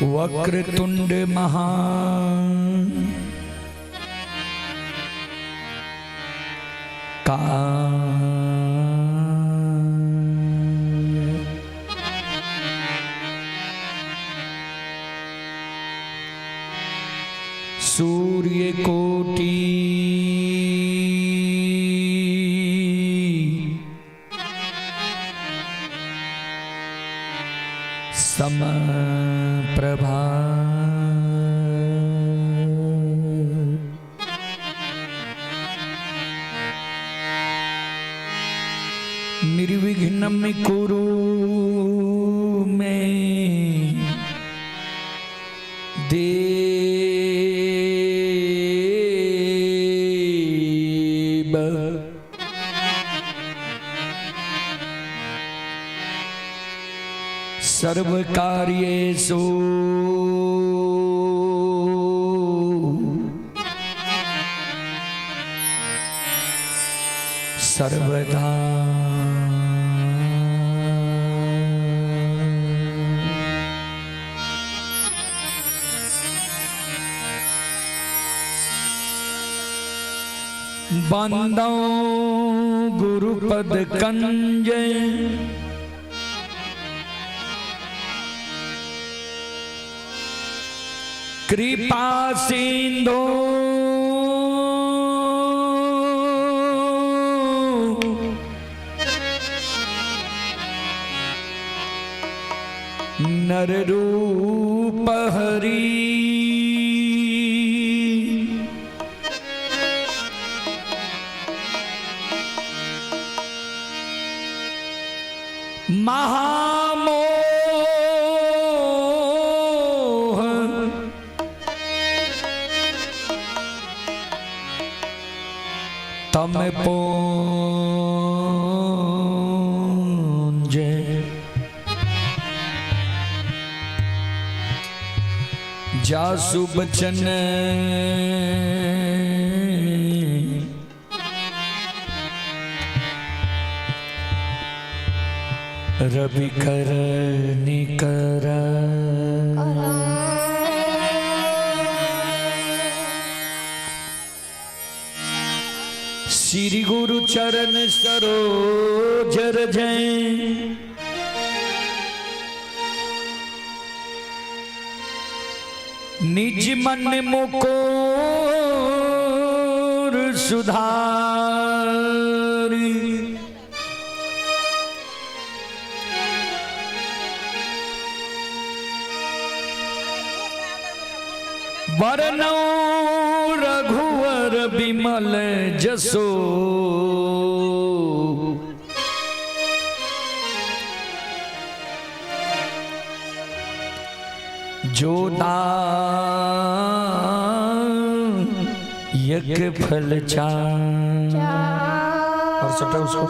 वक्रतुंड महा का सूर्य कोटि समप्रभा। निर्विघ्नं कुरु मे देव सर्वकार्येषु सर्वदा। बंदो गुरुपद कंज कृपा सिंधु नर रूप हरि महामोह तम पूंज जासु बचन रवि कर निकर श्री गुरु चरण सरोज रजय निज मन मुकुर सुधारी। वरनौ रघुवर विमल जसो जो दायक फल चार। और सटा उसको।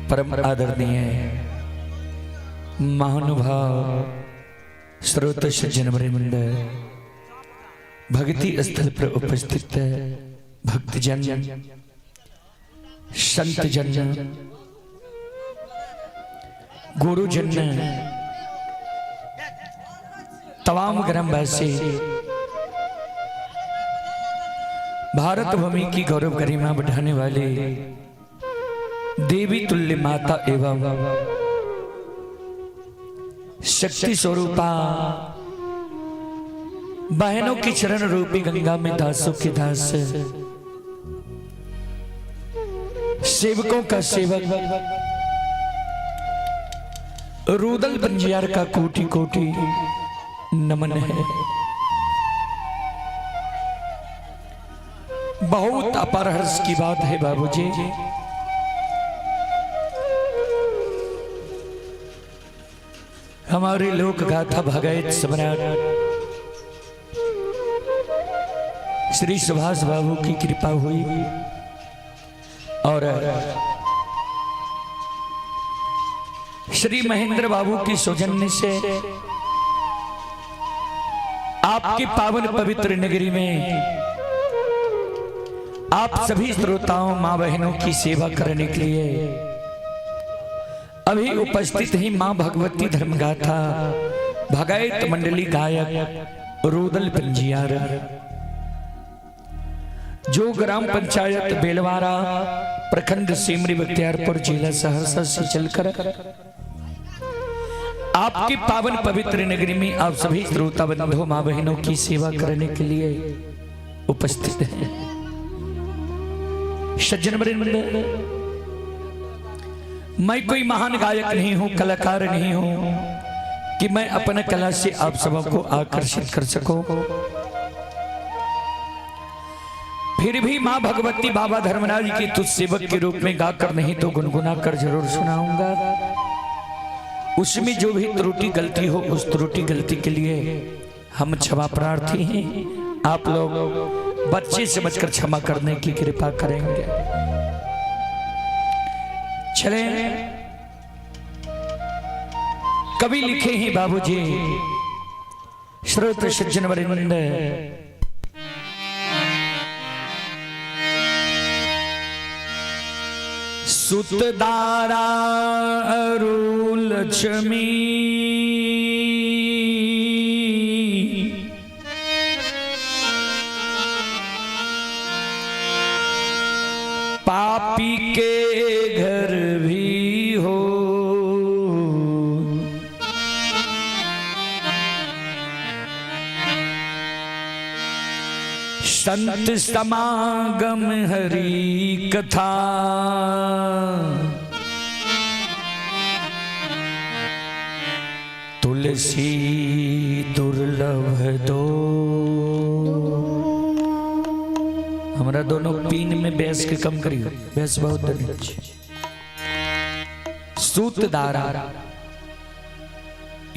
परम आदरणीय महानुभाव स्रोत सज्जन वृंद, भक्ति स्थल पर उपस्थित भक्तजन, संतजन, गुरुजन, तमाम ग्रामवासी, भारत भूमि की गौरव गरिमा बढ़ाने वाले देवी तुल्य माता एवं शक्ति स्वरूपा बहनों की चरण रूपी गंगा में दासों के दास, सेवकों का सेवक, रूदल पंजियार का कोटि कोटि नमन है। बहुत अपार हर्ष की बात है बाबूजी, हमारे लोक गाथा भगत सम्राट श्री सुभाष बाबू की कृपा हुई और श्री महेंद्र बाबू की सौजन्य से आपकी पावन पवित्र नगरी में आप सभी श्रोताओं माँ बहनों की सेवा करने के लिए अभी उपस्थित ही माँ भगवती धर्मगाथा भगैत मंडली गायक रुदल पंजियार, जो ग्राम पंचायत बेलवारा, प्रखंड सिमरी बख्तियारपुर, जिला सहरसा से चलकर आपकी पावन पवित्र नगरी में आप सभी श्रोता बंधु माँ बहनों की सेवा करने के लिए उपस्थित हैं। सज्जन वृंद, मैं कोई महान गायक नहीं हूं, कलाकार नहीं हूं कि मैं अपने कला से आप सबों को आकर्षित कर सकूं। फिर भी मां भगवती बाबा धर्मराज की तुझ सेवक के रूप में गाकर नहीं तो गुनगुना कर जरूर सुनाऊंगा। उसमें जो भी त्रुटि गलती हो, उस त्रुटि गलती के लिए हम क्षमा प्रार्थी हैं। आप लोग बच्चे समझकर क्षमा करने की कृपा करेंगे। चले, कवि लिखे हैं बाबूजी, श्रोत सज्जन वरिंद, सुतदारा अरु लक्ष्मी, पापी के घर भी हो, संत समागम हरि कथा, तुलसी दुर्लभ दो। हमरा दोनों पीन में बेस के कम करियो, बेस बहुत देने। सूतदारा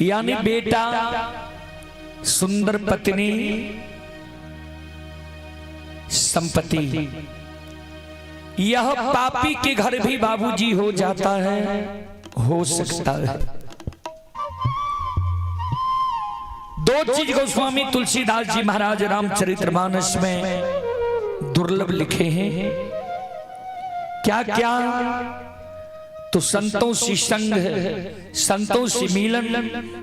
यानी बेटा, सुंदर पत्नी, संपत्ति, यह पापी के घर भी बाबूजी हो जाता है, हो सकता है। दो चीज गोस्वामी तुलसीदास जी महाराज रामचरितमानस में दुर्लभ लिखे हैं। क्या क्या? तो संतों से संग, संतों से मिलन,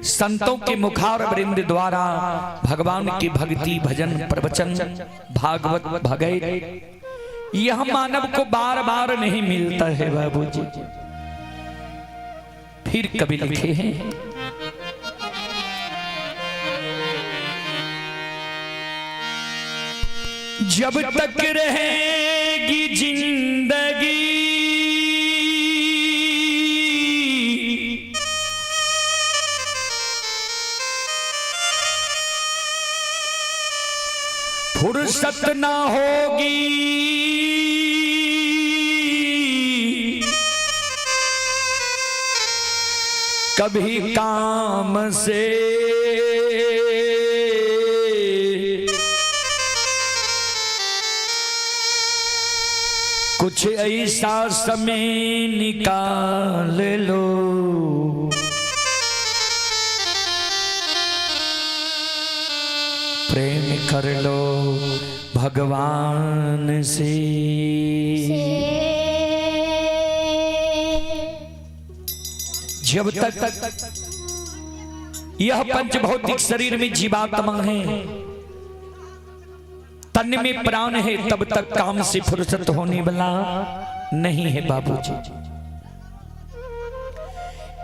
संतों के मुखार वृंद द्वारा भगवान की भक्ति, भजन, प्रवचन, भागवत भगैत, यह मानव को बार बार नहीं मिलता है बाबूजी। फिर कभी लिखे हैं, जब तक रहेगी जिंदगी, फुर्सत ना होगी, कभी काम से, कुछ ऐसा समय निकाल लो, प्रेम कर लो भगवान से। जब तक यह पंचभौतिक शरीर में जीवात्मा है, तन में प्राण है, तब तक काम से फुर्सत होने वाला नहीं है बाबूजी।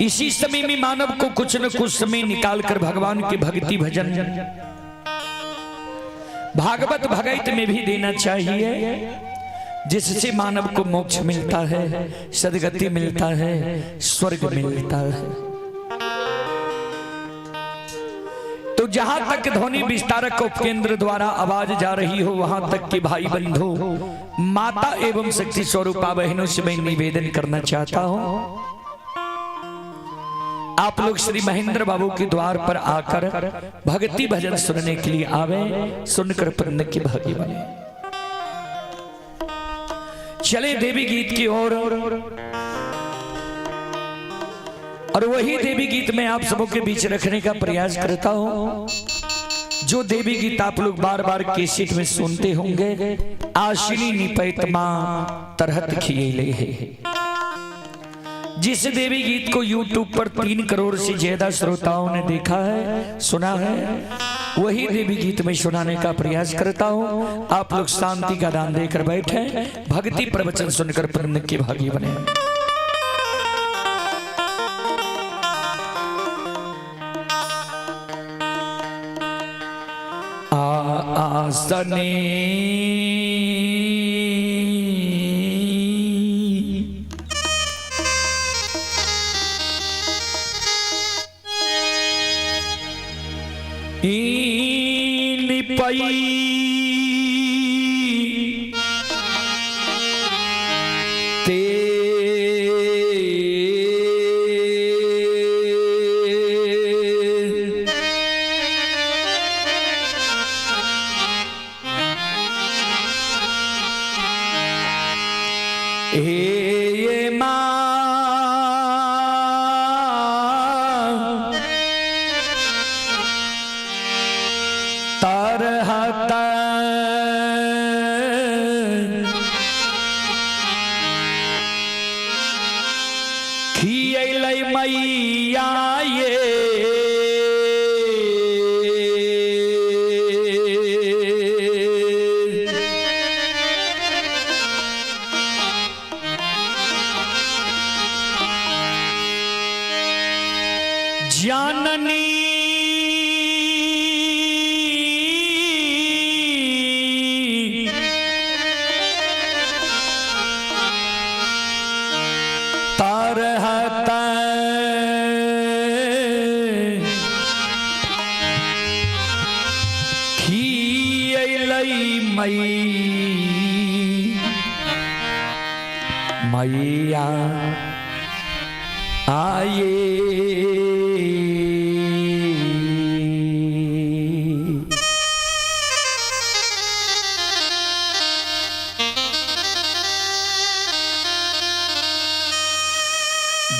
इसी समय में मानव को कुछ न कुछ समय निकालकर भगवान की भक्ति भजन भागवत भगैत में भी देना चाहिए, जिससे मानव को मोक्ष मिलता है, सदगति मिलता है, स्वर्ग मिलता है। तो जहां तक ध्वनि विस्तारक उपकेंद्र द्वारा आवाज जा रही हो, वहां तक के भाई बंधु, माता एवं शक्ति स्वरूपा बहनों से मैं निवेदन करना चाहता हूं, आप लोग श्री महेंद्र बाबू के द्वार पर आकर भक्ति भजन सुनने के लिए आवे, सुनकर पुण्य की भागी बने। चले देवी गीत की ओर, और वही देवी गीत मैं आप सबों के बीच रखने का प्रयास करता हूं, जो देवी गीत आप लोग बार बार कैसेट में सुनते होंगे। आशिनी निपैत मां तरहत खियले है। जिस देवी गीत को YouTube पर 3 करोड़ से ज्यादा श्रोताओं ने देखा है, सुना है, वही देवी गीत में सुनाने का प्रयास करता हूँ। आप लोग शांति का दान देकर बैठे, भक्ति प्रवचन सुनकर पुण्य के भागी बने। आसने निपई ते हे माँ तरहत खियलै मैया ये जाननी तरहत खियलै मई मैया आए।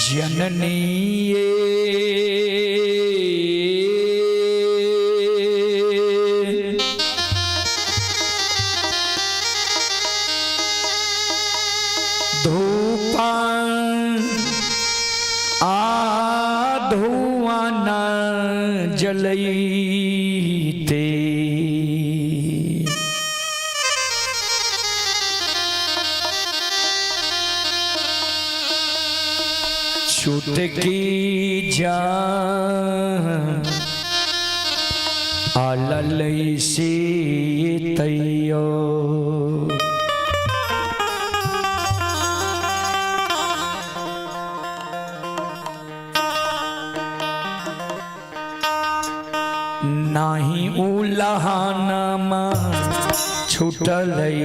जननी धूपा आ धुआं न जलईते छुटकी जान आललई से तैयो। नाही उलहानमा छुटलई।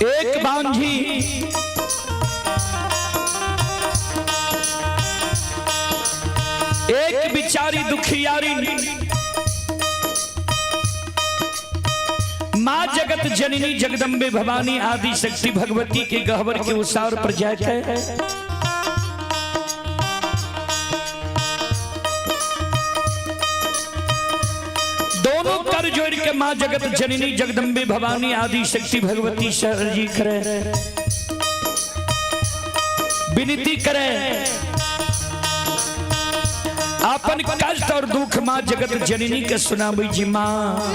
एक बांझी एक बिचारी दुखियारी माँ जगत जननी जगदम्बे भवानी आदि शक्ति भगवती के गहवर के उसार पर जाकर दोनों कर जोड़ के माँ जगत जननी जगदम्बे भवानी आदि शक्ति भगवती शरण करे, विनती करे, अपन कष्ट और दुख माँ जगत जननी के सुनाबी जी। माँ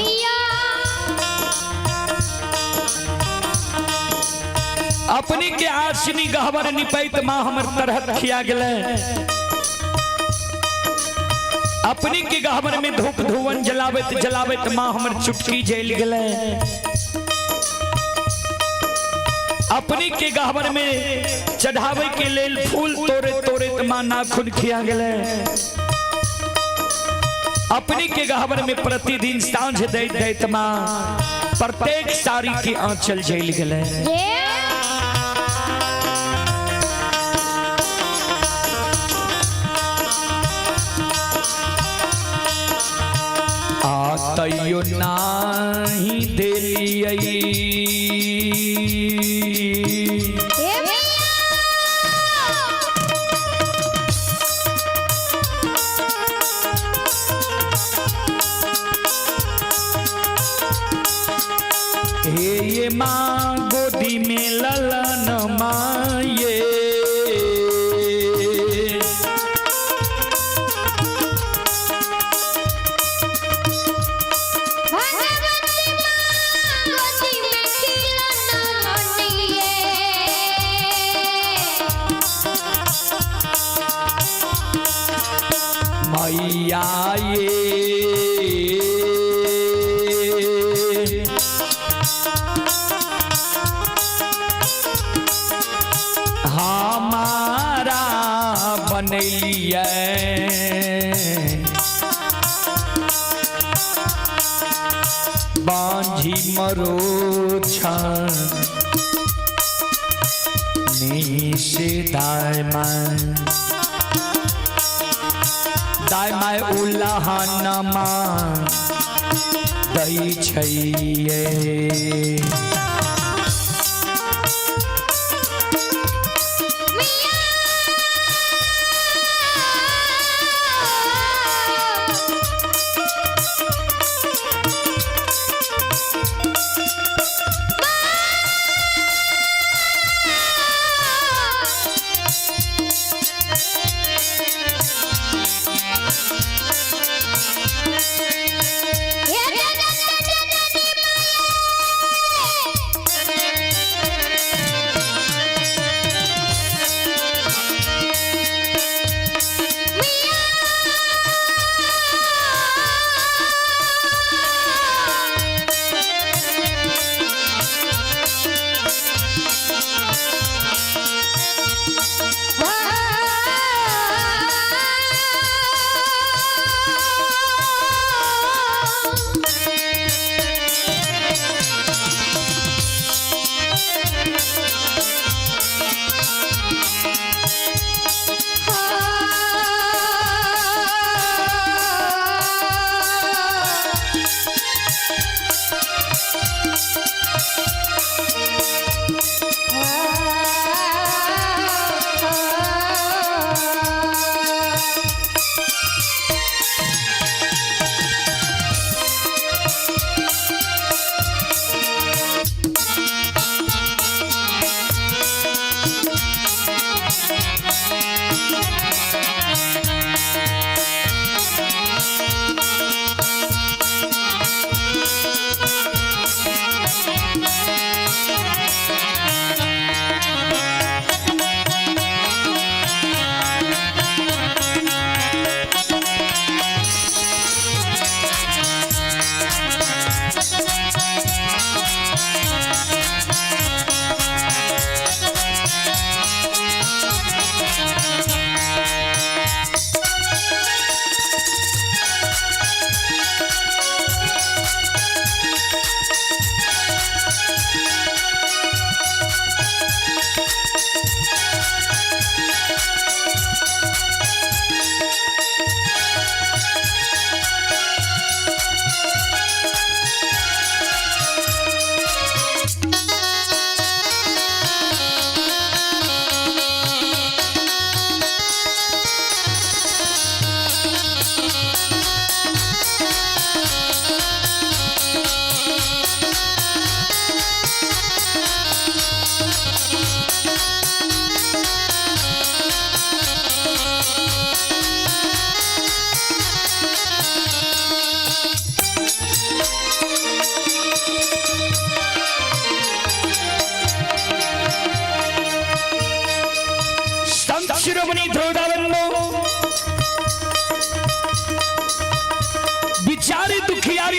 अपने के आसनी गहबर निपैत माँ हमर तरहत खिया गेलै। अपने के गहबर में धूप धुवन जलाबैत जलाबैत माँ हमर चुटकी जल गेलै। अपने के गहबर में चढ़ावे के लेल फूल तोड़े तोड़े माँ नाखून खिया गेलै। अपने के गहबर में प्रतिदिन साँझ दैत दैत माँ प्रत्येक साड़ी के आंचल जल गेलै। आ तैयो नाही देलियै। हे ये माँ गोदी में ललन माये, भगवती माँ गोदी में खिलौना मनिए। मैया ये हमारा बनैलियै बांझी मरो दाय माय दाय माय उलाहनमा दै छैये। मिया हे जगत जननी माये।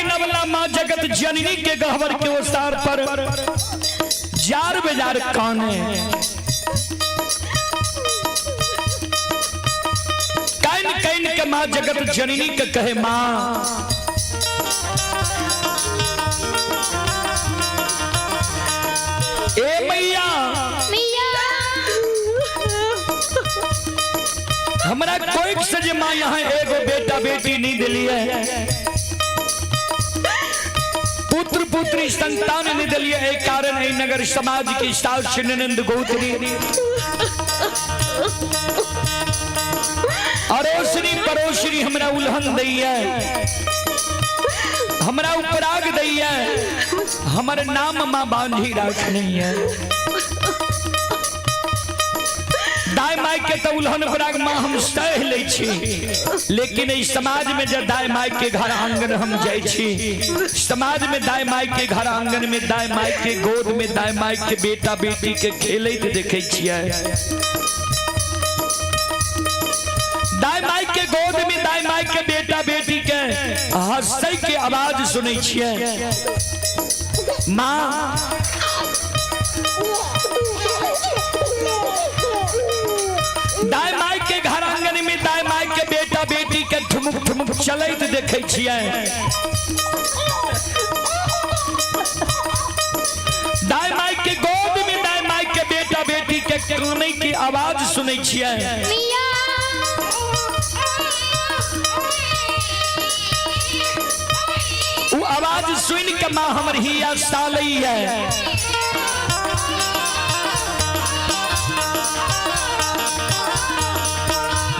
बेचारी नवला माँ जगत जननी के गहवर के ओसार पर जार बेजार काने can can के माँ जगत जननी के कहे माँ ए मैया मैया हमरा कोई से जे माँ यहाँ एगो बेटा बेटी नहीं दिली है, पुत्र पुत्री संतान नहीं दिली है, कारण है नगर समाज की सास ननंद गोत्री अड़ोसरी पड़ोसरी हमरा उल्हन दै है, हमरा उपराग दै है, हमर नाम माँ बांधी राखनी है। दाय माय के तो उल्हन उपराग माँ हम सह लै छी, लेकिन इस समाज में जब दाय माय के घर आंगन हम जाइ छी, समाज में दाय माय के घर आंगन में दाय माय के गोद में दाय माय के बेटा बेटी के खेलैत देखै छियै, दाय माय के गोद में दाय माय के बेटा बेटी के हंसै के आवाज सुनै छियै। माँ दाय माय के घर आंगन में दाय माय के बेटा बेटी के ठुमुक ठुमुक चलैत देखै छियै, दाय माय के गोद में दाय माय के बेटा बेटी के कानै के आवाज सुनै छियै। मैया उ आवाज सुन के माँ हमर हिया सालै है।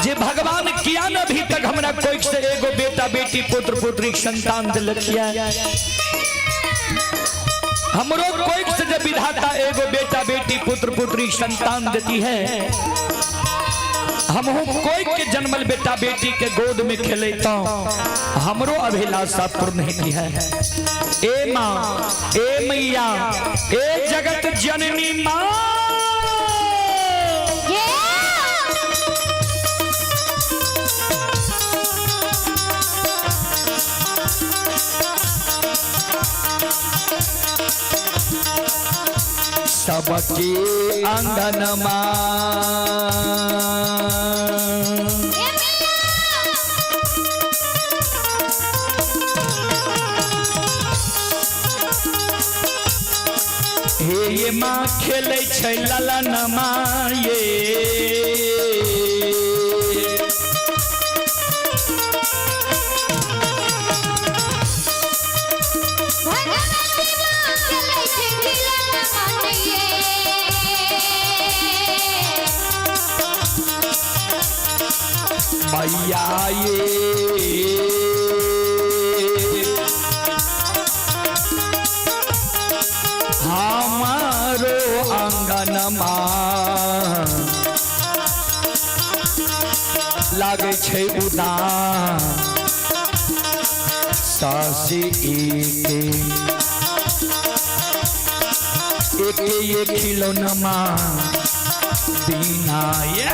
जे भगवान किया न अभी तक हमरा कोई से एगो बेटा बेटी पुत्र पुत्री संतान दिलखिया, हमरो कोई से जब विधाता एगो बेटा बेटी पुत्र पुत्री संतान देती है, हमहू कोई के जन्मल बेटा बेटी के गोद में खेलता हमरो अभिलाषा पूर्ण होती है। ए माँ, ए मैया, ए जगत जननी माँ, सबके आंगन माँ हे ये माँ खेलै छै ललन माँ ये, मैया ये हमारो आंगन माँ लागै छै उदास सासी एके एके ये खिलौना माँ बिना ये।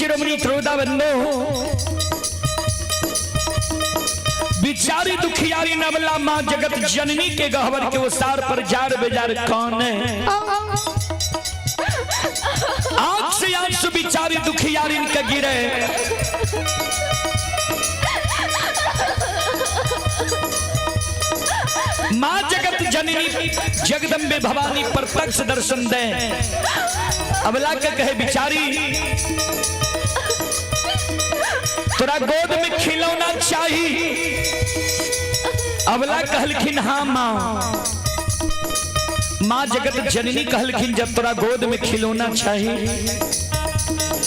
शिरोमणि त्रोदा बंदो बिचारी दुखियारी नवला माँ जगत जननी के गहवर के उसार पर जार बेजार कौन है। आंख से आंसू बिचारी दुखियारी इनका गिरे। माँ जगत जननी जगदम्बे भवानी प्रत्यक्ष दर्शन दे। अबला के कहे बिचारी तोरा गोद में खिलौना चाहिए। अबला कहलखिन हाँ माँ। माँ जगत जननी कहलखिन जब तोरा गोद में खिलौना चाहिए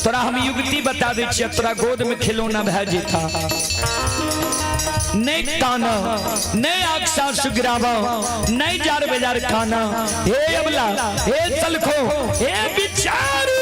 तोरा हम युक्ति बता दे छियै, तोरा गोद में खिलौना भए जेता। नहीं काना, नहीं आग सासु गिरावा, नहीं जार बेजार खाना। हे अबला, हे तलखो, हे बिचारी।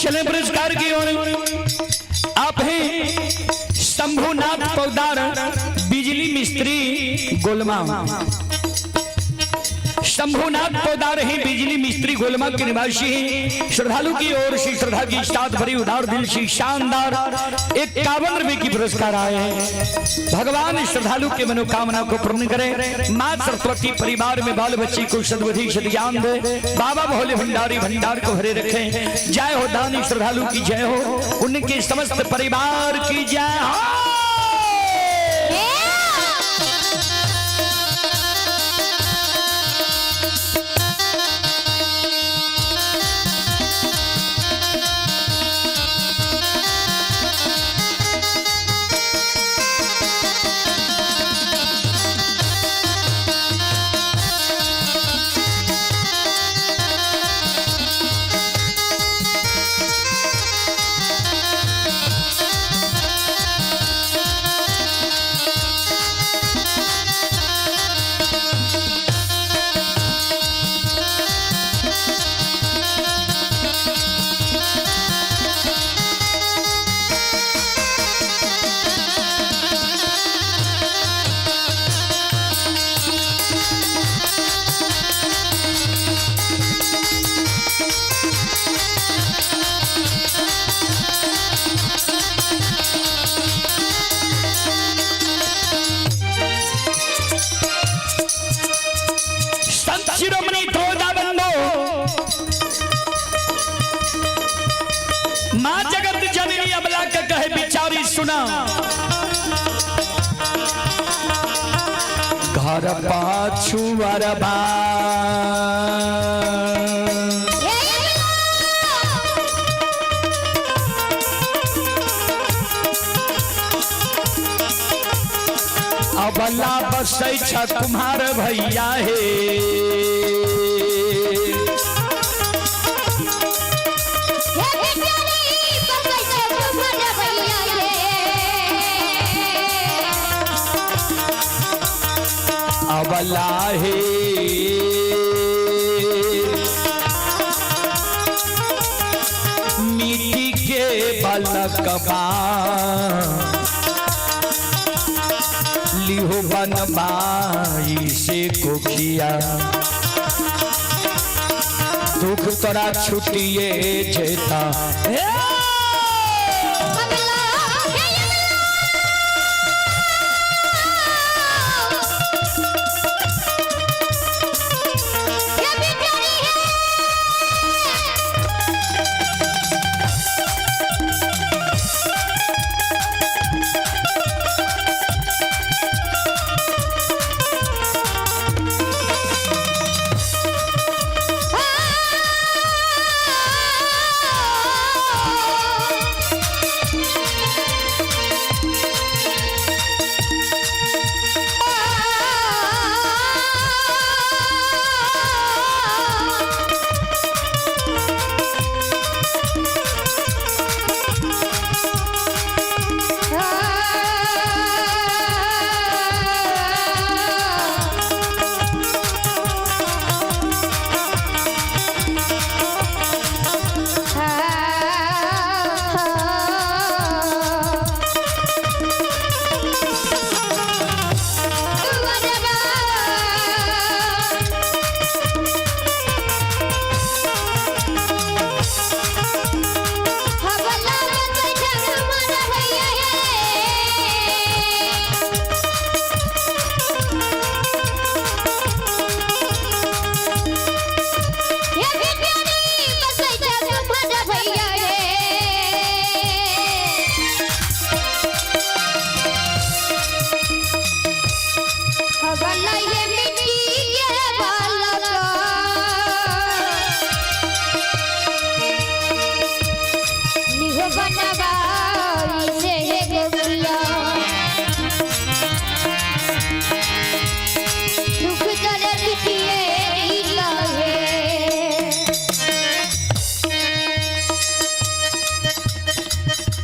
चले पुरस्कार की ओर। आप हैं शंभुनाथ पौदार बिजली मिस्त्री गोलमा। शंभुनाथ पौदार हैं बिजली मिस्त्री गोलमा के निवासी हैं। श्रद्धालु की ओर से श्रद्धा की साथ भरी उदार दिल से शानदार 51 रुपए की पुरस्कार आए हैं। भगवान श्रद्धालु के मनोकामना को पूर्ण करे। माँ सरस्वती परिवार में बाल बच्ची को सद्बुद्धि सद्ज्ञान दे। बाबा भोले भंडारी भंडार को भरे रखें। जय हो दानी श्रद्धालु की जय हो, उनके समस्त परिवार की जय हो। संत शिरोमणि त्रोदा बंधो मां जगत जननी अबला के कहे बिचारी सुना। घर पाछू अरबा अबला बसै छ कुम्हार भैया हे। अबला हे मिट्टी के बलकबा लिहो बनबाई से कोखिया। दो दुख तोरा छुटिए जेता। हे! अबला हे अबला, हे बिचारी हे।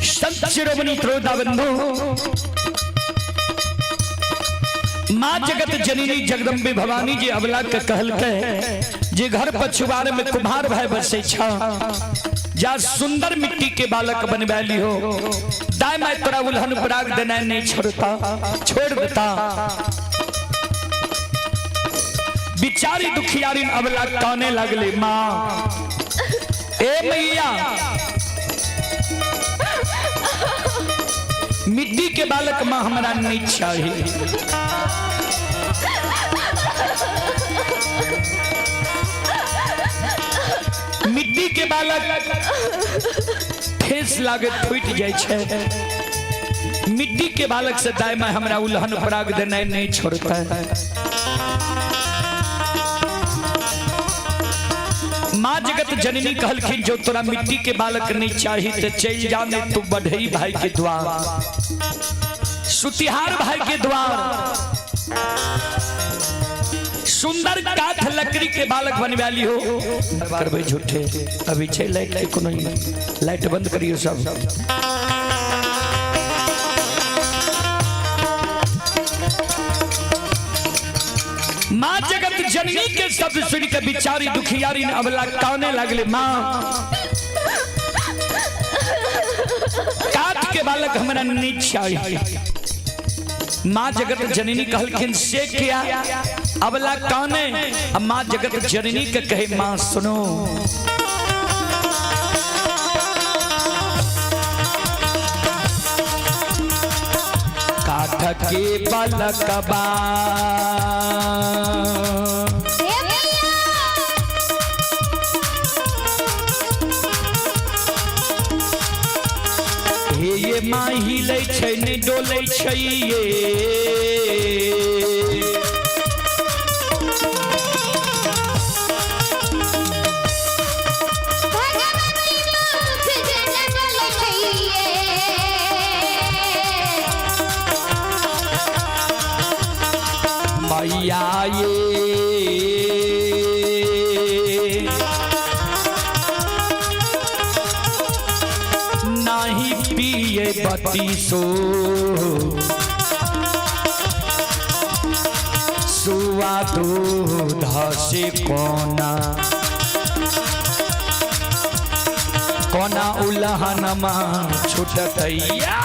संत शिरोमणि त्रोदा बंधु, माँ जगत जननी जगदम्बे भवानी जी अबला के कहल के जे घर पछुआर में कुम्हार भाई बसे छा, जा सुंदर मिट्टी के बालक बनवाली हो, दाय मैं तोरा उल्हन पराग देना नहीं छोड़ता, छोड़ देता। बिचारी दुखियारी अबला काने लगले, माँ ए मैया, मिट्टी के बालक माँ हमरा नहीं चाहिए। मिट्टी के बालक ठेस लागे फूट जाए छै, मिट्टी के बालक से दाय माँ हमरा उल्हन पराग देना नहीं छोड़ता। माँ जगत जननी कहलखिन जो तोरा मिट्टी के बालक नहीं चाहिए तो चल जा, नहीं तू बढ़ई भाई के द्वार, सुतिहार भाई के द्वार, सुंदर काठ लकड़ी के बालक बनवाली हो। करबे झूठे अभी छै लाइट के कोनो लाइट बंद करियो सब। माँ जगत जननी के शब्द सुन के बिचारी दुखियारी ने अबला काने लगले, माँ काठ के बालक हमरा नहीं चाहिए। माँ जगत जननी कहलखिन से क्या अबला काने। अब माँ जगत जननी के कहे, माँ सुनो, काठ के बालकबा हे ये माँ हिले छै नहीं डोलै छै ये, मैया ये नाही पिए बतीसो सुआ दूध से कोना कोना उलहनमा छुटतैया।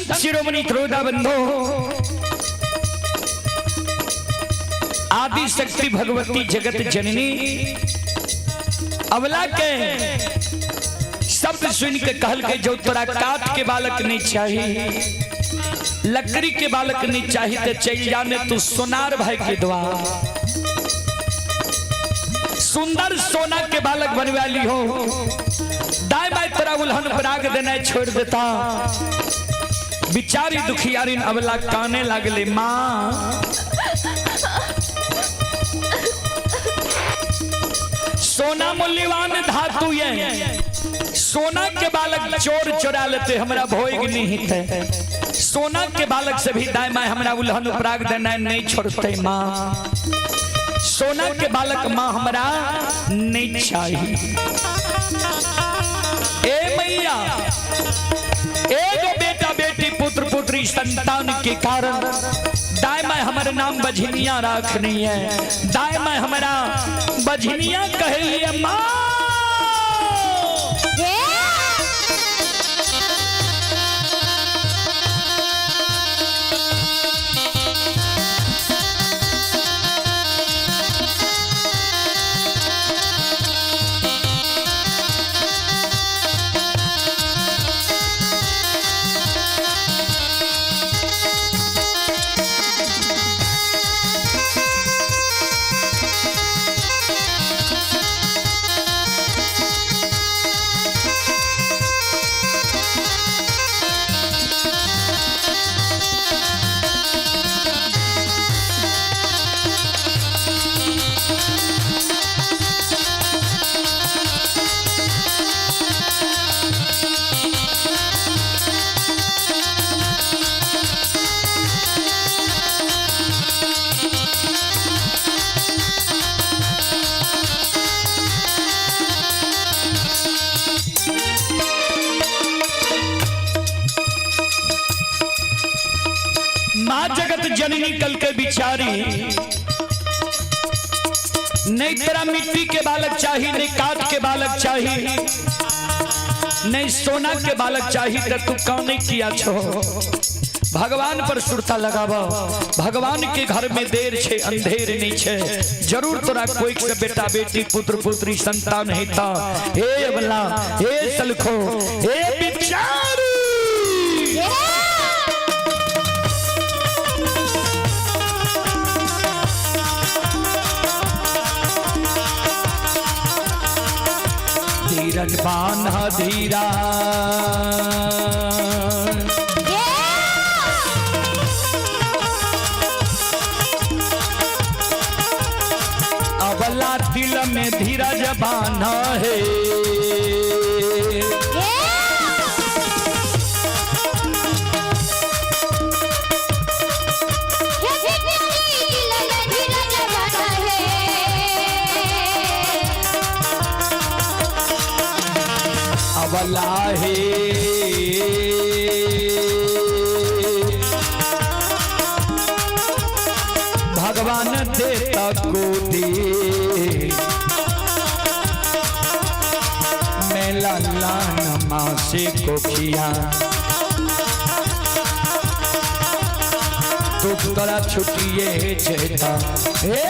संत शिरोमणि त्रोदा बंधो, आदि शक्ति भगवती जगत जननी अवला के शब्द सुन के कहल के जो तोरा काठ के बालक नहीं चाहिए, लकड़ी के बालक नहीं चाहिए तो चल जाने तू सोनार भाई के द्वार, सुंदर सोना के बालक बनवा ली हो। दाएं बाएं तोरा उल्हन पराग देना छोड़ देता। बिचारी दुखियारिन अवला काने लागले, माँ सोना मूल्यवान धातु ये, सोना के बालक चोर चोरा लेते, हमरा भोग नहीं थे। सोना के बालक से भी दाएं माए हमरा उल्हन उपराग देना नहीं छोड़ते माँ, सोना के बालक माँ हमरा नहीं चाहिए। ए मैया, एगो बेटा बेटी पुत्र पुत्री संतान के कारण दाएं माए हमारे नाम बझनिया रखनी है, दाएं माए हमारा बझनिया कहे माँ। माँ जगत जननी कल के बिचारी, नहीं तेरा मिट्टी के बालक चाहिए, नहीं काठ के बालक चाहिए, नहीं सोना के बालक चाहिए, तो तू कौन नहीं किया छो। भगवान पर सुरता लगावा, भगवान के घर में देर छे अंधेर नहीं छे, जरूर तोरा कोई से बेटा बेटी पुत्र पुत्री संतान हेता। हे अबला, हे सलखो, हे बिचारी, धीरज बान्हा धीरा, अबला दिल में धीरज बान्हा है। अबला है भगवान देता गोदी मेला लान मासे को किया, दुख तोरा छुटिए जेता। हे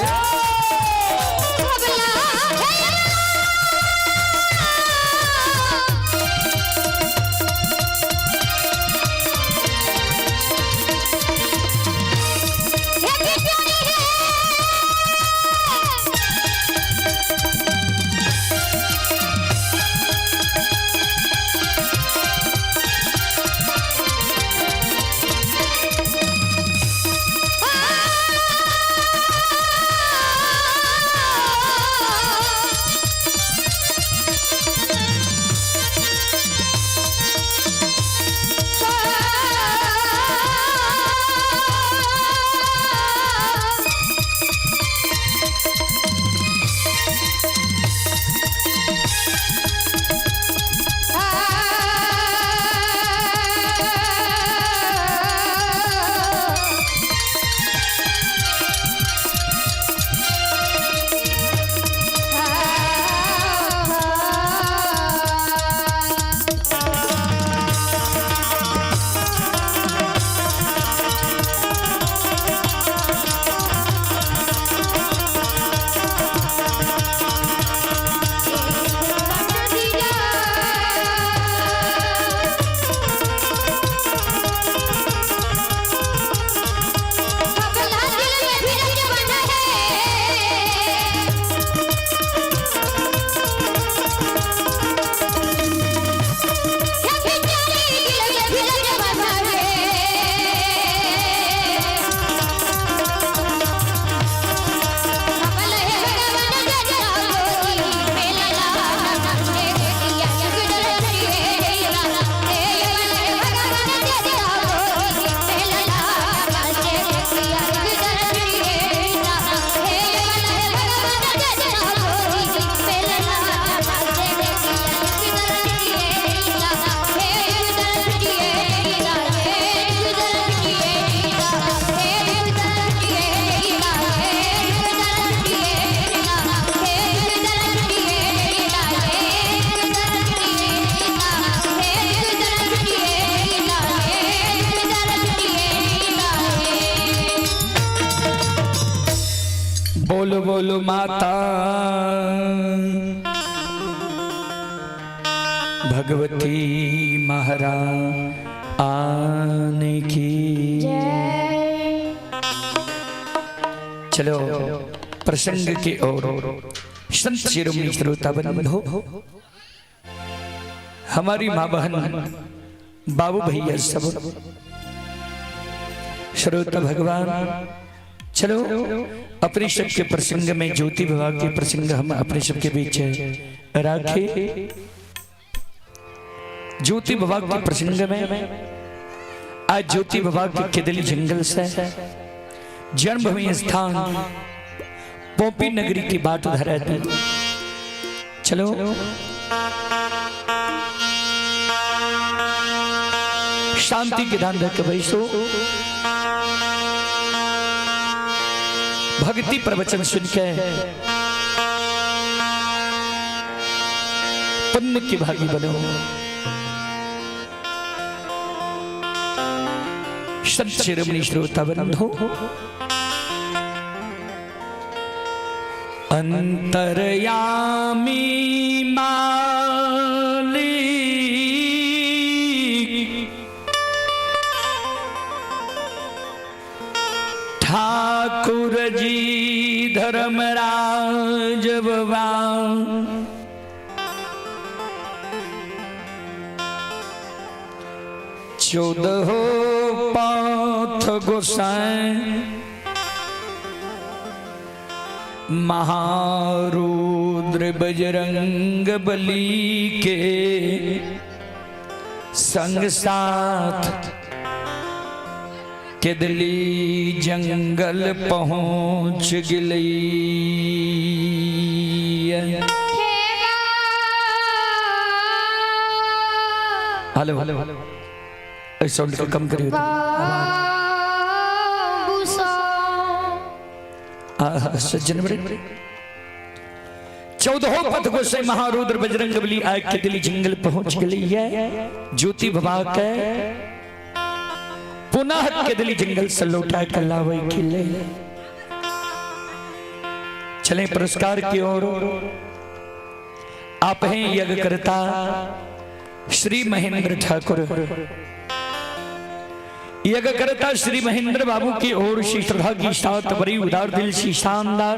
बोलो माता भगवती महाराज आने की। चलो प्रसंग के ओर। संत शिरोमणि श्रोता बंधु, हमारी माँ बहन बाबू भैया सब श्रोता भगवान, चलो अपने सबके प्रसंग में ज्योति विभाग के प्रसंग हम अपने सबके बीच राखे। ज्योति विभाग के प्रसंग में आज ज्योति विभाग के केदली जंगल से जन्मभूमि स्थान पोपी नगरी की बात धरा दी। चलो शांति के दान रख बैसो, भक्ति प्रवचन सुन के पुण्य के भागी बनो। संत शिरोमणि श्रोता बंधु, अंतर्यामी मालिक ठाकुर जी धर्मराज भगवान, चौदह पाथ गोसाई महारुद्र बजरंग बली के संग साथ केदली जंगल पहुंच गई। हेलो हेलो, साउंड को कम करिए। सज्जन बड़े चौदहों पथ गोसाई महारुद्र बजरंग बली आए के दिली जंगल पहुंच गई है। ज्योति भवा के पुनः के दिली जंगल से लौटा कर लावे किले। चले पुरस्कार की ओर। आप हैं यज्ञकर्ता श्री महेंद्र ठाकुर। यज्ञकर्ता श्री महेंद्र बाबू की ओर से श्रद्धा की साथ बड़ी उदार दिल से शानदार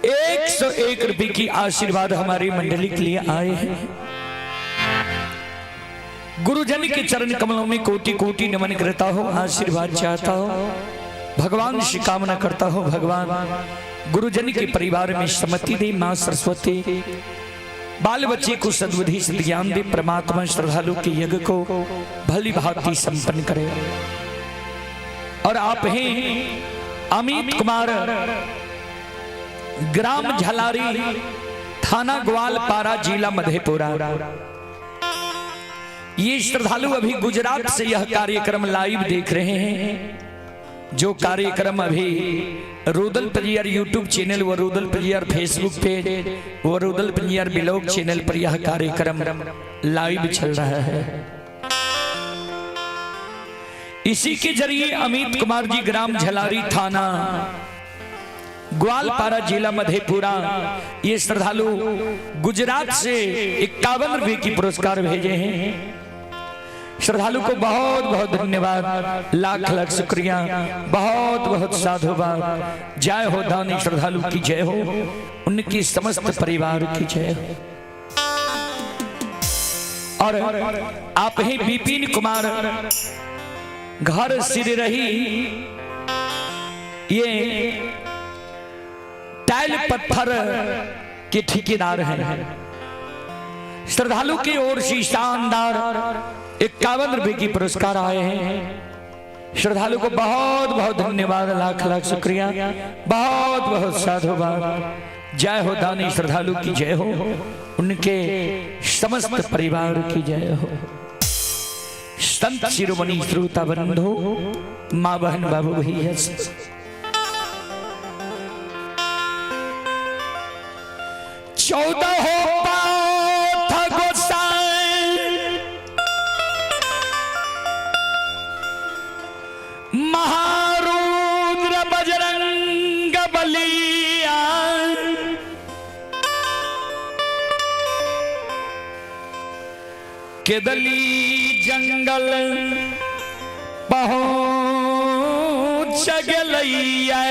101 रुपए की आशीर्वाद हमारी मंडली के लिए आए हैं। गुरुजन के चरण कमलों में कोटि कोटि नमन करता हो, आशीर्वाद चाहता हो, भगवान से कामना करता हो, भगवान गुरुजन के परिवार में सम्मति दे, माँ सरस्वती बाल बच्चे को सद्बुद्धि सद्ज्ञान दे, परमात्मा श्रद्धालु के यज्ञ को भली भांति संपन्न करे। और आप हैं अमित कुमार, ग्राम झलारी, थाना ग्वालपारा, जिला मधेपुरा। ये श्रद्धालु अभी गुजरात से यह कार्यक्रम लाइव देख रहे हैं, जो कार्यक्रम अभी रुदल पंजियार यूट्यूब चैनल व रुदल पंजियार फेसबुक पेज व रुदल पंजियार ब्लॉग चैनल पर यह कार्यक्रम लाइव चल रहा है। इसी के जरिए अमित कुमार जी ग्राम झलारी, थाना ग्वालपारा, जिला मधेपुरा, ये श्रद्धालु गुजरात से 51 रुपए की पुरस्कार भेजे हैं। श्रद्धालु को बहुत बहुत धन्यवाद, लाख लाख शुक्रिया, बहुत बहुत साधुवाद। जय हो दानी श्रद्धालु की जय हो, उनकी समस्त परिवार की जय हो। और आप ही विपिन कुमार, घर सिर रही, ये टाइल पत्थर के ठेकेदार हैं। श्रद्धालु की ओर से शानदार 51 रुपए की पुरस्कार आए हैं। श्रद्धालु को बहुत बहुत धन्यवाद, लाख लाख शुक्रिया, बहुत बहुत साधुवाद। जय हो दानी श्रद्धालु की जय हो, उनके समस्त परिवार की जय हो। संत शिरोमणि श्रोता बंधु, माँ बहन बाबू भैया, 14 पाथ गोसाई महारुद्र बजरंग बली केदली जंगल पहुँच गेलैया।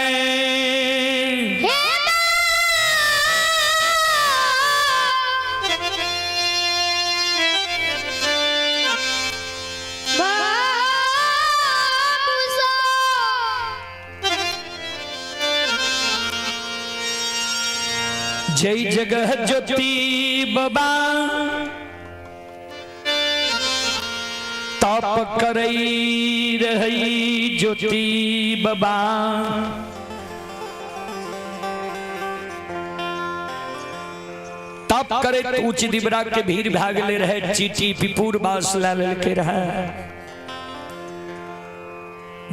हे बाबू सा। जय जगह ज्योति बाबा तप करई रही ज्योति बाबा, तप करे ऊंच दिबरा के भीड़ भाग ले रहे, चीटी पिपुर बास ला के रहे।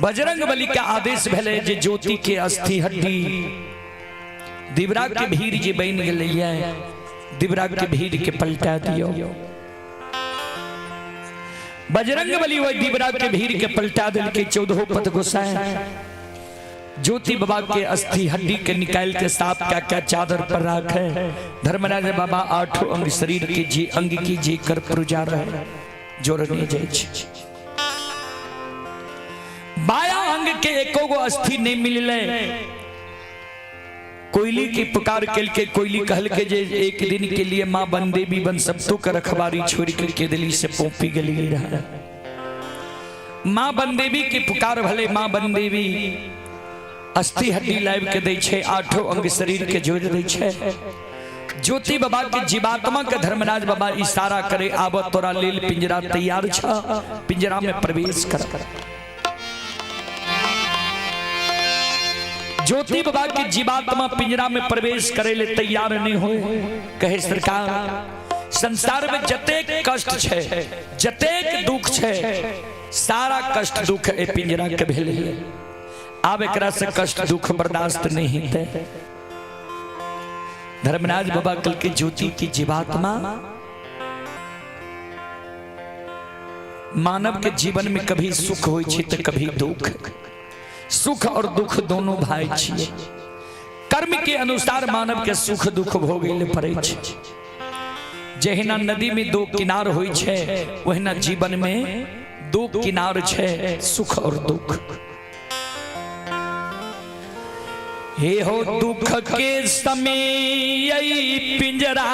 बजरंग बली के आदेश भेले जे ज्योति के अस्थि हड्डी दिबरा के भीड़ जे बन गेलैया, दिबरा के भीड़ के पलटा दियो। बजरंग बली वही दिबरा के भीड़ के पलटा दिल के 14 पथ गोसाए ज्योति बाबा के अस्थि हड्डी के निकाल के साफ क्या क्या चादर पर रखे। धर्मराज बाबा आठों अंग शरीर के जे अंग की जे कर पुजा रहे जोड़ने जाय छै। बाया अंग के एको गो अस्थि नहीं मिलले। कोयली की पुकार के के कोयली कहल के जे एक दिन के लिए माँ बन देवी बन सब तो के रखवारी छोड़ के केदली से पोपी गली रहा। माँ बन देवी की पुकार भले माँ बन देवी अस्थि हड्डी लाइव के दै छै, आठों अंग शरीर के जोड़ दै छै। ज्योति बाबा के जीवात्मा के धर्मराज बाबा इशारा करे आब तोरा लेल पिंजरा तैयार छ, पिंजरा में प्रवेश कर। ज्योति बाबा के जीवात्मा पिंजरा में प्रवेश करे ले तैयार नहीं होए। कहे सरकार संसार में जतेक कष्ट छै, जतेक दुख छै, सारा कष्ट दुख ए पिंजरा के भेले, आब एकरा से कष्ट दुख बर्दाश्त नहीं हेतै। धर्मराज बाबा कल के ज्योति की जीवात्मा मानव के जीवन में कभी सुख होय छै तो कभी दुख, सुख और दुख दोनों भाई छियै। कर्म के अनुसार मानव के सुख दुख भोगै ले पड़ै छै। जहिना नदी में दो किनार होय छै, ओहिना जीवन में दो किनार छै, सुख और दुख। हे हो दुख के समय पिंजरा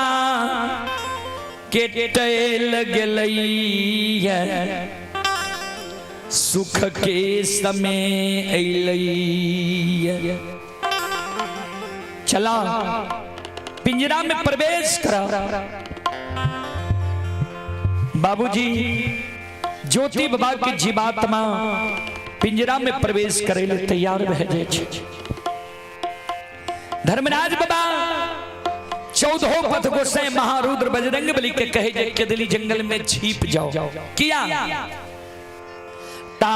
के टैल गेलैया, सुख के समय अइलैया। चला पिंजरा में प्रवेश करा। बाबूजी ज्योति बाबा के जीवात्मा पिंजरा में प्रवेश करे ले तैयार भए जाय छै। धर्मराज बाबा 14 पथ गोसाई महारुद्र बजरंग बली के कहे जे केदली जंगल में छिप जाओ। किया ता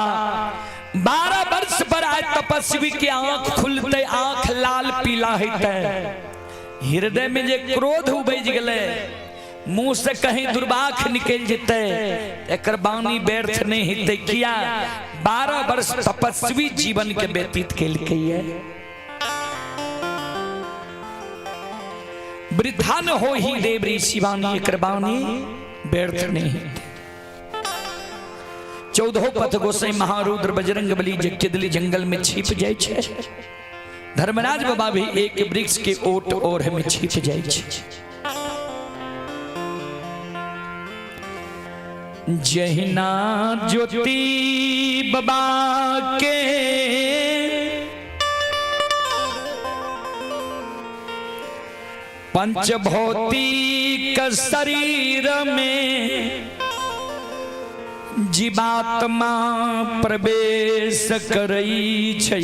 12 वर्ष पर आज तपस्वी के आंख खुलते, आंख लाल पीला हेतै, हृदय में जे क्रोध उबज गेलै, मुंह से कहीं दुर्वाख निकल जेतै, एकर वाणी व्यर्थ नहीं हेतै। किया 12 वर्ष तपस्वी जीवन के व्यतीत केलकै। वृद्धा न हो ही देव ऋषि वाणी, एकर वाणी व्यर्थ नहीं हेतै। 14 पथ गोसाई महारुद्र बजरंग बली जे केदली जंगल में छिप जाय छै, धर्मराज बाबा भी एक वृक्ष के ओट ओढ़ में छिप जाय छै। जहिना ज्योति बाबा के पंचभौतिक शरीर में जीवात्मा प्रवेश करई छै।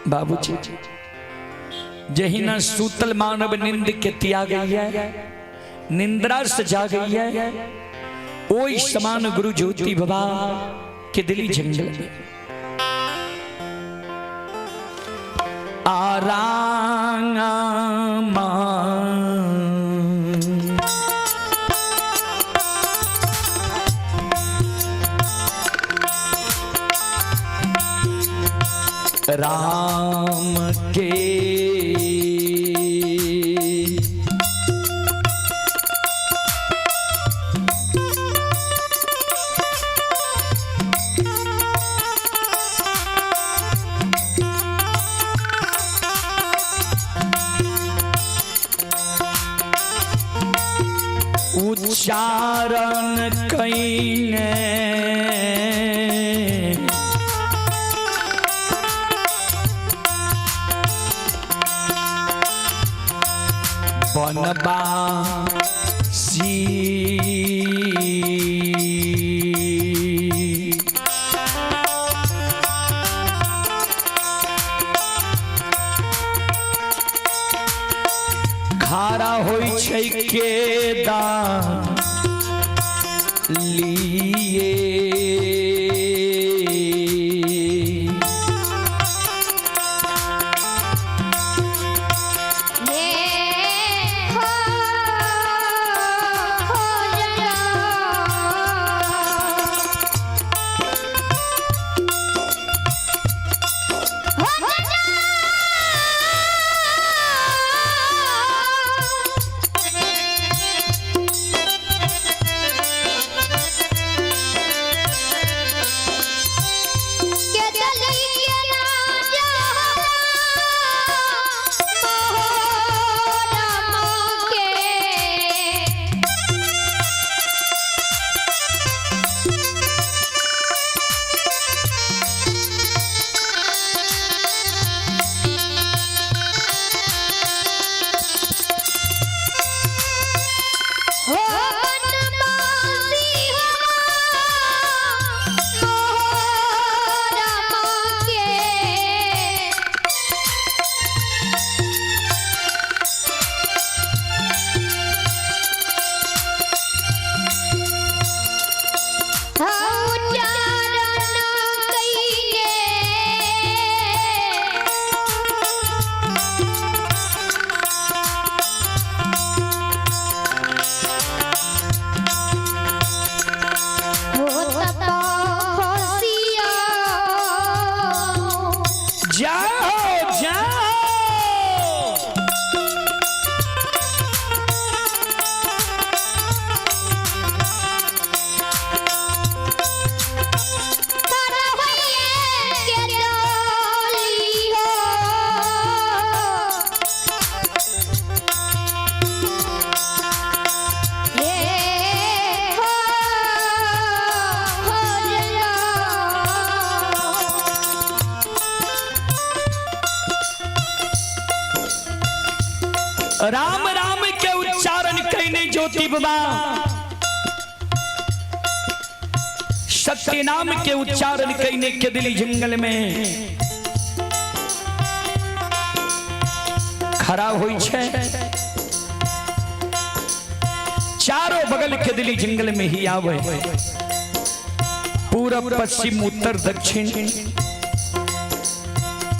बाबूजी जहिना सूतल मानव नींद के त्यागैया, निंद्रा से जागैया, ओहि समान गुरु ज्योति बाबा के दिली जंगल में आरामा राम के उच्चारण कईने बनवासी। खारा होइ छै के दान लिए। हे हो हो जना। हो जना। के दलिया राजा मोहरम के। हो बनवासी मोहरम के। उच्चारण कईने हो तपस्या। जाओ जाओ। तारा होइए के डोली हो। हे हो हो जना। राम राम के उच्चारण कईने ज्योति बाबा, सत्य नाम के उच्चारण कईने के दिली जंगल में खड़ा होई छे। चारों बगल के दिली जंगल में ही आवे, पूरब पश्चिम उत्तर दक्षिण।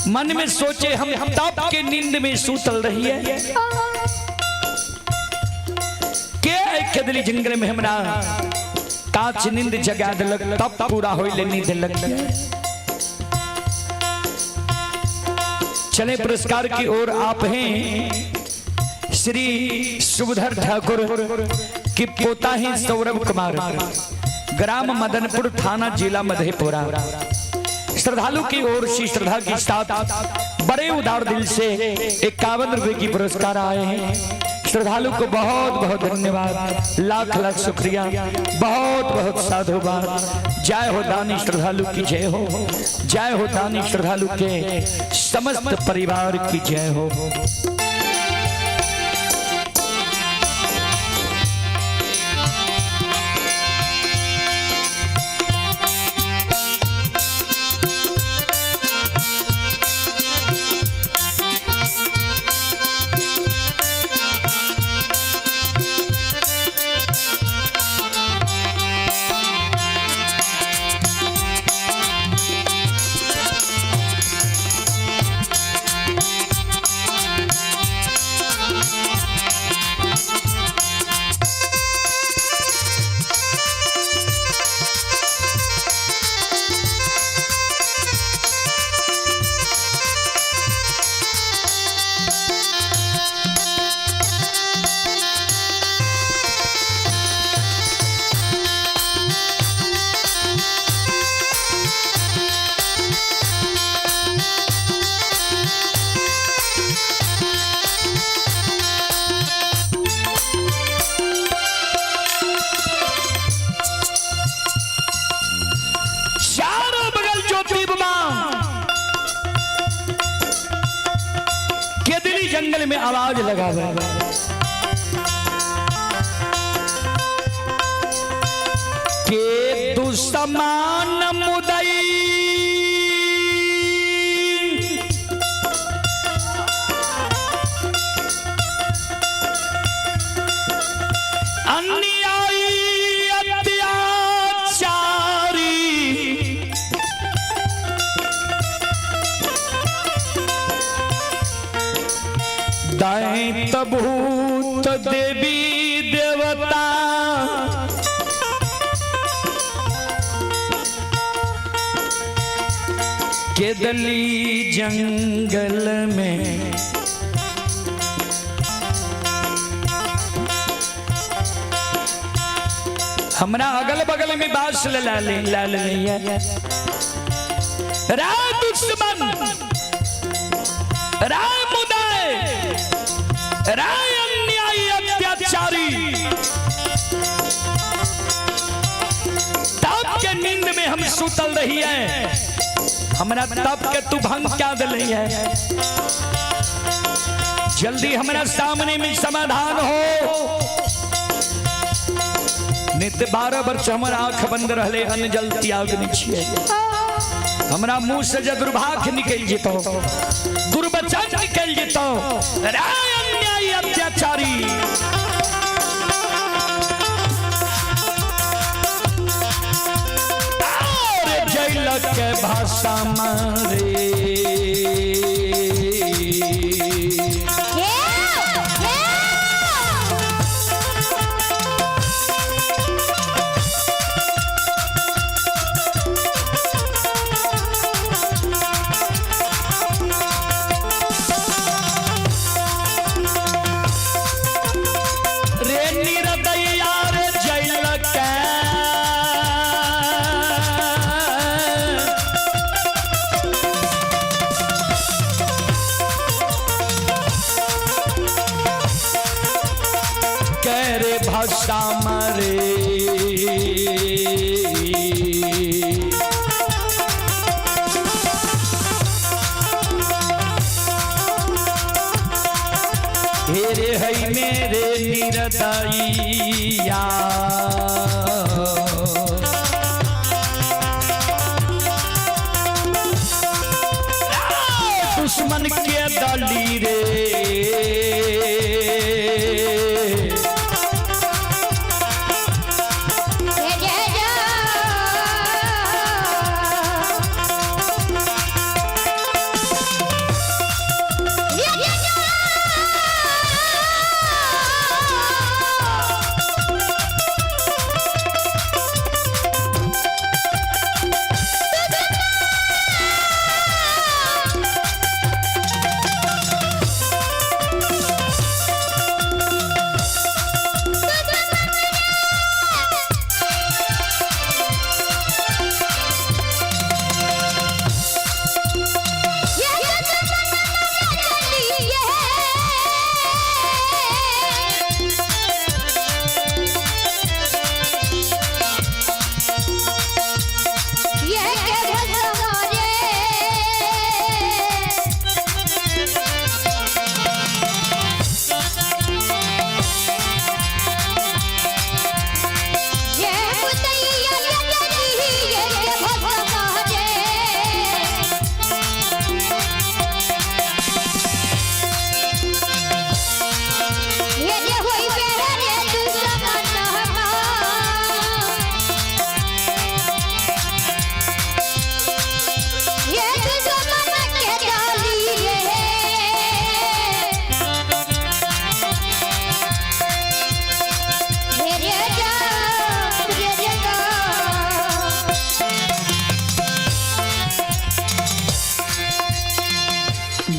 मन में सोचे हम ताप के नींद में सूतल रही है के के दिली जंगल में हमरा काच नींद जगा देलक, तब पूरा होइले नींद लग। चले पुरस्कार की ओर आप हैं श्री सुभधर ठाकुर की पोता ही सौरभ कुमार, ग्राम मदनपुर, थाना जिला मधेपुरा। श्रद्धालु की ओर से श्रद्धा के साथ बड़े उदार दिल से 51 रुपए की पुरस्कार आए हैं। श्रद्धालु को बहुत बहुत धन्यवाद, लाख लाख शुक्रिया, बहुत बहुत साधुवाद। जय हो दानी श्रद्धालु की जय हो, जय हो दानी श्रद्धालु के समस्त परिवार की जय हो। आवाज लगावे के दुश्मन मुदई अन्यायी अत्याचारी दैत भूत देवी देवता केदली जंगल में हमरा अगल बगल में बास ला ले ला ले राय दुश्मन, राय मुदाय, राय अन्यायी अत्याचारी, तब के नींद में हम सुतल रही है, हमरा तब के तू भंग क्या दिल है। जल्दी हमरा सामने में समाधान हो। नित्य 12 वर्ष हमर आंख बंद रहले, अन्न जल त्याग नहीं छिए। हमरा मुंह से जे दुर्भाग्य निकल जेतो, दुर्वचन निकल जेतो, राय अन्यायी अत्याचारी। और जैल के भाषा मारे रे निर्दया रे जैल के करे भाषा मारे हेरे है मेरे निरदैया। दुश्मन के दली रे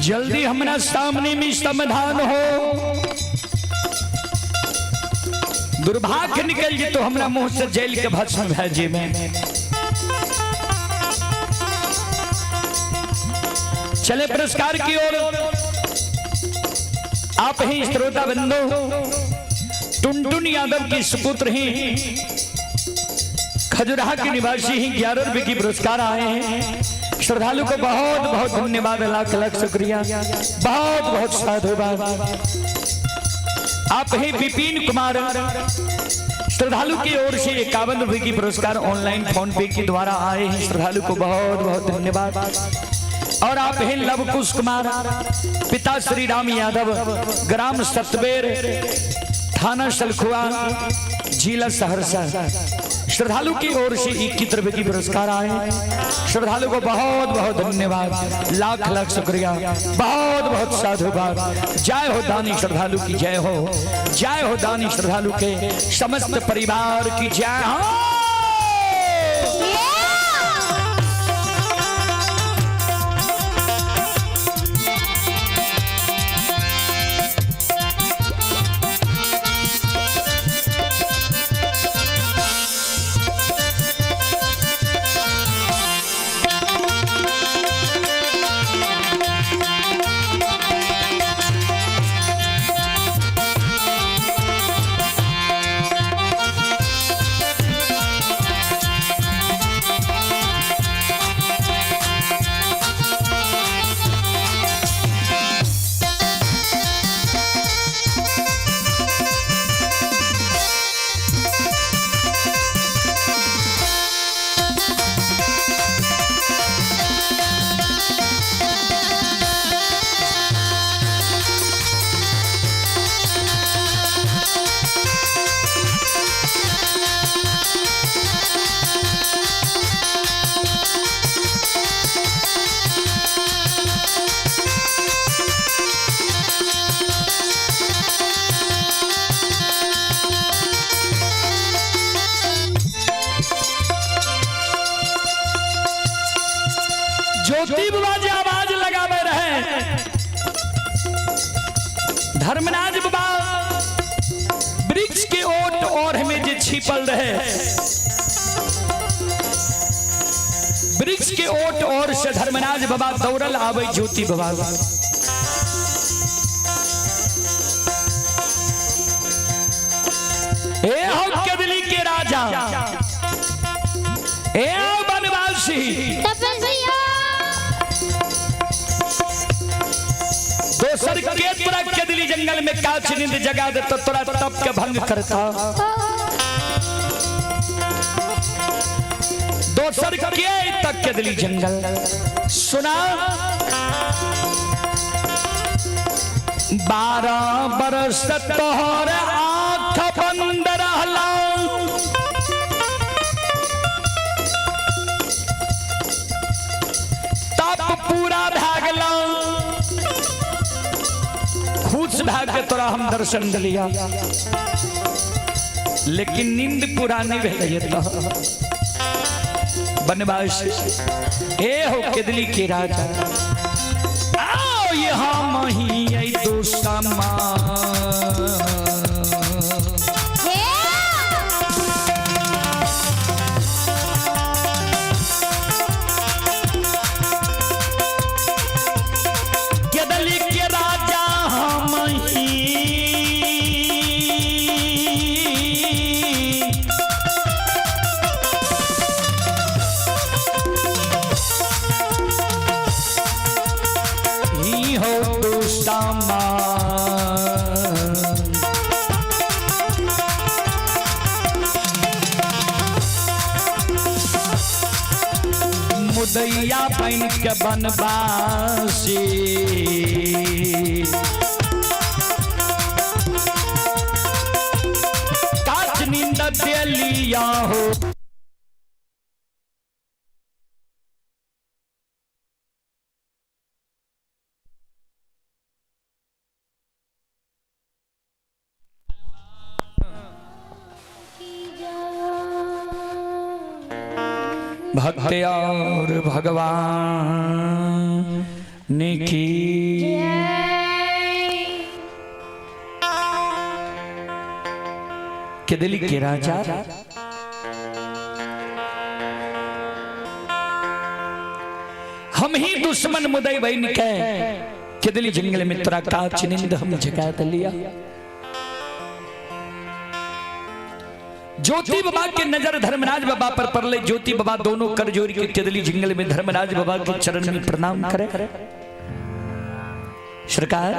जल्दी हमरा सामने में समाधान हो। दुर्भाग्य निकल जे तो हमरा मुंह से जेल के भस्म भै जे में। चले पुरस्कार की ओर। आप ही श्रोता बंधु टुनटुन यादव की सुपुत्र ही खजुराह के निवासी ही 11 रुपए की पुरस्कार आए हैं। श्रद्धालु को बहुत बहुत धन्यवाद, लाख लाख शुक्रिया, बहुत बहुत साधुवाद। आप ही विपिन कुमार श्रद्धालु की ओर से 51 रुपए की पुरस्कार ऑनलाइन फोन पे के द्वारा आए हैं, श्रद्धालु को बहुत बहुत धन्यवाद। और आप हैं लवकुश कुमार, पिता श्री राम यादव, ग्राम सतबेर, थाना सलखुआ, जिला सहरसा, श्रद्धालु की ओर से 21 रुपए की पुरस्कार आए, श्रद्धालु को बहुत बहुत धन्यवाद, लाख लाख शुक्रिया, बहुत बहुत साधुवाद। जय हो दानी श्रद्धालु की जय हो, जय हो दानी श्रद्धालु के समस्त परिवार की जय हो। ज्योति बाबा जी आवाज लगावे रहे, धर्मराज बाबा वृक्ष के ओट और में जे छिपल रहे, वृक्ष के ओट और से धर्मराज बाबा दौड़ल आवे ज्योति बाबा। ए हो केदली के राजा, ए हो बनवासी, तपस्या दोसर के तोरा केदली जंगल में काच नींद जगा दे तो तोरा तप के भंग करता। दोसर के तक केदली जंगल सुना 12 बरस तोहर आँख बंद रहला, तप पूरा भागला, खुश भाग के तोरा हम दर्शन दिलिया, लेकिन नींद पूरा नहीं भेलै तो बनवास। ए हो केदली के राजा, आओ यहाँ मही आई दोसमा। केदली के राजा हम ही, ही हो दोसमा। मुदैया बन के बनवासी, काच नींद दिलिया हो। भक्त और भगवान की केदली के राजा, हम ही दुश्मन मुदई बन के केदली जंगल में तोरा काच नींद हम जगा दिलिया। ज्योति बाबा के नजर धर्मराज बाबा पर पड़ले। ज्योति बाबा दोनों कर जोड़ के केदली जंगल में धर्मराज बाबा के चरण में प्रणाम करे। सरकार,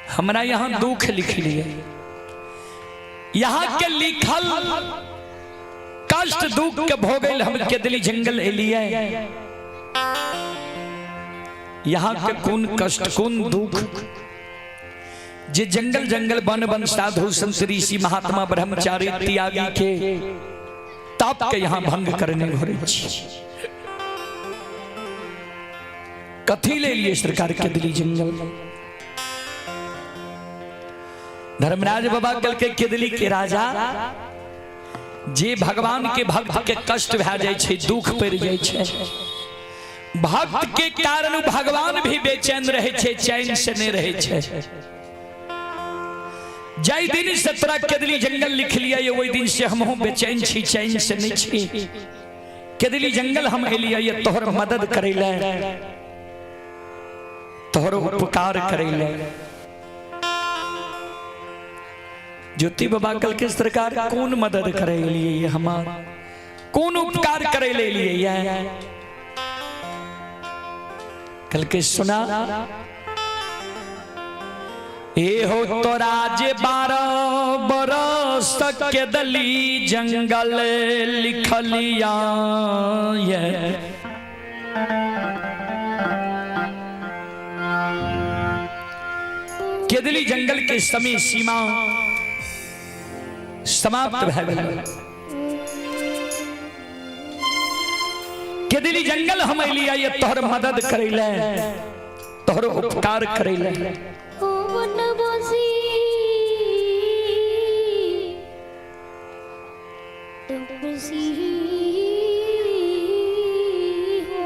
हमरा यहाँ दुख लिख लिए, यहाँ के लिखल कष्ट दुख के भोगल हम केदली जंगल एलिए। यहाँ के कौन कष्ट कौन दुख जे जंगल जंगल वन वन साधु संत ऋषि महात्मा ब्रह्मचारी त्यागी के ताप के यहाँ भंग करने घुरे छी। कथी ले लिए सरकार के दिली जंगल? धर्मराज बाबा कल के केदली के राजा, जे भगवान के भक्त के कष्ट भए जाइ छै, दुख पड़ि जाइ छै, भक्त के कारण भगवान भी बेचैन रहे छै, चैन से नहीं रहे छै। जाहि दिन से तोरा केदली जंगल लिख लिया, ये ओहि दिन से हमहूँ बेचैन छी, चैन से नहीं छी। केदली जंगल हम एलियै ये तोहर मदद करै ले, तोहर उपकार करै ले। ज्योति बाबा कल के सरकार कौन मदद करे लिए हमार, कौन उपकार करे ले लिए? कल के सुना, ए हो तोरा जे 12 बरस के दली जंगल लिखलिया ये। केदली जंगल के समय सीमा समाप्त भए गेल। केदली जंगल हम एलियै ये तोहर मदद करै ले, तोहर उपकार करै ले। ओ वनवासी तपसी हो,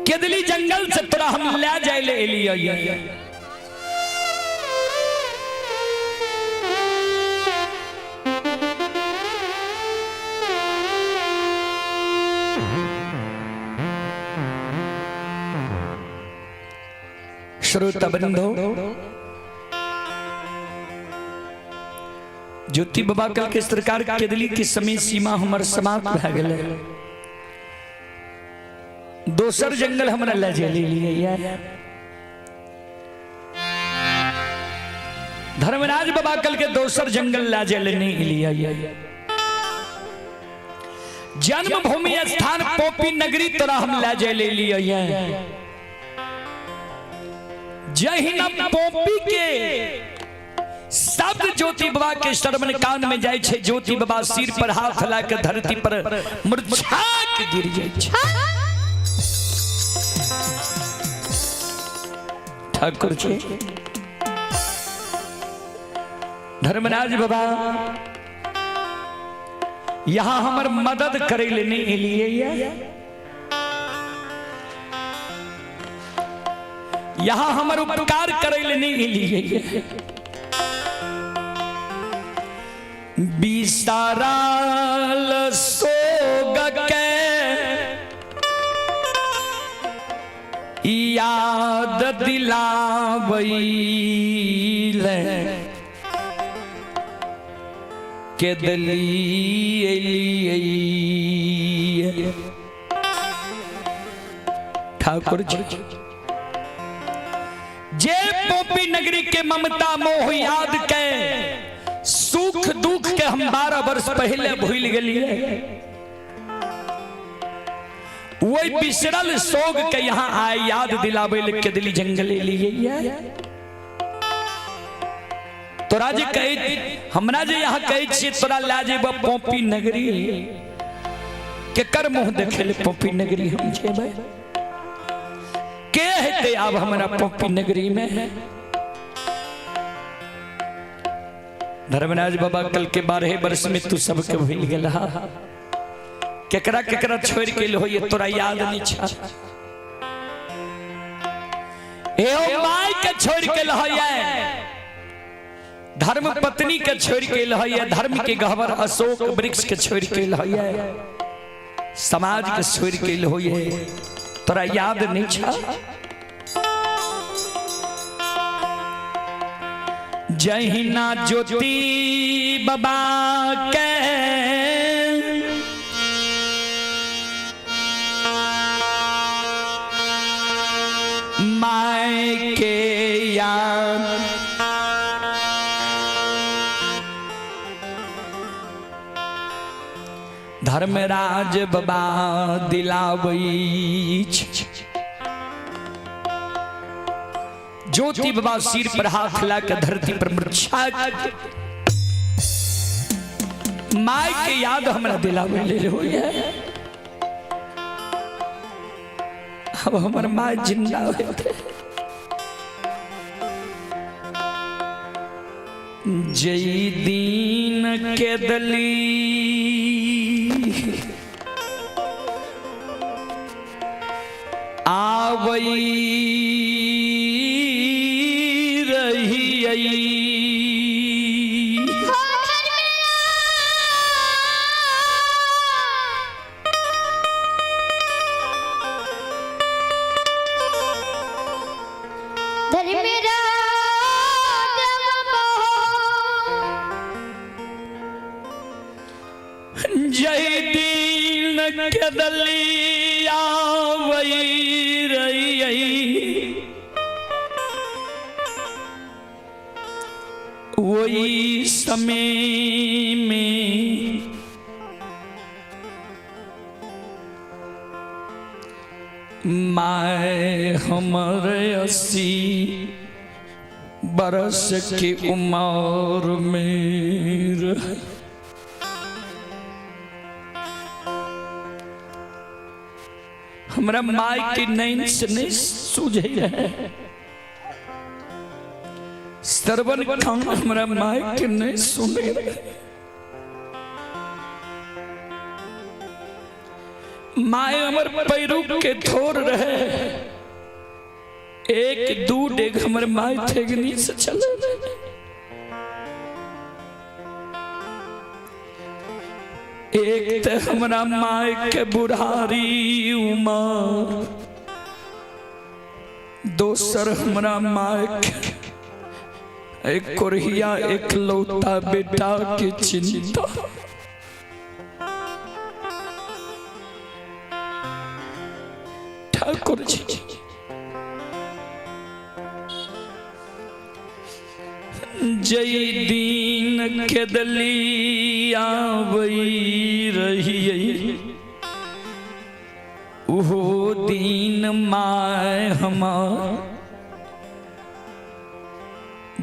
केदली जंगल से तोरा हम ले जाय ले एलियै। श्रोता बंधु, ज्योति बाबा कल के सरकार केदली के समय सीमा हमर समाप्त भए गेलै, दोसर जंगल हमरा ले जाय लिए। धर्मराज बाबा कल के दोसर जंगल ले जाय ले नहीं लिए। जन्मभूमि स्थान पोपी नगरी तोरा हम ले जाय ले लिए। जहिना पोपी के शब्द ज्योति बाबा के श्रवण कान में जाय छै, ज्योति बाबा सिर पर हाथ ला के धरती पर मूर्छा के गिर जाय छै। ठाकुर जी, धर्मराज बाबा यहाँ हमर मदद करे ले नहीं एलिए, यहाँ हमर उपकार करे ले नहीं एलिए। बिसाराल सोग के याद दिलावैले केदली एलिए। ठाकुर जी, जे पोपी नगरी के ममता मोह याद के सुख दुख के हम 12 वर्ष पहले भूल गेलिए, वही बिसरल सोग के यहाँ आए याद दिलावे ले केदली जंगल लिए। तोरा जे कहे, हमरा जे यहाँ कहे छियै तोरा लए जेबऽ पोपी नगरी, केकर मुँह देखे ले पोपी नगरी हम जेबै? के हेतै आब हमरा पोपी नगरी में? धर्मराज बाबा कल के 12 वर्ष में तू सबके भूल गेलहा, केकरा केकरा छोड़ के हो ये तोरा याद नहीं छा? ए ओ my के छोड़ के लहया, धर्म पत्नी के छोड़ के है, धर्म के गहवर अशोक वृक्ष के छोड़ के है, समाज के छोड़ के है, तोरा याद नहीं छा? जहिना ज्योति बाबा के my के याद धर्मराज बाबा दिलावई। ज्योति बाबा सिर पर हाथ लाकर धरती पर मूर्छा my के याद हमरा दिलावे ले होइए। अब हमर माय जिंदा होते जई दीन के दली आवई रही। जय दीन के दली आवई रही, वही समय में my हमरे 80 बरस की उम्र में रहे। हमरा माय के नैन से नहीं सूझे रहे, श्रवण कान हमरा माय के नहीं सुने रहे। My हमर पैरू के थोर रहे, एक दू डेग हमर my ठेगनी से चले रहे। एक तो हमरा my के बुढ़ारी उमर, दोसर हमरा my के एक कोरहिया एक लौता बेटा के चिंता। ठाकुर जी जय दीन के दली आवई रही, उहो दीन my हमार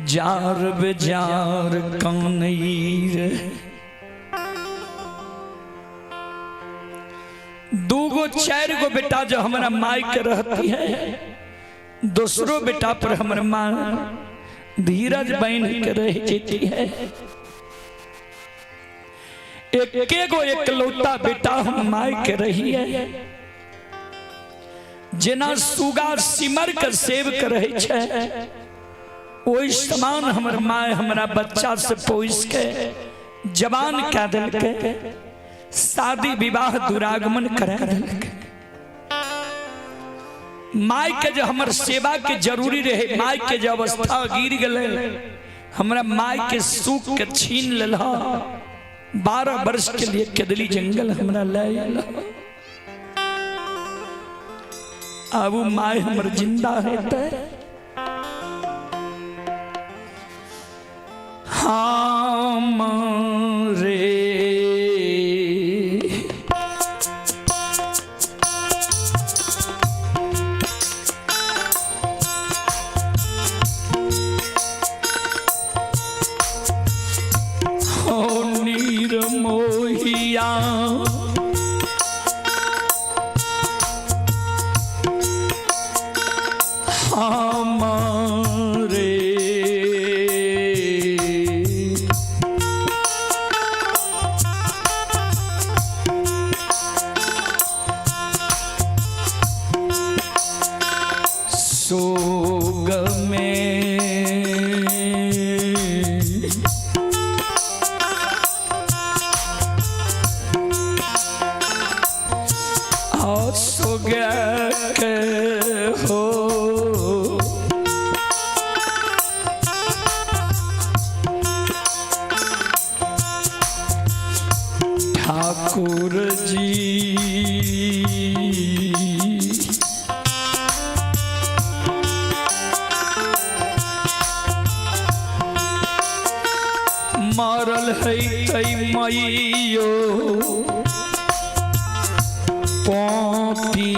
जार बेजार कानई रे। दूगो चार गो बेटा जो हमारा माई के रहती है, दूसरो बेटा पर हमर माँ धीरज बन के रह जेती है। एक गो एकलौता बेटा हम my के रही है, जेना सुगा सिमर के सेव के रहे छे, ओहि समान हमर my हमरा बच्चा से पोस के जवान कह दिलके, शादी विवाह दुरागमन करा दिलके। My के जो हमर सेवा के जरूरी रहे, my के जो अवस्था गिर गए, हमरा my के सुख के छीन लेल। 12 वर्ष के लिए केदली जंगल हमरा ले आयल। अब my हमर जिंदा है ते हम रे मोहिया हमारे। के हो। ठाकुर जी मारल है तै मैयो पापी।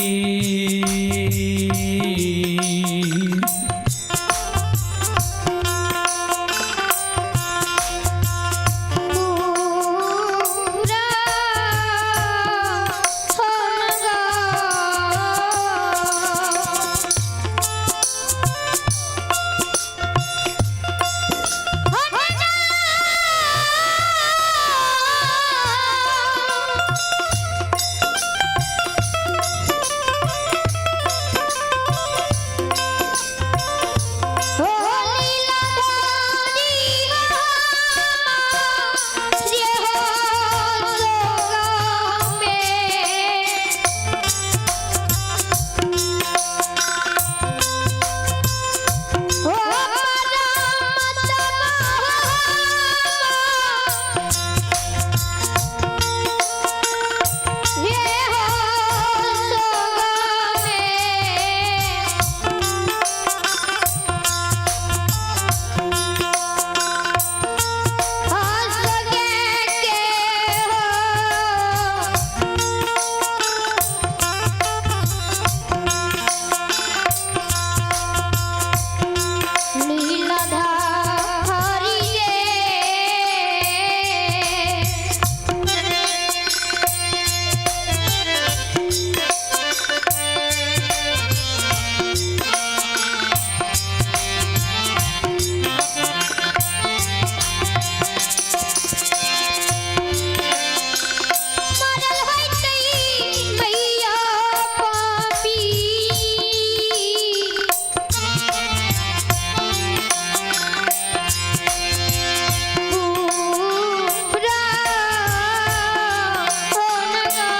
पूरा होनगा।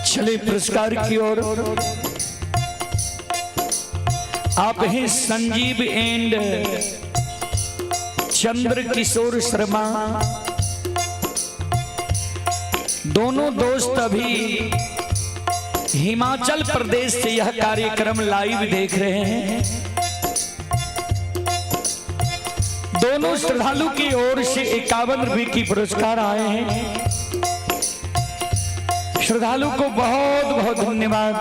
चले पुरस्कार की ओर। आप हैं संजीव एंड चंद्र किशोर शर्मा, दोनों दोस्त अभी हिमाचल प्रदेश से यह कार्यक्रम लाइव देख रहे हैं। दोनों श्रद्धालु की ओर से 51 रुपए की पुरस्कार आए हैं। श्रद्धालु को बहुत बहुत धन्यवाद,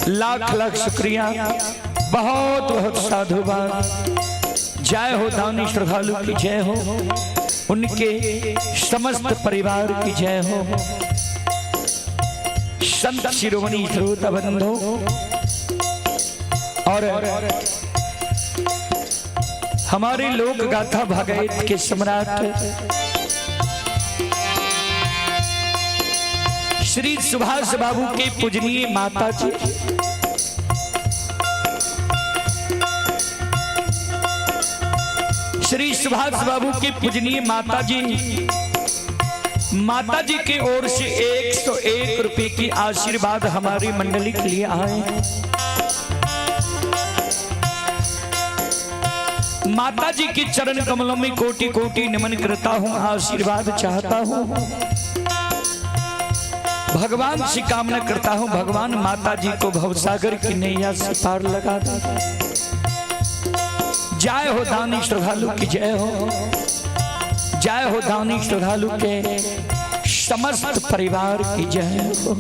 लाख लाख शुक्रिया, बहुत बहुत साधुवाद। जय हो दानी श्रद्धालु की जय हो, उनके समस्त परिवार की जय हो। संत शिरोमणि श्रोता बंधु और हमारे लोक गाथा भगवत के सम्राट श्री सुभाष बाबू के पूजनीय माता जी, श्री सुभाष बाबू के पूजनीय माता जी, माता जी की ओर से 101 रुपए की आशीर्वाद हमारी मंडली के लिए आए। माता जी के चरण कमलों में कोटि कोटि नमन करता हूं, आशीर्वाद चाहता हूं, भगवान से कामना करता हूं, भगवान माता जी को भवसागर की नैया से पार लगा दे। जय हो दानी श्रद्धालु की जय हो, जय हो दानी श्रद्धालु के समस्त परिवार की जय हो।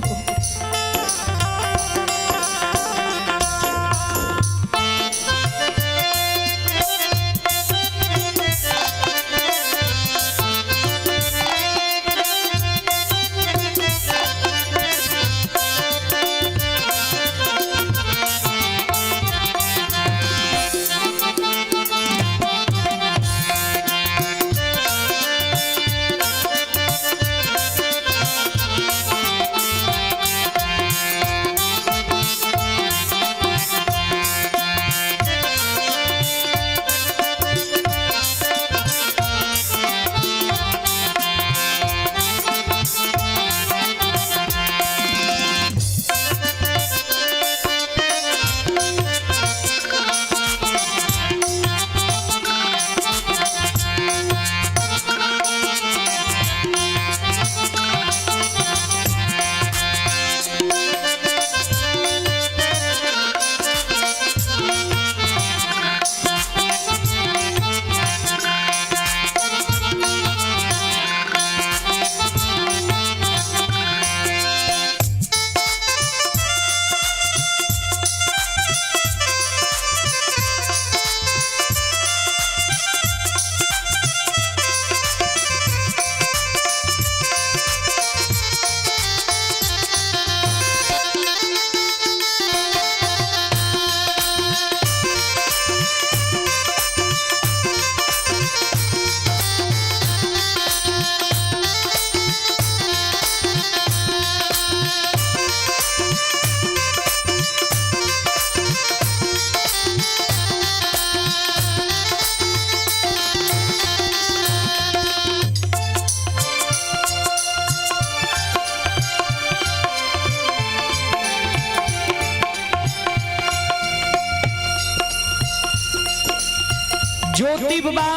ज्योति बाबा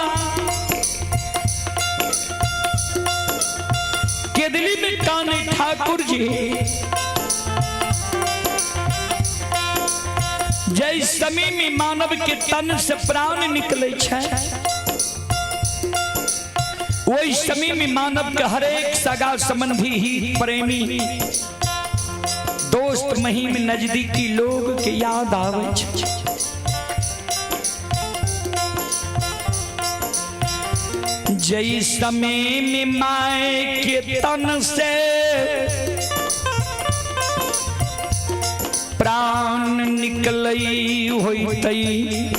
केदली में काने ठाकुर जी। जय समय में मानव के तन से प्राण निकले छै, वही समय में मानव के हरेक सगा संबंधी ही प्रेमी दोस्त महीम नजदीकी लोग के याद आवे छै। जय समय में माय के तन से प्राण निकलई होतई,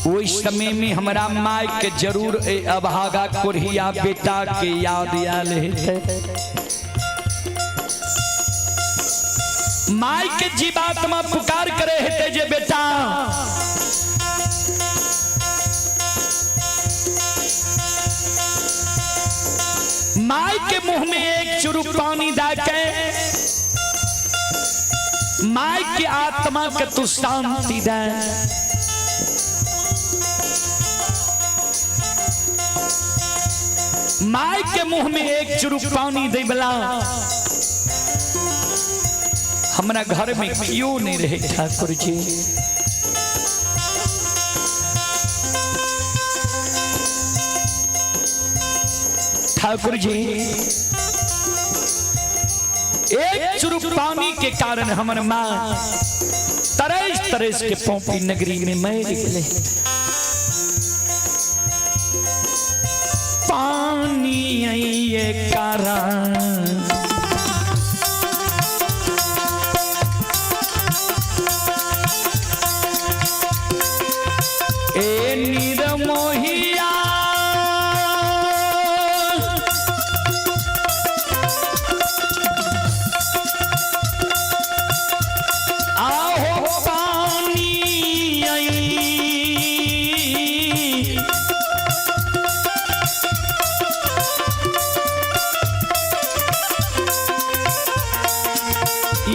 ओहि समय में हमरा माय के जरूर ए अभागा कोढ़िया बेटा के याद आयल हेतै। माय के जीवात्मा पुकार करे हेतै जे बेटा माय के मुंह में एक चुरू पानी दे के माय के आत्मा के तू शांति दे। माय के मुंह में एक चुरू पानी दे वाला हमरा घर में क्यों नहीं रहे ठाकुर जी। ठाकुर जी एक चुरू पानी के कारण हमर माँ तरस तरस के पौपी नगरी में मर गए। पानी ये कारण ए निरमोहिया आहो पानी आई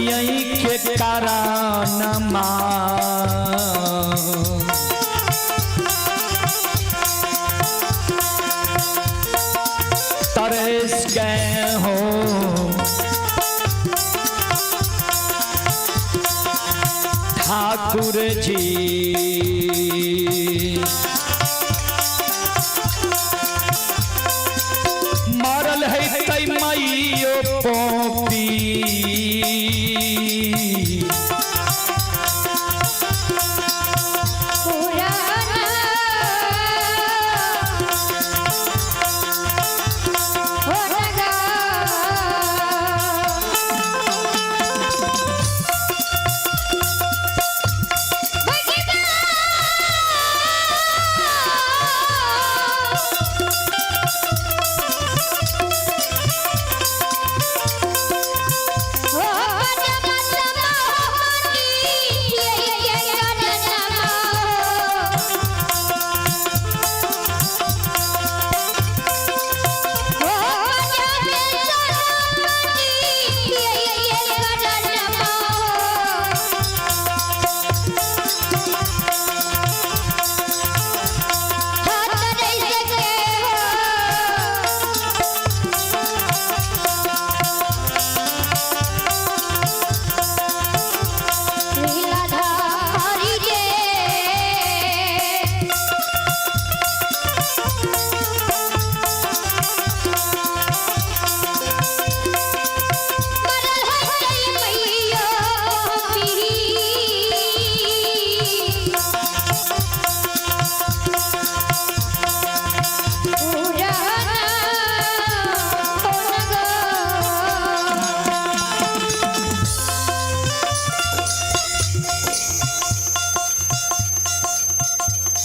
यही के कारण माँ तरस गए हो ठाकुर जी। मरल है तै मैयो पोपी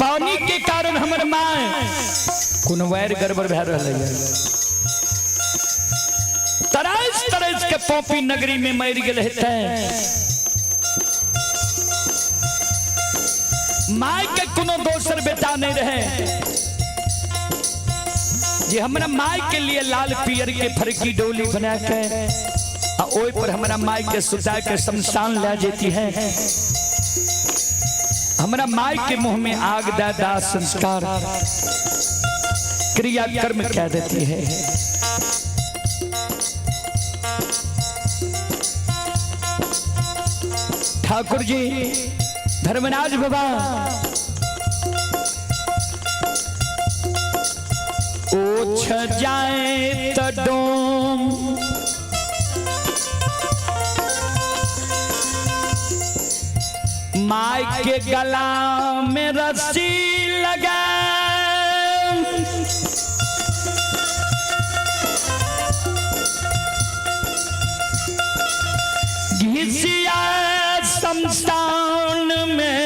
पानी के कारण हमर माय कोनो वैर गड़बड़ भए रहल है। तरस तरस के पोपी नगरी में मर गेल हेतै। माय के कोनो दोसर बेटा नहीं रहे जे हमरा माय के लिए लाल पियर के फरकी डोली बना के आ ओई पर हमरा माय के सुता के शमशान ले जेती है। हमरा माय के मुंह में आग दा दाह संस्कार क्रिया कर्म कह देती है। ठाकुर जी धर्मराज बाबा ओछ जाए त डोम माय के गला में रस्सी लगा घिसिया शमशान में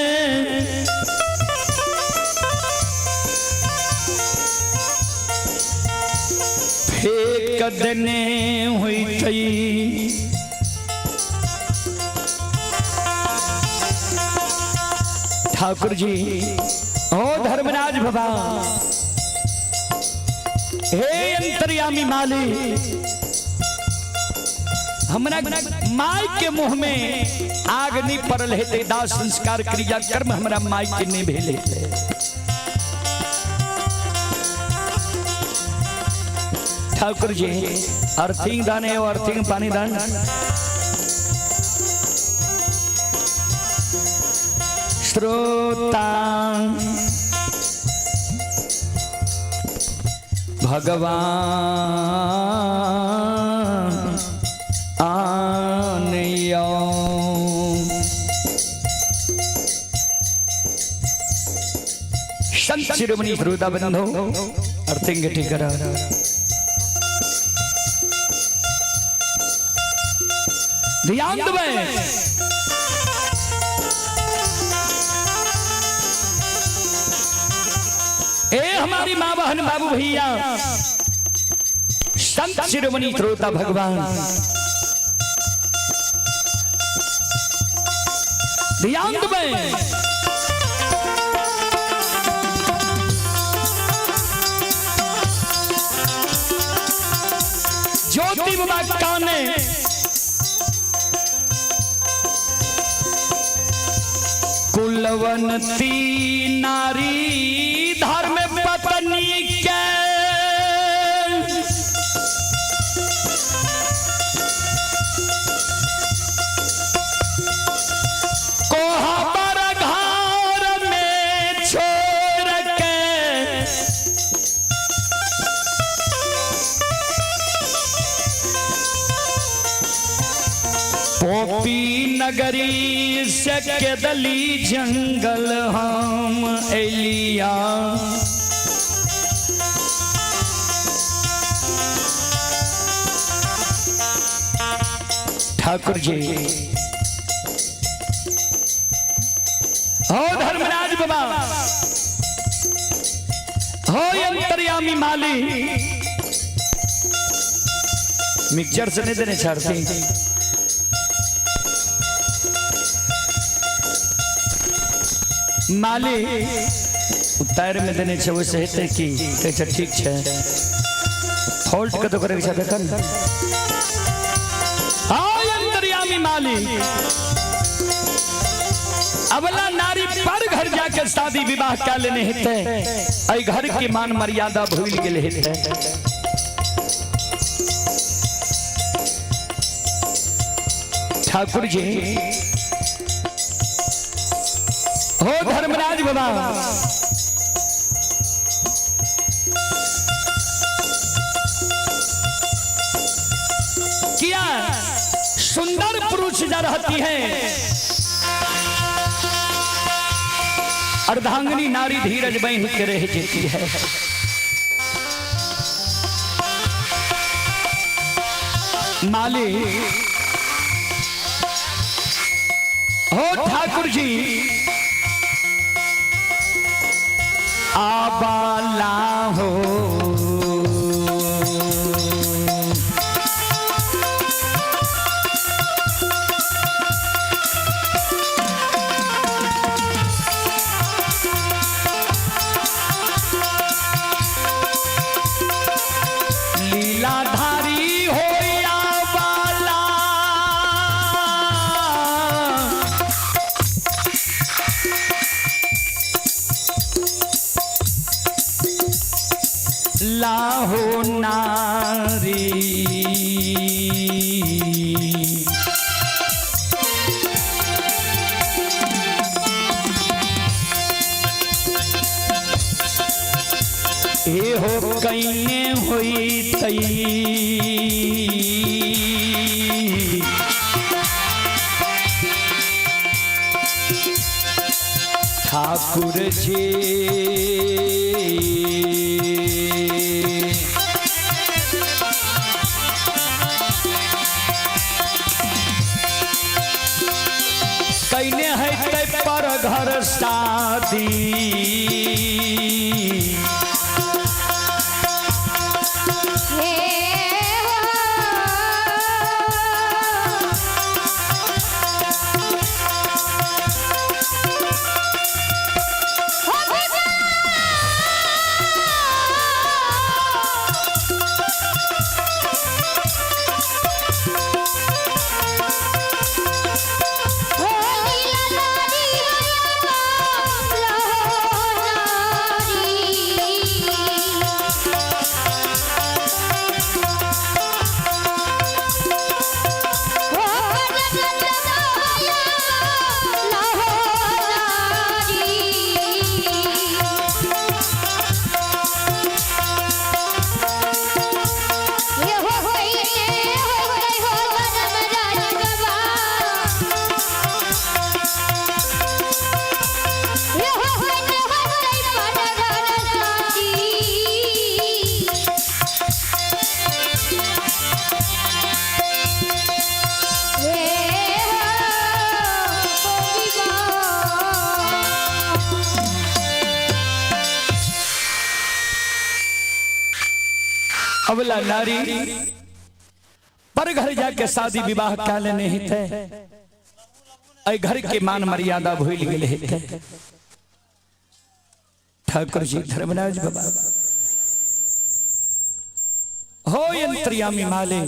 फेंक देने हुई थी। ठाकुर जी ओ धर्मराज बाबा हे अंतर्यामी माली हमरा माय के मुंह में आग नहीं पड़ल हेतै, दाह संस्कार क्रिया कर्म हमरा माय के नहीं भेल हेतै। ठाकुर जी अर्थिंग दान है अर्थिंग पानी दान। श्रोता भगवान आनयो। संत शिरोमणि श्रोता बंधु अर्थिंग ठीक करा। ध्यान देबै ए हमारी माँ बहन बाबू भैया संत शिरोमणि श्रोता भगवान ध्यान देबै। ज्योति बाबा काने कुलवंती नारी धर्म पत्नी के कोहबर घर में छोड़ के पोपी नगरी से केदली जंगल हम एलिया। ठाकुर जी हो धर्मराज बाबा हो अंतर्यामी माली मिक्सचर से नहीं देने छाड़ती। माली उतार में देने छे वैसे हेतै की कहै छै ठीक छै फॉल्ट कतौ करे के छै देखन। आय अंतर्यामी माली अबला नारी पर घर जाके शादी विवाह कै लेने हेतै, एहि घर के मान मर्यादा भूल गेल हेतै। ठाकुर जी हो धर्मराज बाबा किया सुंदर पुरुष जा रहती है अर्धांगिनी नारी धीरज बहन के रह जेती है। माली हो ठाकुर जी आबाला हो लीलाधारी हो आबाला। अबला हो नारी। ए हो कहीं हुई तई ठाकुर जी कैने है तै पर घर शादी। अबला नारी पर घर जाके शादी विवाह क्या लेने ही थे, घर के मान मर्यादा भूल गए थे। ठाकुर जी धर्मराज बाबा हो यंत्रियामी माले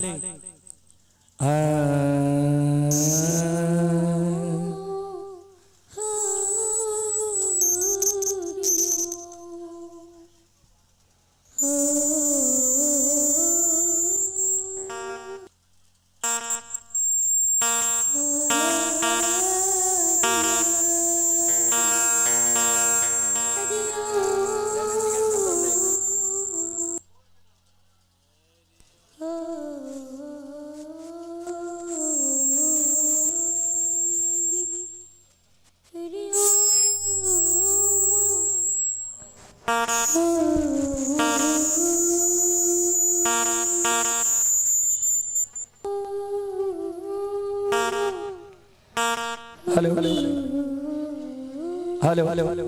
hello hello hello hello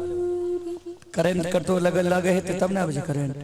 current कर तो लगल लगे है तब ना बजे current.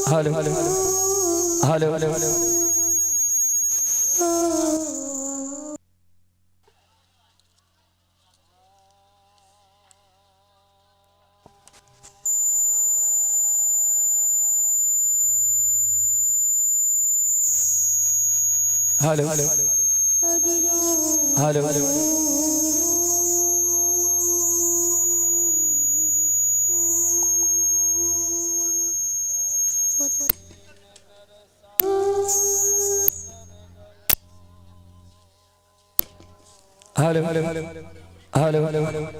Hello hello hello hello hello hello hello. Hello hello hello hello.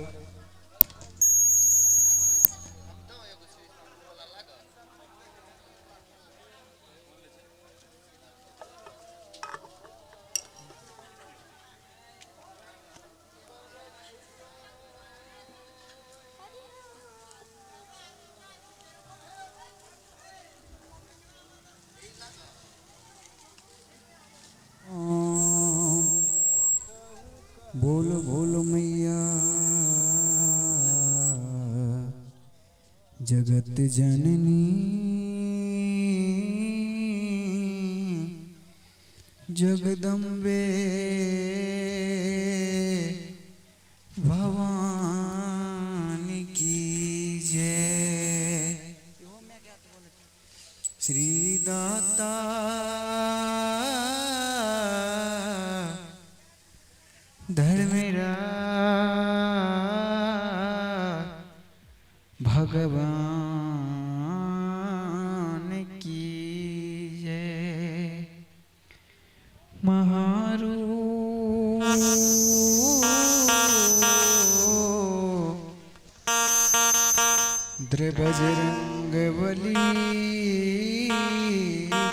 बोलो बोलो मैया जगत जननी जगदम्बे भवानी की जय। श्री दाता धर्मेरा भगवान की जय। महारू बजरंग बली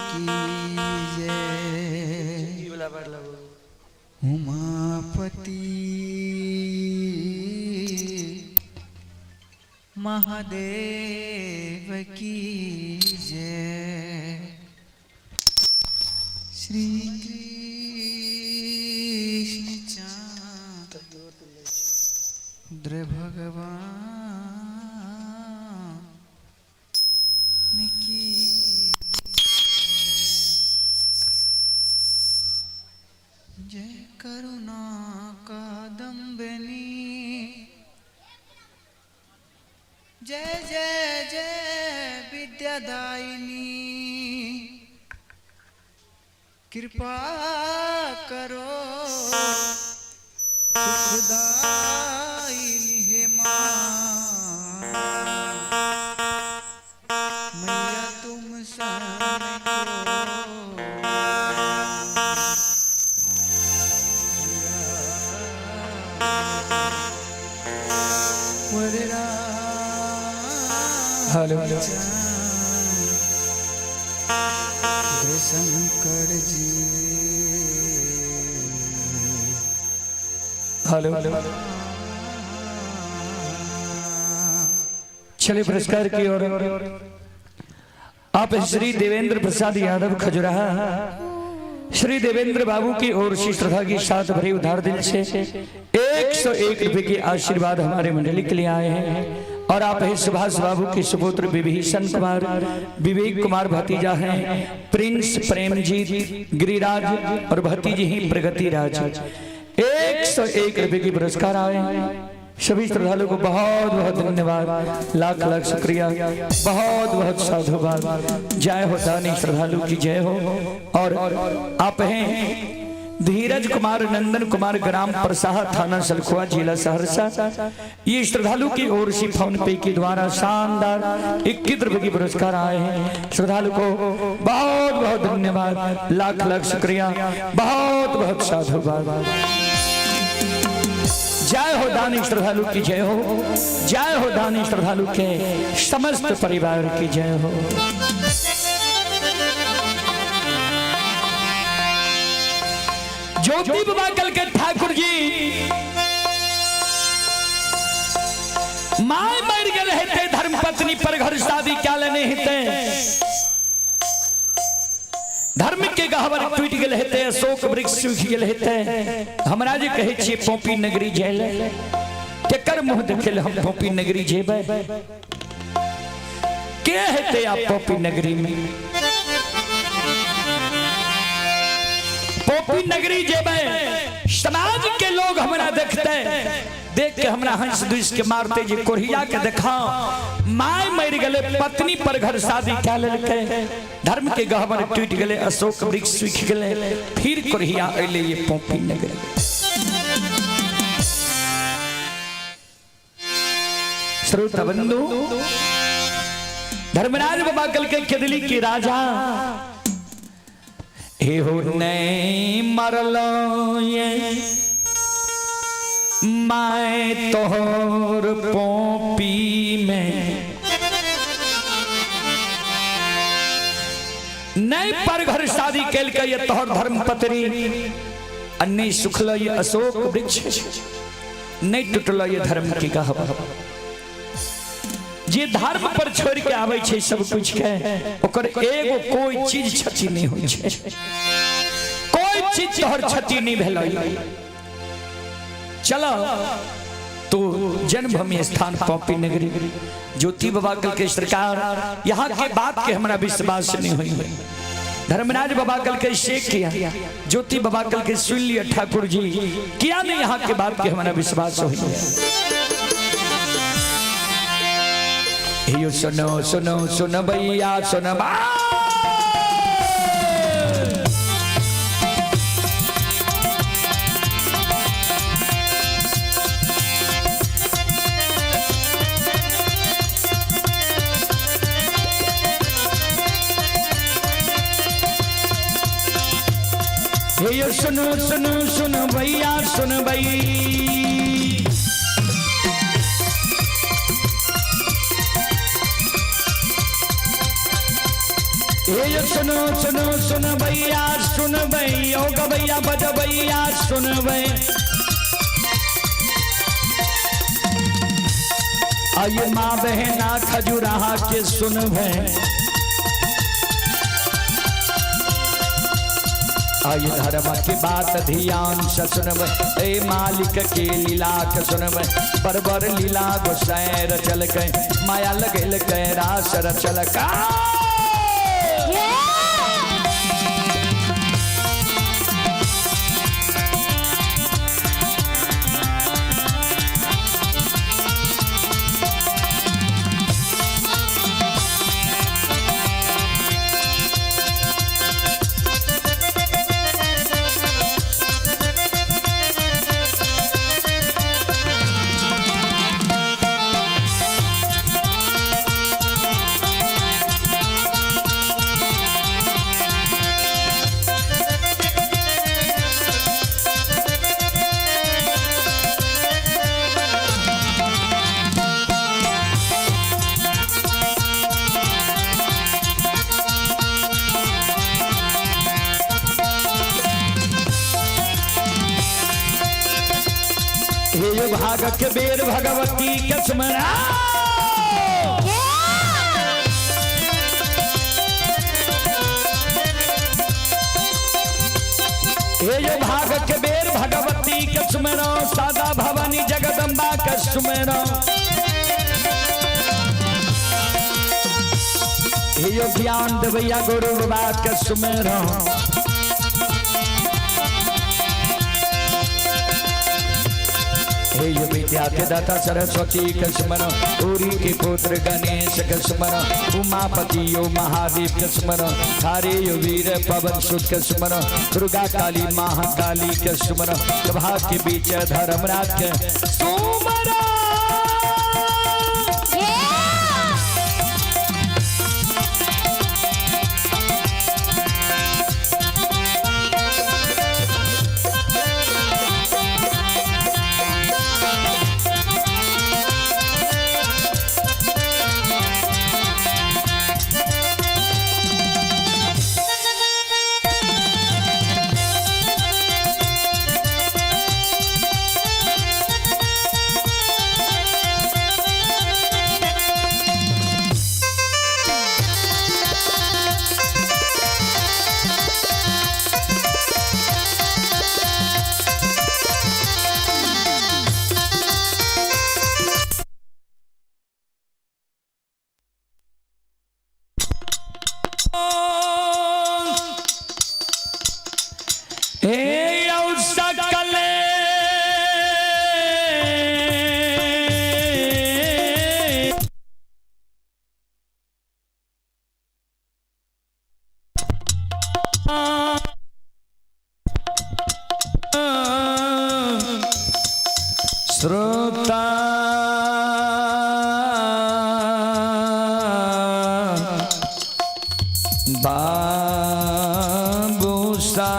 की जय। उमापति महादेव की जय। श्री कृष्ण चंद्र भगवान की जय। करुणा कादम्बिनी जय जय जय विद्यादायिनी। कृपा करो सुखदायिनी हे माँ, मैया तुम सन को hello hello. Shankar ji hello hello. चलिए पुरस्कार की ओर आप श्री देवेंद्र प्रसाद यादव खजुराहा श्री देवेंद्र बाबू की ओर से श्रद्धा की साथ भरे उधार दिल से 101 रुपए के आशीर्वाद हमारे मंडली के लिए आए हैं। और आप हैं सुभाष बाबू के सुपुत्र विभीषण कुमार, विवेक कुमार भतीजा हैं, प्रिंस प्रेमजीत गिरिराज और भतीजी ही प्रगति राज। 101 रुपए की पुरस्कार आए हैं। सभी श्रद्धालुओं को बहुत बहुत धन्यवाद, लाख लाख शुक्रिया, बहुत बहुत साधुवाद। जय हो दानी श्रद्धालु की जय हो। और आप हैं धीरज कुमार नंदन कुमार, ग्राम परसाहा, थाना सलखुआ, जिला सहरसा। ये श्रद्धालु की ओर से फोन पे के द्वारा शानदार 21 रुपए की पुरस्कार आए हैं। श्रद्धालु को बहुत बहुत धन्यवाद, लाख लाख शुक्रिया, बहुत बहुत साधुवाद। जय हो दानी श्रद्धालु की जय हो, जय हो दानी श्रद्धालु के समस्त परिवार की जय हो। ज्योति बाबा कल के ठाकुर जी my मर गए रहते, धर्म पत्नी पर घर शादी क्या लेने हिते। धर्म के गहवर टूटि गेल हेतै, अशोक वृक्ष सूखि गेल हेतै। हमरा जे कहै छियै पोपी नगरी जाय लए, केकर मुँह देखै लए हम पोपी नगरी जेबै? के हेतै आब पोपी नगरी में? पोपी नगरी जेबै, समाज के लोग हमरा देखते, देख के हमरा हंस दुस के मारते जे कोढ़िया के देखाओ, my मरि गेलै, पत्नी पर घर शादी कए लेलकै, धर्म के गहबर टूटि गेलै, अशोक वृक्ष सूखि गेलै, फिर कोढ़िया अयलै ये पोपी नगरी। श्रोता बंधु, धर्मराज बाबा कल के केदली के राजा हे हो नहीं मरलो ये मैं तोहर पोपी में नहीं पर घर शादी कैल के ये तोहर धर्म पत्री, अन्य सुखल ये अशोक वृक्ष, नहीं टूटल ये धर्म की गहबर। जे धर्म पर छोड़ के आवे छै सब कुछ के, ओकर एगो कोई चीज क्षति नहीं होई छै, कोई चीज तोहर क्षति नहीं भेलै। चलो तो जन्मभूमि स्थान पौपी नगरी। ज्योति बाबा कल के सरकार यहाँ के बात के हमरा विश्वास नहीं हुई। धर्मराज बाबा कल के शेख किया, ज्योति बाबा कल के सुन लिया ठाकुर जी, किया नहीं यहाँ के बात के हमारा विश्वास हुई। यो सुनो सुनो सुन भैया सुन बा। हे सुनो सुनो सुन भैया सुन भई, हे सुनो सुनो सुन भैया सुन भई, ओ गवैया बजबैया सुन भई। आइए माँ बहना खजुराहा के सुन भई, आइए धर्म की बात ध्यान से सुनब, ए मालिक के लीला के सुनब। बरबर लीला गोसाई रचल के, माया लगल के रास रचल का। हे भाग के बेर भगवती के स्मरण, हे भाग के बेर भगवती के स्मरण, सादा भवानी जगदम्बा के स्मरण। हे ज्ञान देवैया गुरु बाबा के स्मरण। हे विद्या के दाता सरस्वती के स्मरण, पूरी के पुत्र गणेश के स्मरण, उमापति यो महादेव के स्मरण, थारे यो वीर पवन सुत के स्मरण, दुर्गा काली महाकाली के स्मरण, सभा के बीच धर्मराज के सुमरण। श्रोता बाबू सा।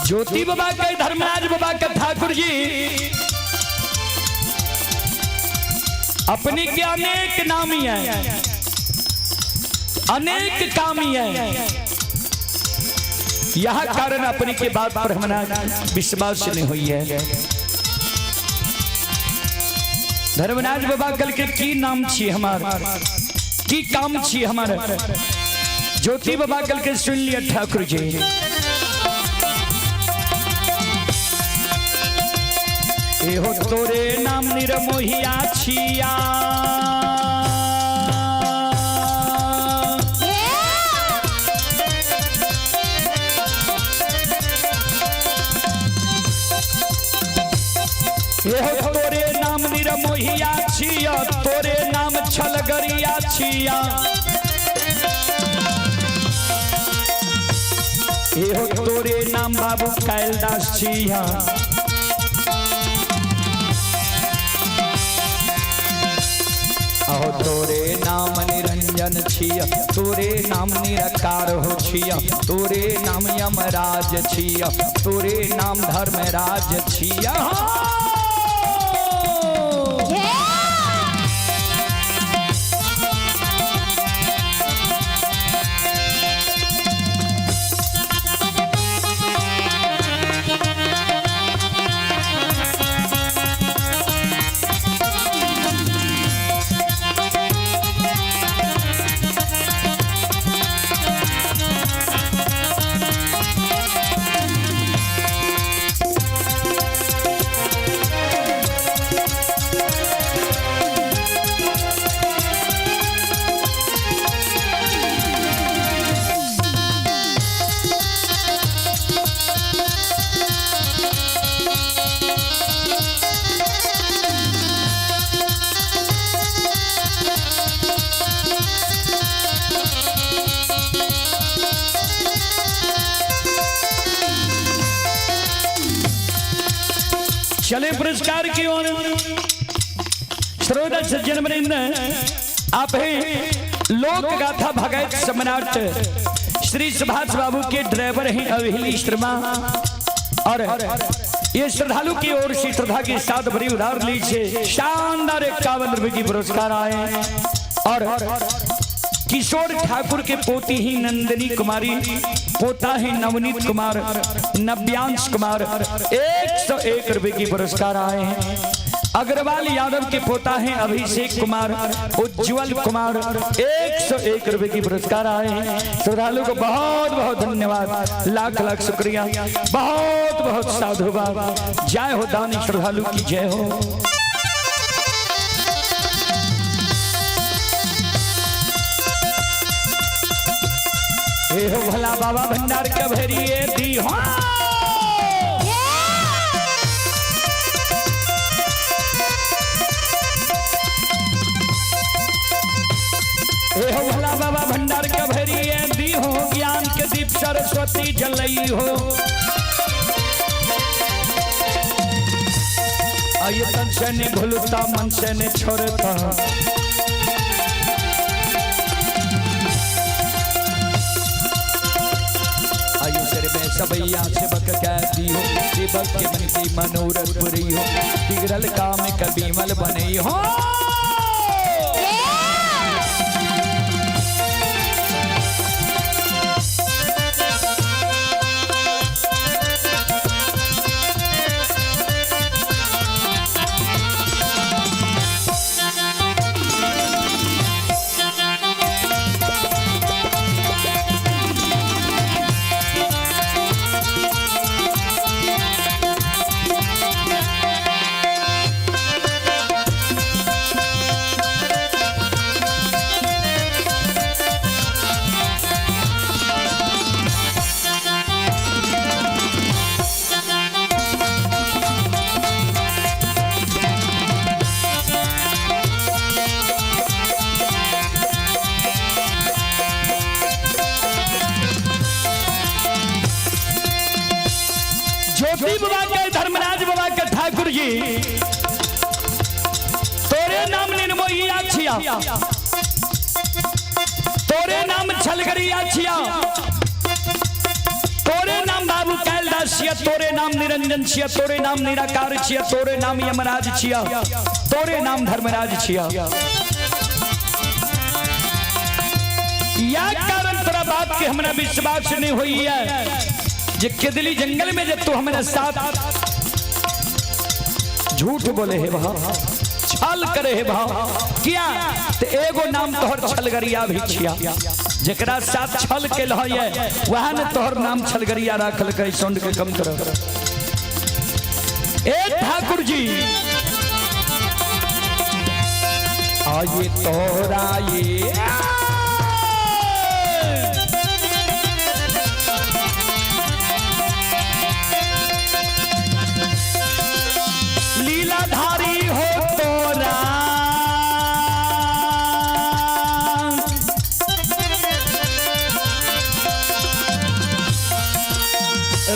ज्योति बाबा के धर्मराज बाबा के ठाकुर जी अपने के अनेक नाम ही है, अनेक काम ही है। यह कारण अपने के बात पर हमारा विश्वास नहीं हुई है। धर्मराज बाबा कल के की नाम छी हमार, की काम छी हमार। ज्योति बाबा कल के सुन लिया ठाकुर जी। एहो तोरे नाम निरमोहिया छिया, एहो तोरे नाम निरमोहिया छिया, तोरे नाम छलगरिया छिया, एहो तोरे नाम बाबू कैलदास छिया। अहो तोरे नाम निरंजन छिया, तोरे नाम निराकार हो छिया, तोरे नाम यमराज छिया, तोरे नाम धर्मराज छिया। चले पुरस्कार की ओर। श्रोता सज्जन वृंद, आप हैं लोक गाथा भगत सम्राट श्री सुभाष बाबू के ड्राइवर हैं अवहेली शर्मा, और ये श्रद्धालु की ओर से श्रद्धा के साथ भरी उधार लीजिए शानदार 51 रुपए की पुरस्कार आए। और किशोर ठाकुर के पोती ही नंदिनी कुमारी, पोता है नवनीत कुमार, नव्यांश कुमार, 101 रुपए की पुरस्कार आए हैं। अग्रवाल यादव के पोता हैं अभिषेक कुमार, उज्जवल कुमार, 101 रुपए की पुरस्कार आए हैं। श्रद्धालु को बहुत बहुत धन्यवाद, लाख लाख शुक्रिया, बहुत बहुत साधुवाद। जय हो दानी श्रद्धालु की जय हो। हे हो भला बाबा भंडार के भरिए दी हो। हे हो भला बाबा भंडार के भरिए दी हो, ज्ञान के दीप सरस्वती जलई हो। आयतन से ने भूलता मन से ने छोड़ता, सबैया सेवक कहती हो, सेवक के मन की मनोरथ पुरी हो, बिगड़ल काम कभी मल बने हो। ज्योति बाबा के, धर्मराज बाबा के, ठाकुर जी तोरे नाम निर्मोहिया छिया, तोरे नाम छलगरिया छिया, तोरे नाम बाबू कैलदास छिया, तोरे नाम निरंजन छिया, तोरे नाम निराकार छिया, तोरे नाम यमराज छिया, तोरे नाम धर्मराज छिया। या कारण तोरा बात के हमरा विश्वास नहीं हुई है जे केदली जंगल में जब तू हमारे साथ झूठ बोले है वहां, छल करे है वहां, किया तो एगो नाम तोहर छलगरिया भी छिया, जेकरा साथ छल के लहये वहां ने तोहर नाम छलगरिया राखल के साउंड के कम करो। ए ठाकुर जी आये तोरा ये लीलाधारी हो तोरा,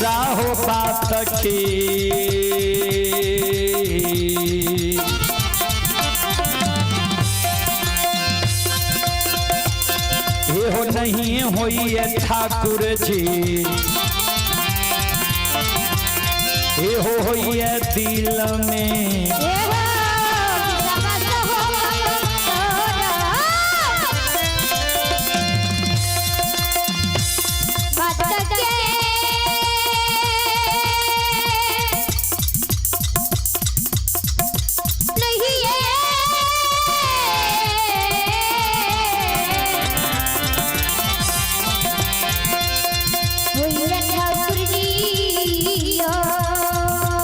राहो बात की ये हो नहीं होई है ठाकुर जी, ये हो होई है दिल में।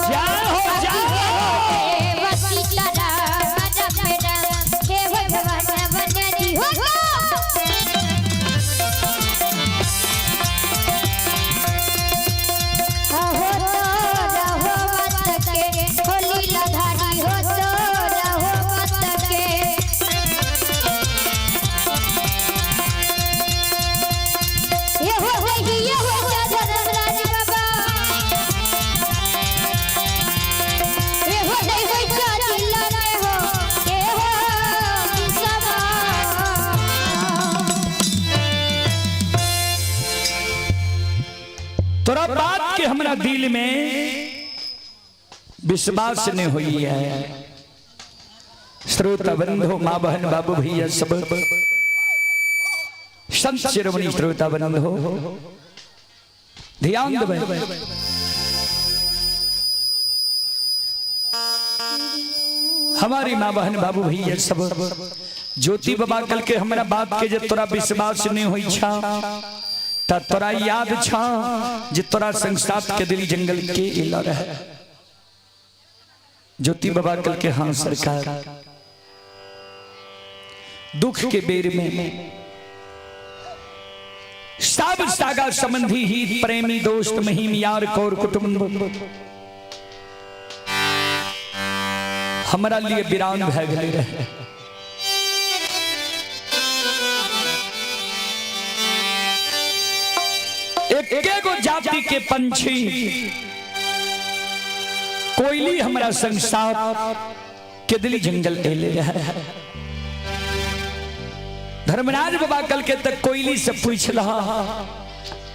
जय हो जय हो। तोरा बात के हमरा दिल में विश्वास नहीं हुई है। श्रोता बंधु, माँ बहन, बाबू भैया सब संत शिरोमणि श्रोता बंधु ध्यान देवे। हमारी माँ बहन बाबू भैया सब ज्योति बाबा कल के हमरा बात के जे तोरा विश्वास नहीं हुई छा त तोरा याद छा जे तोरा संसार के दिल जंगल के इला रहे। ज्योति बाबा कल के हाँ सरकार, दुख के बेर में सब सागा संबंधी ही प्रेमी दोस्त महिम यार कौर कुटुंब हमरा लिए वीरान भय गेले रहे। एकेगो जाति के पंछी कोयली हमरा संसार के दिली जंगल एले रहे। धर्मराज बाबा कल के तक कोयली से पूछ रहा,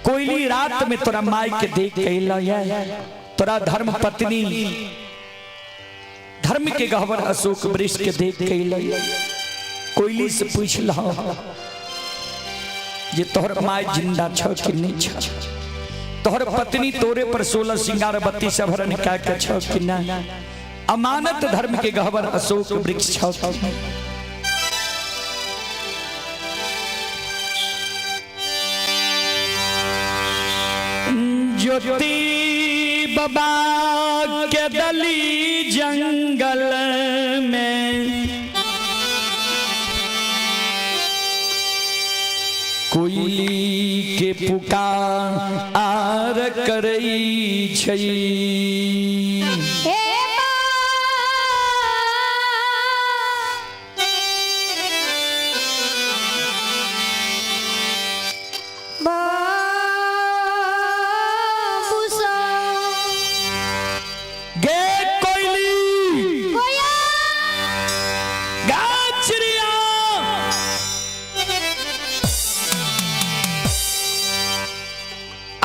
कोयली रात में तोरा माई के देख के अइला, तोरा धर्म पत्नी धर्म के गहवर अशोक वृक्ष के देख के अइला। कोयली से पूछ रहा जे तोहर माई जिंदा छ कि नहीं छ, तोहर पत्नी तोरे पर 16 सिंगार 32 आभरण का के छ कि ना, अमानत धर्म के गहवर अशोक वृक्ष छ। ज्योति बाबा के दली जंगल में कोयली के पुकार करई छई।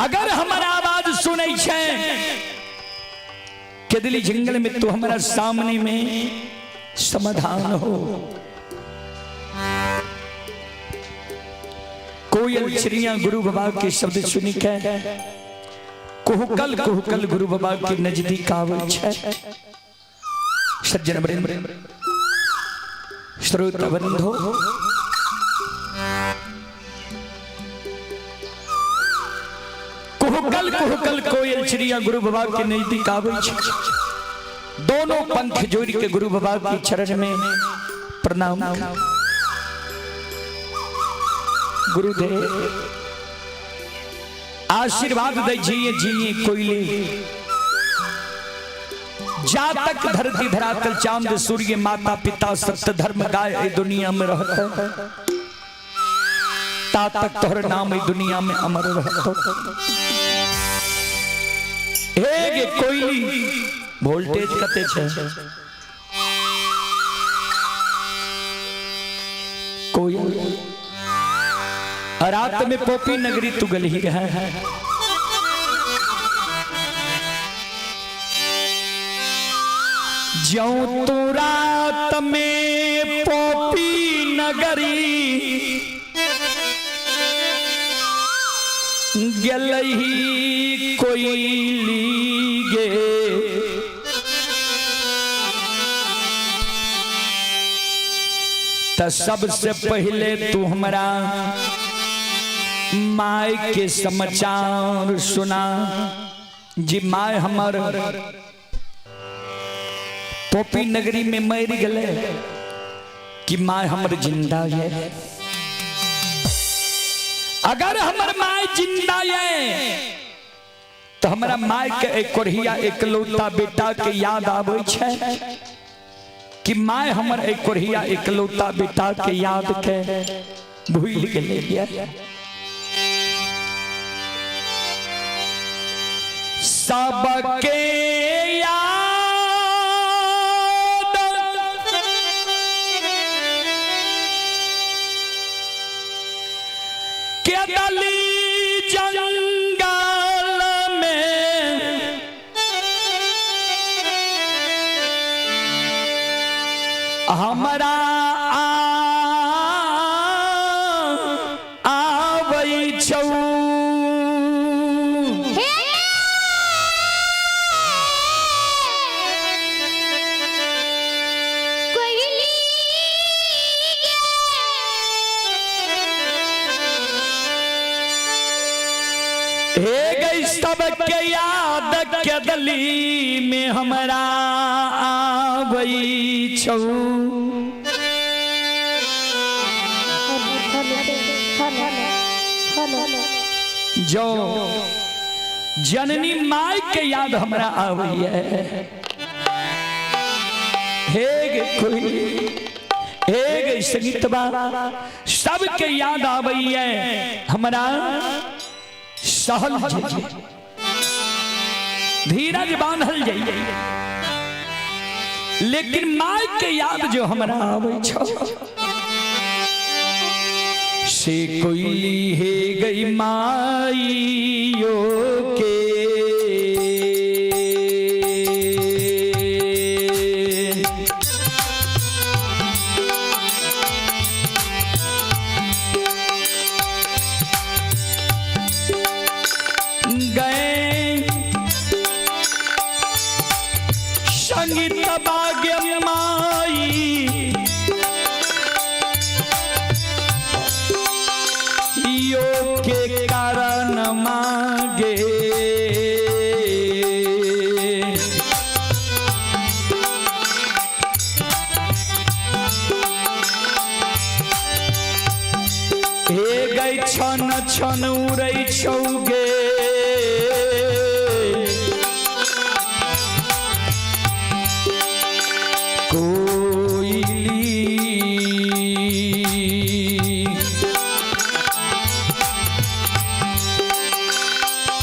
अगर हमर आवाज सुनै छै केदली जंगल में तो हमारा सामने में समाधान हो। कोयल चिड़िया गुरु बाबा के शब्द सुनी के कुहकल कुहकल गुरु बाबा के नजदीक आवे छै। सज्जन वृंद, श्रोता बंधो, कुहकल कुहकल कोयल चिड़िया गुरु बाबा के नजदीक आवे छै। दोनों पंख जोड़ के गुरु बाबा के चरण में प्रणाम। गुरुदेव आशीर्वाद दे जिए जिए कोयले, जा तक धरती धरातल चांद सूर्य माता पिता सत्य धर्म गाय ए दुनिया में रहता, ता तक तोहर नाम ए दुनिया में अमर रहता। हे गे कोयली, वोल्टेज कते छै? कोयल रात में पोपी नगरी तू गलही रहा है। ज्यों तू रात में पोपी नगरी गलही कोयली गे, त सबसे पहले तू हमरा my के समाचार सुना। जी my हमर पोपी नगरी में मर गले कि my हमर जिंदा है। अगर हमर my जिंदा है तो हमरा my के एक कोढ़िया एकलौता बेटा के याद आवे छै कि my हमर एक कोढ़िया एकलौता बेटा के याद के भूल गेलै। सबके याद के दली जंगल में हमरा आबै छौ। हे गई सबके याद के दली में हमरा आबै छौ। जो जननी my के याद हमरा आबै है। हे गे कोई, हे गे संगीतबा, सबके याद आबै है हमरा सहल जाइए, धीरज बांधल जाइए, लेकिन my के याद जो हमरा आबै छौ से कोयली हे गई माइयो के। गए संगीत भाग्य माई यो के कारण मांगे। हे गई छन छन उड़ै छौगे कोयली,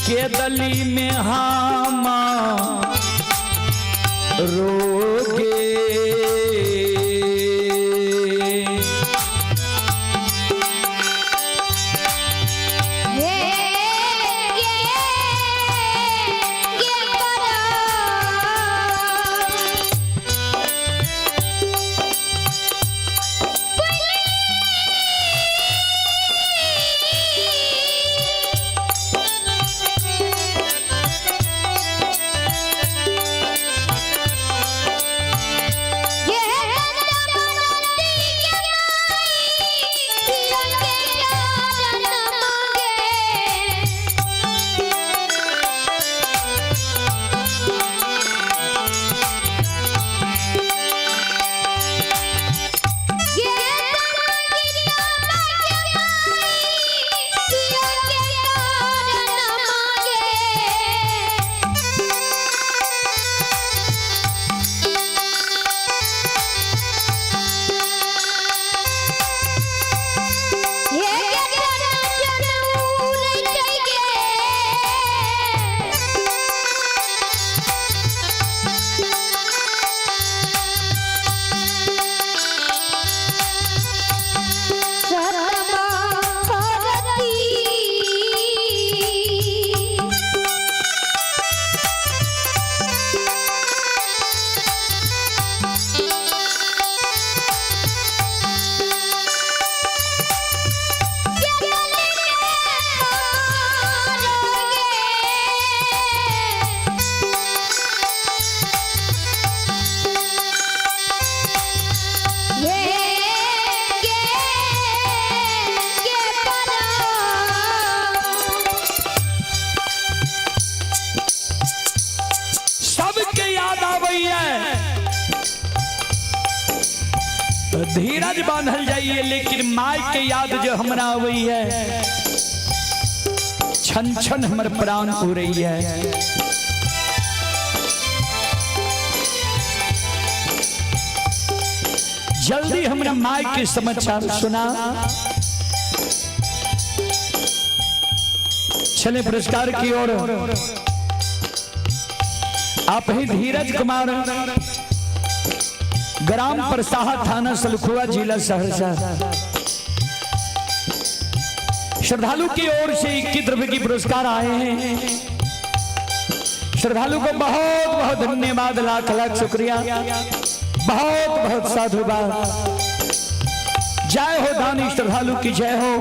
के दली में हामा रोगे। हे ये धीरज बांधल जाइए, लेकिन माय के याद जो हमरा अबै है, छन छन हमर प्राण उड़ै है। जल्दी हमरा माय के समाचार सुना। चले पुरस्कार की ओर। आप ही धीरज कुमार, ग्राम परसाहा, थाना सलखुआ, जिला सहरसा, श्रद्धालु की ओर से 21 रुपए की पुरस्कार आए हैं। श्रद्धालु को बहुत बहुत धन्यवाद, लाख लाख शुक्रिया, बहुत बहुत साधुवाद। जय हो दानी श्रद्धालु की जय हो,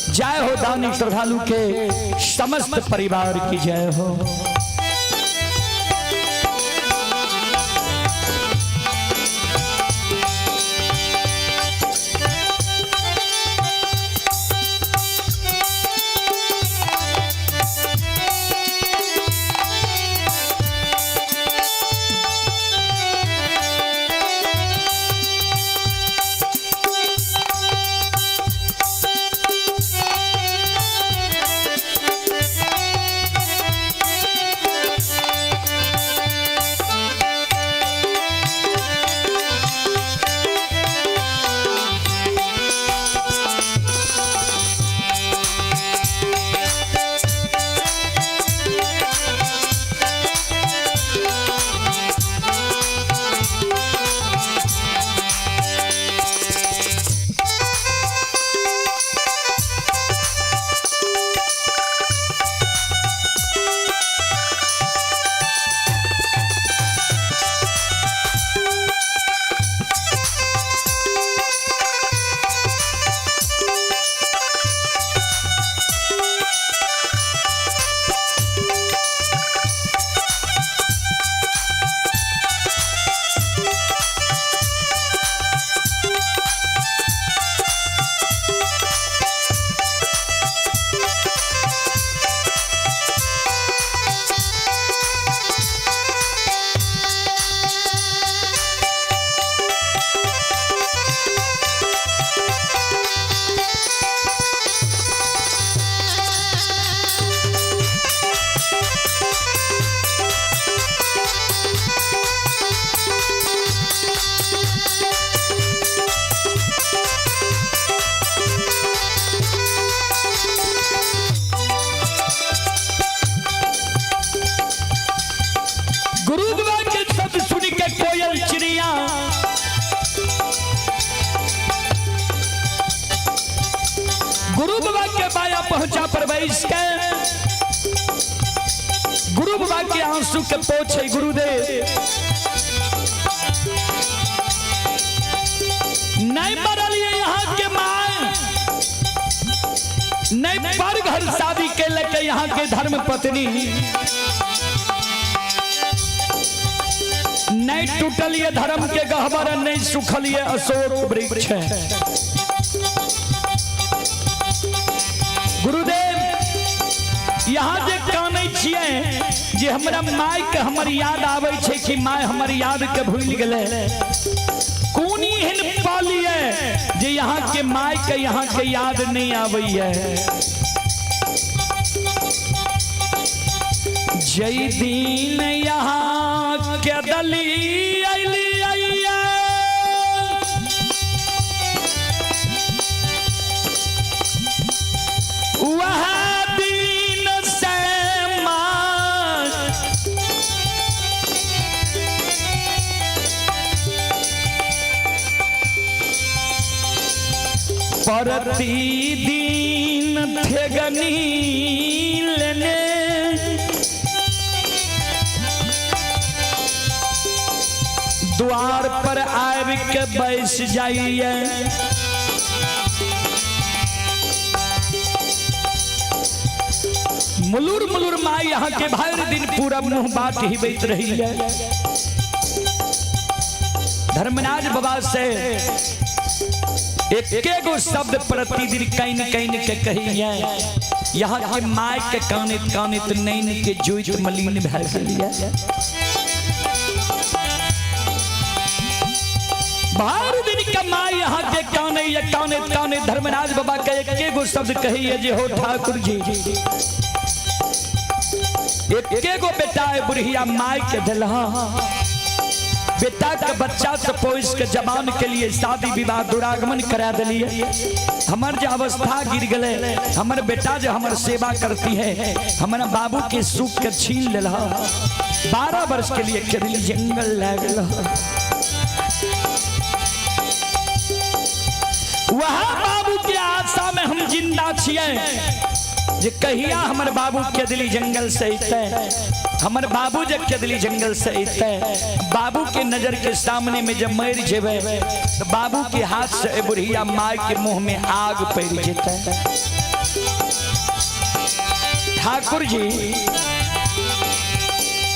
जय हो दानी श्रद्धालु के समस्त परिवार की जय हो। गुरु बाबा के शब्द सुन के कोयल चिड़िया गुरु बाबा के बाया पहुंचा पर बैस के गुरु बाबा के आंसू के पोछे गुरुदेव नहीं मरल ये यहाँ के माय, नहीं पर घर शादी के लेके यहाँ के धर्म पत्नी, नहीं टूटल ये धर्म के गहबर, नहीं सुखल ये अशोक वृक्ष है। गुरुदेव यहाँ जे कानै छियै जे हमरा माय के हमर याद आबै छै कि my हमर याद के भूलि गेलै, कोन एहन पालिए जे यहाँ के my के यहाँ के याद नहीं आबै है। जय दिन यहाँ के दली अली अइया, वह दिन से माँ प्रतिदिन ठेगनी लेने द्वार पर आबि के बैस जाइए। मुलुर मुलुर माई यहाँ के भर दिन पूरा मुंह बाट ही बैत रही है। धर्मराज बाबा से एक गो शब्द प्रतिदिन can can के कही है। यहाँ के my के कानित कानित नैन के जोइत मलिन भए गेल है। बाहर दिन कमाई यहाँ के काने ये काने काने धर्मराज बाबा के एके गो शब्द कहिए जे हो ठाकुर जी, एके गो बेटा है बुढ़िया माई के दिलहा, बेटा के बच्चा से पोस के जवान के लिए शादी विवाह दुरागमन करा दिलिए। हमर जो अवस्था गिर गए, हमर बेटा जो हमर सेवा करती है, हमारा बाबू के सुख के छीन लेलहा। 12 वर्ष के लिए केदली जंगल लागल। वह बाबू के आशा में हम जिंदा छिए जे कहिया हमर बाबू केदली जंगल से अइते, हमर बाबू जब केदली जंगल से अइते, बाबू के नजर के सामने में जब मर जेबे तो बाबू के हाथ से बुढ़िया माय के मुंह में आग पड़ जेते। ठाकुर जी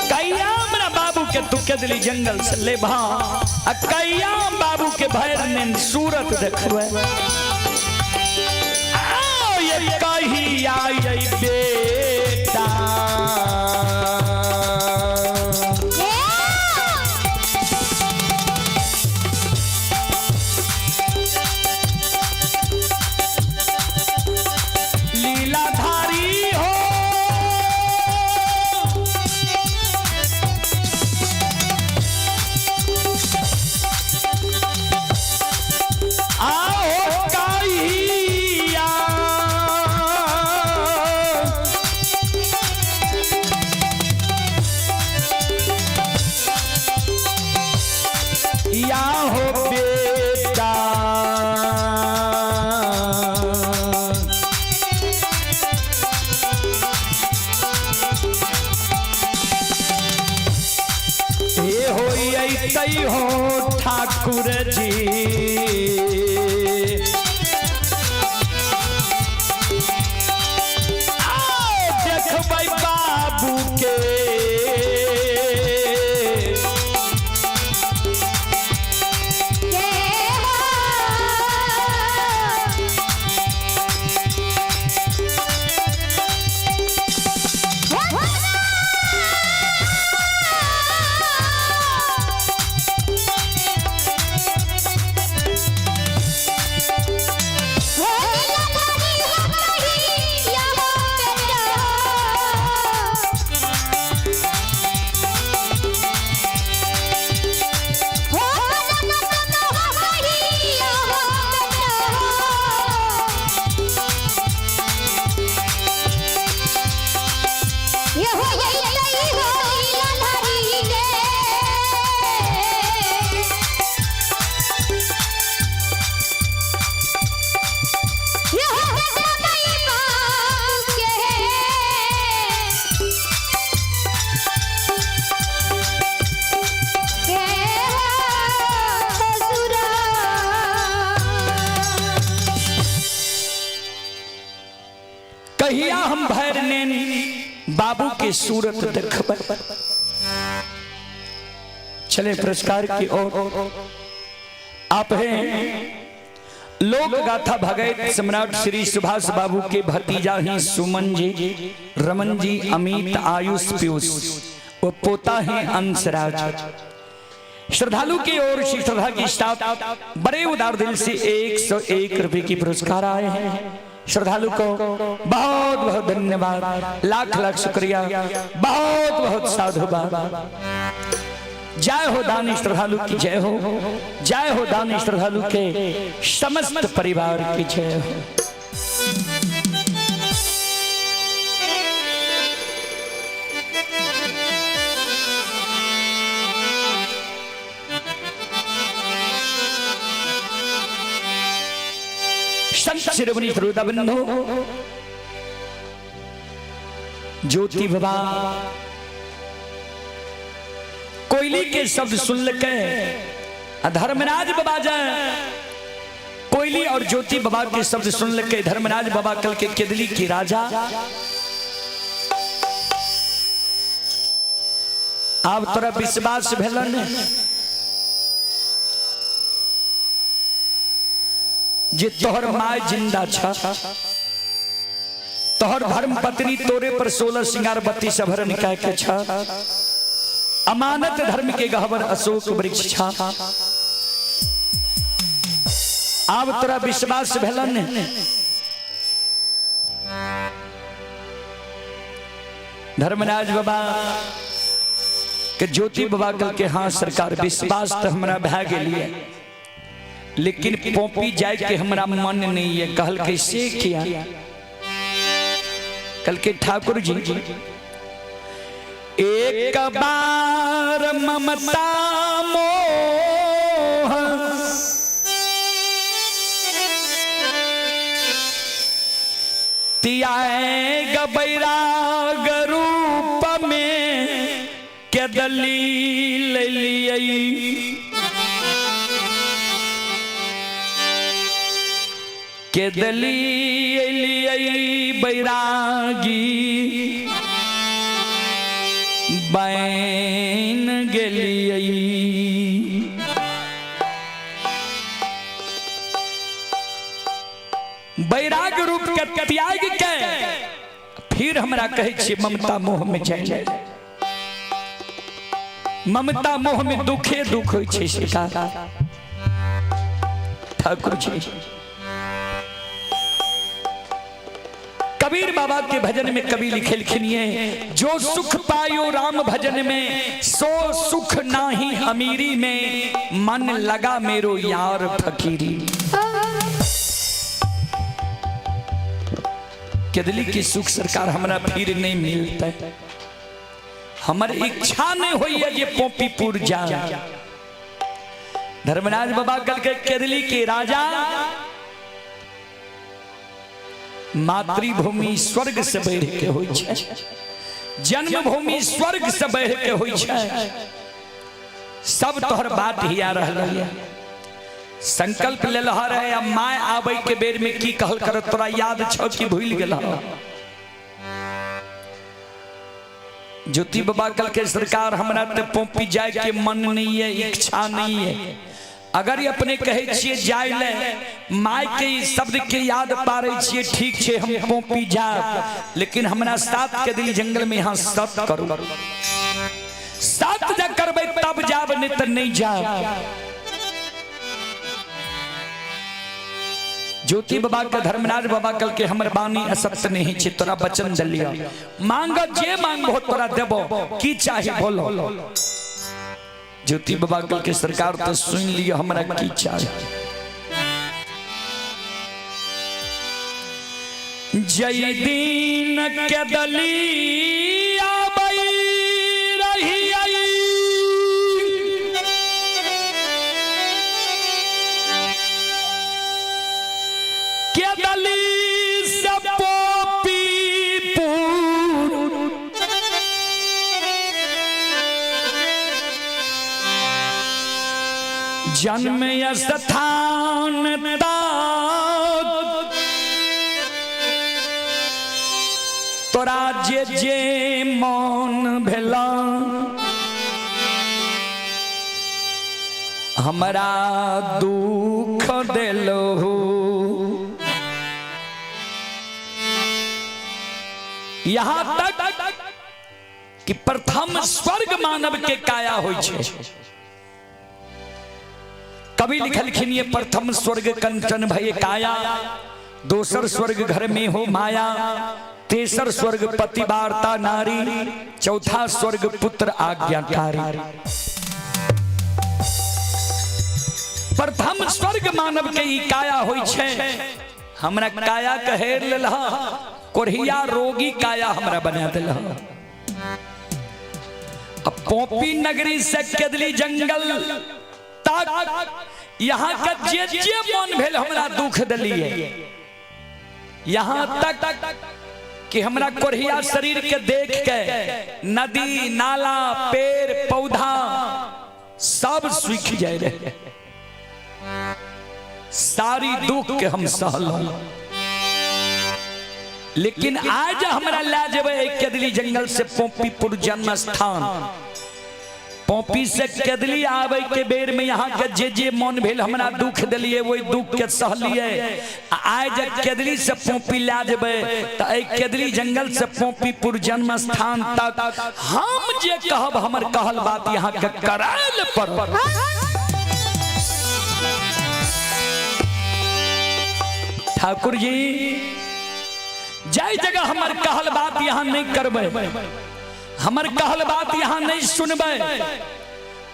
कहिया हमरा बाबू के तू केदली जंगल से लेबा, आ कहिया बाबू के भैर ने सूरत देखबे। आओ ये कहिया ये बेटा, लीलाधारी हो, आओ कहिया या हो बेटा, हे हो अइतै हो ठाकुर जी, आओ देखबै बाबू के, कहिया हम भैर नेन बाबू के सूरत देखबै। चले पुरस्कार की ओर। आप हैं लोक गाथा भगत सम्राट श्री सुभाष बाबू के भतीजा हैं सुमन जी, रमन जी, अमित, आयुष, पीयूष, वो पोता हैं अंशराज। श्रद्धालु की ओर से श्रद्धा की साथ बड़े उदार दिल से 101 रुपए की पुरस्कार आए हैं। श्रद्धालु को बहुत बहुत धन्यवाद, लाख लाख शुक्रिया, बहुत बहुत साधुवाद। जय हो दानी श्रद्धालु की जय हो, जय हो दानी श्रद्धालु के समस्त परिवार की जय हो। संत शिरोमणि श्रोता बंधु ज्योति बाबा कोयली के शब्द सुन लके धर्मराज बाबा जाए, कोयली और ज्योति बाबा के शब्द सुन लके धर्मराज बाबा कल के केदली की राजा आप तोरा विश्वास भेलन जे तोहर my जिंदा छ, तोहर धर्म पत्नी तोरे पर 16 सिंगार 32 अभरण कह के छ, अमानत धर्म के गहवर अशोक वृक्ष छा। आब तोरा विश्वास भेलन ने? धर्मराज बाबा के ज्योति बाबा कल के हाँ सरकार विश्वास तो हमरा भए गेलिए, लेकिन पोपी जाए के हमरा मन नहीं है। कहल कैसे किया? कल के ठाकुर जी एक बार ममता मोह तियाएगा बैराग रूप में के दलील लियई, के दलील लियई बैरागी बैन गेलियई। बैराग रूप के त्याग के फिर हमरा कहै छियै ममता मोह में जाय। ममता मोह में दुखे दुख होइ छै सरकार। ठाकुर जी कबीर बाबा के भजन में कवि लिखेलखिन ये, जो सुख पायो राम भजन में सो सुख नाही अमीरी में, मन लगा मेरो यार फकीरी। केदली की सुख सरकार हमरा फिर नहीं मिलता, हमर इच्छा नहीं होइए जे पोपीपुर जा। धर्मराज बाबा कल के केदली के राजा मातृभूमि स्वर्ग से बढ़ के होइ छै, जन्मभूमि स्वर्ग से बढ़ के होइ छै। सब तोहर बात ही आ रहल है। संकल्प लेलह रहे आ my आबै के बेर में की कहल कर तोरा याद छौ कि भूल गेल? ज्योति बाबा कल के सरकार हमरा ते पोपी जाय के मन नहीं है, इच्छा नहीं है। अगर ये अपने कहे छिए जाय ले, my के ई शब्द के याद पारे छिए, ठीक छे हम पोपी जा, लेकिन हमरा साथ के दिल जंगल में यहाँ सत करू, सात जा करबै तब जाब, नहीं त नहीं जाब। ज्योति बाबा के धर्मराज बाबा कल के हमर बानी असत्य नहीं छे, तोरा वचन दलिया, मांग जे मांगबो तोरा देबो, की चाही बोलो। ज्योति बाबा कल के सरकार तो सुन लियो हमरा की चाही। जय दीन के दलिया बई रही आई, के दली से पोपीपुर जन्म स्थान तक तोरा जे जे मन भेला हमरा दुख देलहु। यहाँ तक कि प्रथम स्वर्ग मानव के काया होइ छै। कवि लिखलखिन ये प्रथम स्वर्ग कंचन भय काया, दोसर स्वर्ग घर में हो माया, तेसर स्वर्ग पति वार्ता नारी, चौथा स्वर्ग पुत्र आज्ञाकारी। प्रथम स्वर्ग मानव के ई काया होइ छै। हमरा काया के हेर लेलह, कोढ़िया रोगी काया हमरा बना देलह। अब पोपी नगरी से केदली जंगल तक यहाँ के जे जे मन भेल हमरा दुख दिलिए, यहाँ तक कि हमरा कोढ़िया शरीर के देख के नदी नाला पेड़ पौधा सब सूख जाए रहे। सारी दुख के हम सहल, लेकिन आज हमरा ला जेबै केदली जंगल से पोपीपुर जन्म स्थान, पोपी से केदली आवे के बेर में यहाँ के जे जे मन भेल हमरा दुख दिलिए, वही दुख के सहलिए। आज केदली से पोपी ला जेबै त एहि केदली जंगल से पोपीपुर जन्म स्थान तक हम जे कहब हमर कहल बात यहाँ के करायल पड़त। ठाकुर जी जय जगह हमर कहल बात यहाँ नहीं करबै, हमर कहल बात यहाँ नहीं सुनबै,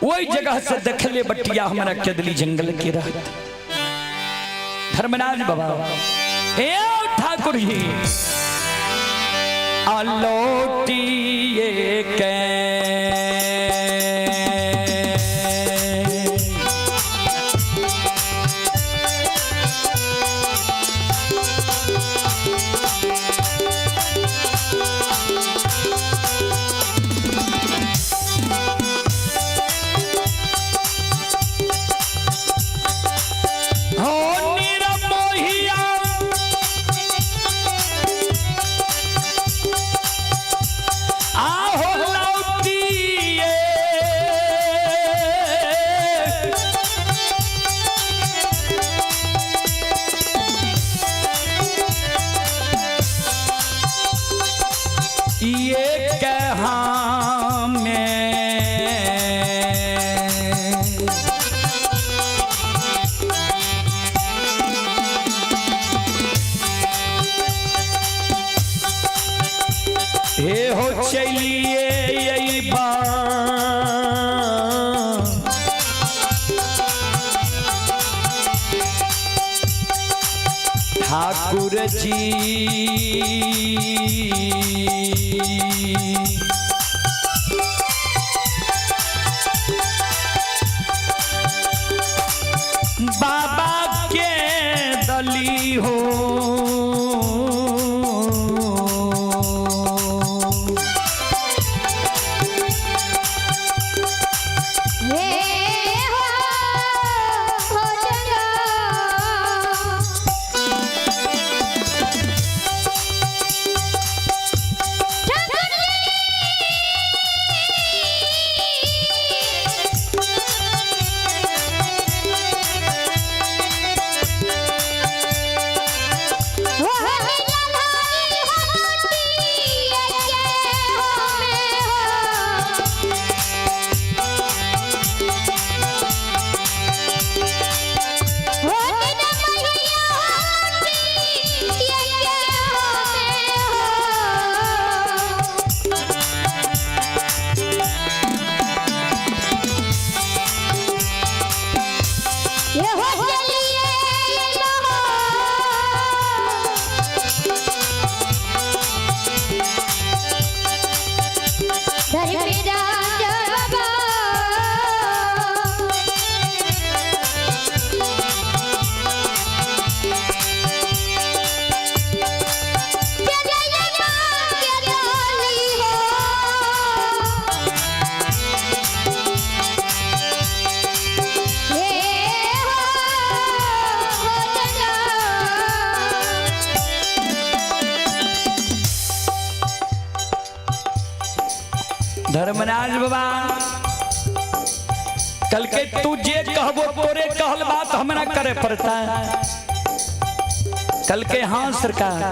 वही जगह से देखले बटिया हमरा केदली जंगल के रहत। धर्मराज बाबा ए ठाकुर जी आलोटिए के हो निरमोहिया आहो लौटिए ये कहाँ में हे हो चलिए यही बार ठाकुर जी बाबा के दली हो हे हो हो चंगा ये हो चलिए बाबा। धर्मराज बाबा। जय जय माँ के डाली हो। हे हो हो चंगा। धर्मराज बाबा कल के तू जे कहबो तोरे कहल बात हमरा करे पड़ता है। कल के हाँ सरकार,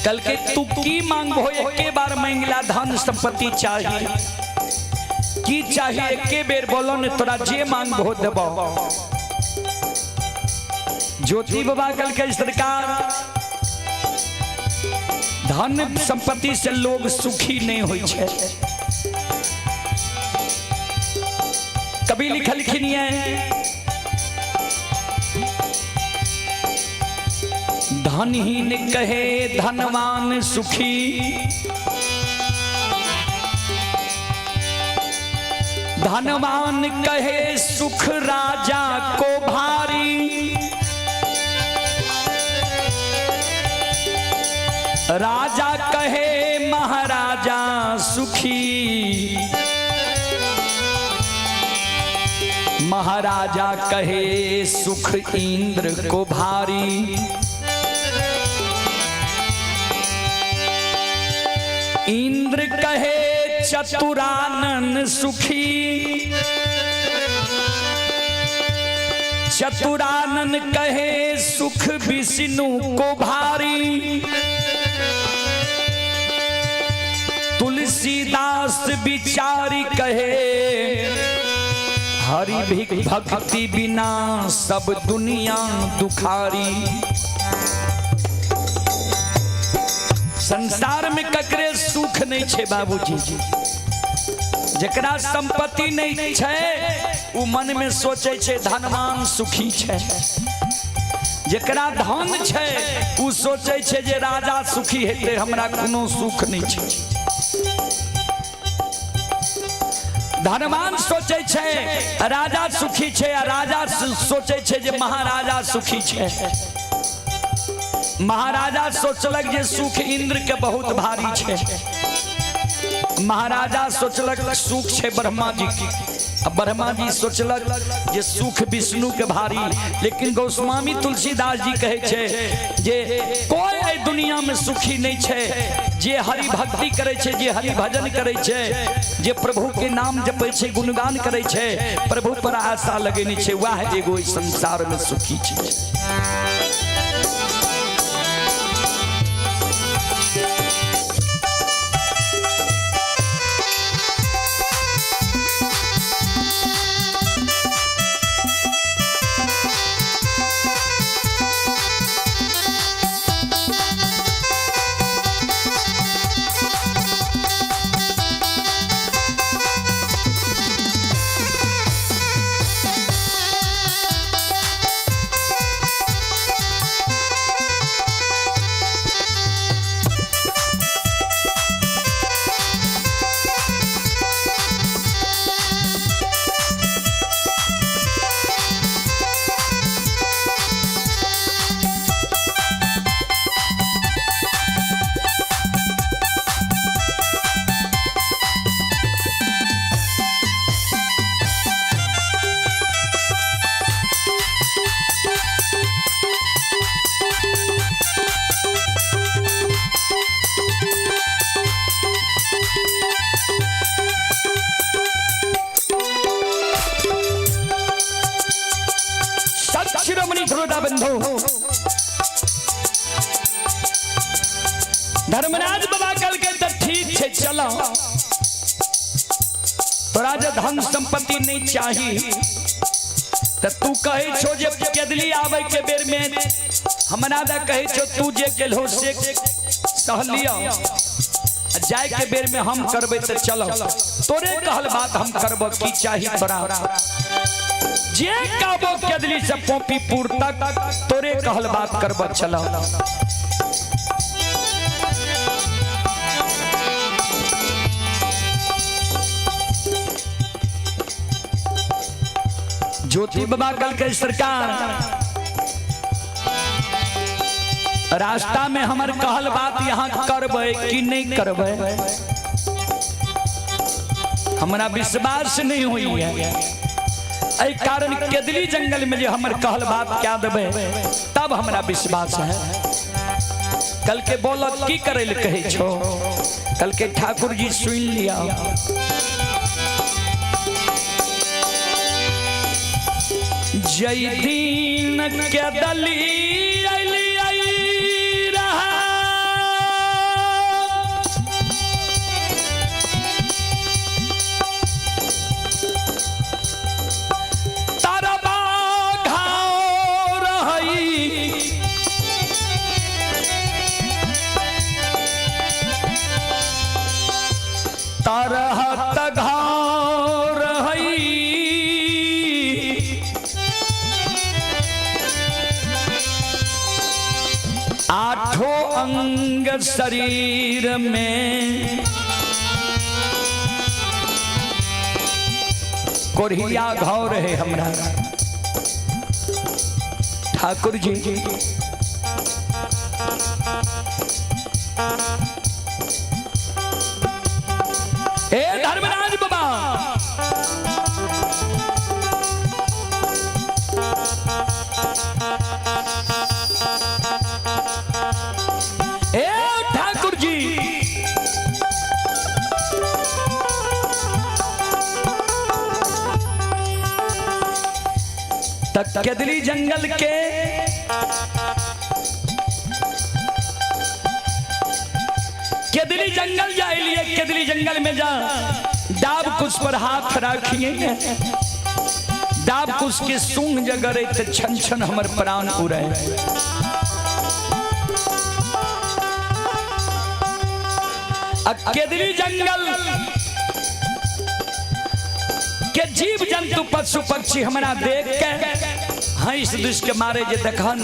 कल के तू की मांगबो एके बार मांगला धन संपत्ति चाहिए की चाहिए एके बेर बोलो ने तोरा जे मांगबो देबो। ज्योति बाबा कल के सरकार धन संपत्ति से लोग सुखी नहीं होई छै। कभी लिखलखिन ये धनहीन कहे धनवान सुखी, धनवान कहे सुख राजा को भारी, राजा कहे महाराजा सुखी, महाराजा कहे सुख इंद्र को भारी, इंद्र कहे चतुरानन सुखी, चतुरानन कहे सुख विष्णु को भारी, तुलसीदास बिचारी कहे हरि भी भक्ति बिना सब दुनिया दुखारी। संसार में ककरे सुख नहीं छे बाबूजी। जकरा संपत्ति नहीं छे उ मन में सोचे छे धनवान सुखी छे। जकरा धन छे उ सोचे छे जे राजा सुखी हेतै, हमरा कोनो सुख नहीं छे। धनवान सोचे छे राजा सुखी छे, आ राजा सोचे छे जे महाराजा सुखी छे। महाराजा सोचलक जे सुख इंद्र के बहुत भारी छे। महाराजा सोचलक सुख छे ब्रह्मा जी के। अब ब्रह्मा जी सोचलक जे सुख विष्णु के भारी। लेकिन गोस्वामी तुलसीदास जी कहे छे जे कोई एहि दुनिया में सुखी नहीं छे जे हरि भक्ति करे छे, जे हरि भजन करे छे, जे प्रभु के नाम जपे छे, गुणगान करे छे, प्रभु पर आशा लगेने छे, वह एगो इस संसार में सुखी छे। शिरोमणि श्रोता बंधु, धर्मराज बाबा कल के तो ठीक छे, चलो तोरा जे धन संपत्ति नहीं चाही तो तू कहे छो जे केदली आवे के बेर में हमरा दा कहे छो तू जे गेलहो से सहलिया, जाए के बेर में हम करबे तो चलो तोरे कहल बात हम करब, की चाही तोरा? जे कहबो केदली से पोपीपुर तक तोरे कहल बात करब, चलो। ज्योति बाबा कल के सरकार रास्ता में हमर कहल बात यहाँ करबै कि नहीं करबै, हमरा विश्वास नहीं हुई है। एहि कारण केदली जंगल में जे हमर कहल बात क्या देबै तब हमरा विश्वास है। कल के बोल की करे ले कहे छो? कल के ठाकुर जी सुन लिया। जय दीन केदली अली आई रहा, तरहत घाव रही, आठों अंग शरीर में कोरिया घाव रहे हमरा। ठाकुर जी हे धर्मराज बाबा, हे ठाकुर जी, तक केदली जंगल के केदली जंगल जाए लिए, केदली जंगल में जा डाब कुछ पर हाथ रखिए। दाब कुश के सूंघ जगरे त छन छन हमर प्राण उड़े। केदली जंगल के जीव जंतु पशु पक्षी हमरा देख के हंस दुस के मारे जे देखन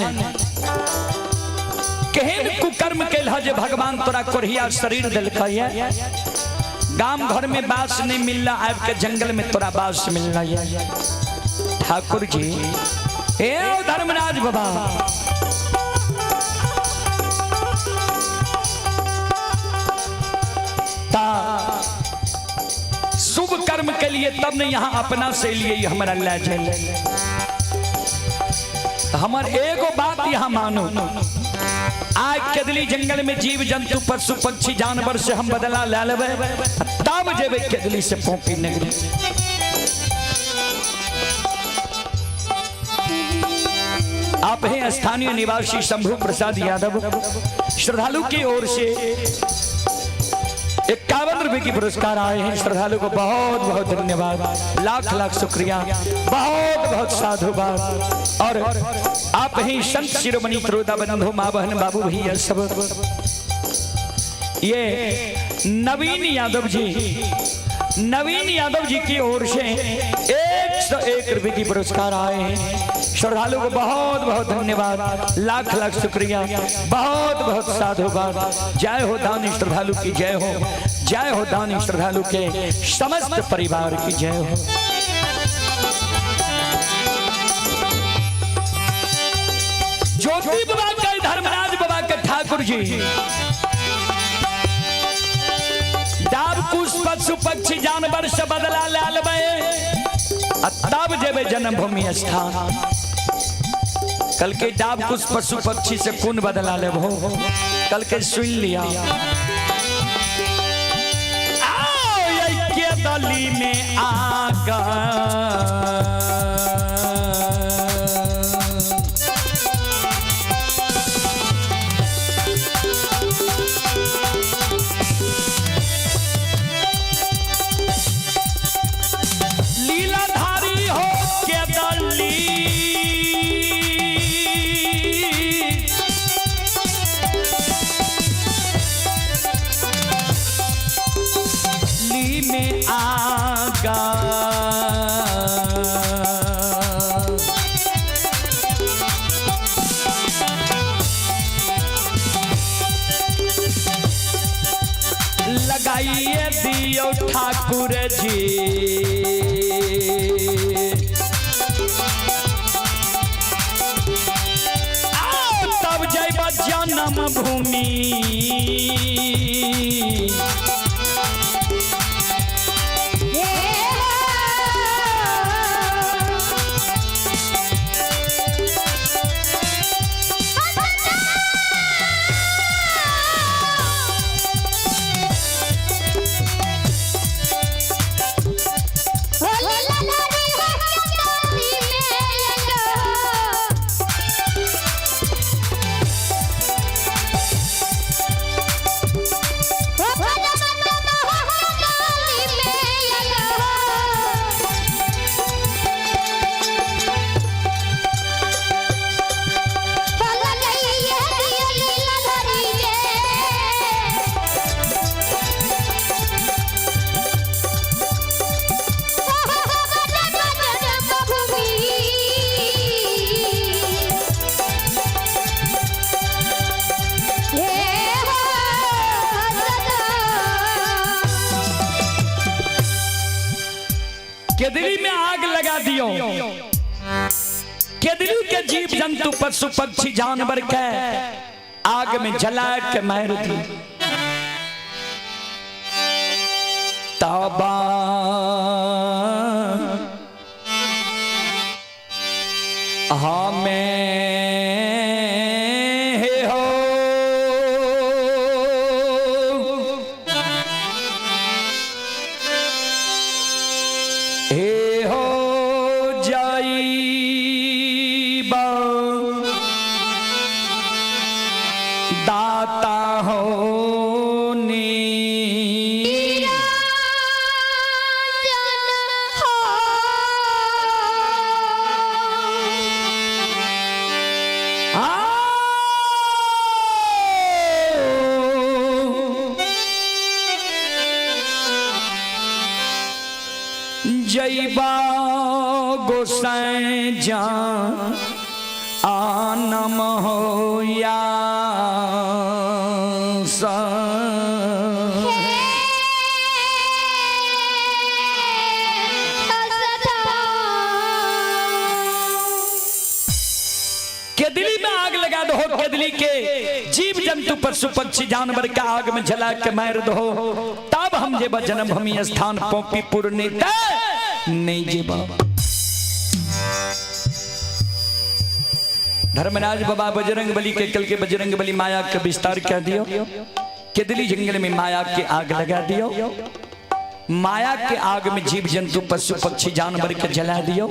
केहन कुकर्म कैल जे भगवान तोरा कोढ़िया शरीर दिलकै है। गाम घर में बास नहीं मिलला, आबि के जंगल में तोरा बास मिलला है। ठाकुर जी ए धर्मराज बाबा ता शुभ कर्म के लिए तब ने यहाँ अपना से लिए हमारा ले जाए। हमर एगो बात यहाँ मानो, आज केदली जंगल में जीव जंतु पशु पक्षी जानवर से हम बदला ले लेबै तब जेबै केदली से पोपी नगरी। आप हैं स्थानीय निवासी शंभू प्रसाद यादव, श्रद्धालु की ओर से 51 रुपए की पुरस्कार आए हैं। श्रद्धालु को बहुत बहुत धन्यवाद, लाख लाख शुक्रिया, बहुत बहुत साधुवाद। और आप ही संत शिरोमणि त्रोदा बंधु माँ बहन बाबू भैया सब, ये नवीन यादव जी, नवीन यादव जी की ओर से 101 रुपए की पुरस्कार आए हैं। श्रद्धालु को बहुत बहुत धन्यवाद, लाख लाख शुक्रिया, बहुत बहुत साधुवाद। जय हो दानी श्रद्धालु की जय हो, जय हो दानी श्रद्धालु के समस्त परिवार की जय हो। ज्योति बाबा के धर्मराज बाबा के ठाकुर जी डाब कुश पशु पक्षी जानवर से बदला ले लेबै तब जेबै जन्मभूमि स्थान। कल के डाब कुछ पशु पक्षी से कौन बदला लेबो, कल के सुन लिया। आओ ये के दली में आगा लीलाधारी हो के दली ली में आगा लगाइए दियो ठाकुर जी। आओ तब जैब जन्म भूमि केदली में आग लगा दियो। केदली के जीव जंतु पशु पक्षी जानवर के आग में जला के मार दी। तबा हमें हो हे हो जाईबा दाता हो नी जैबा गोसाई जान आनम हो या केदली में आग लगा दो, केदली के जीव जंतु पशु पक्षी जानवर के आग में जला के मार दो, तब हम जेबा जन्मभूमि स्थान पोपीपुर, नहीं नहीं जेबा। धर्मराज बाबा बजरंग बली के कल के बजरंग बली माया के विस्तार कर दियो, केदली जंगल में माया के आग लगा दियो, माया के आग में जीव जंतु पशु पक्षी जानवर के जला दियो,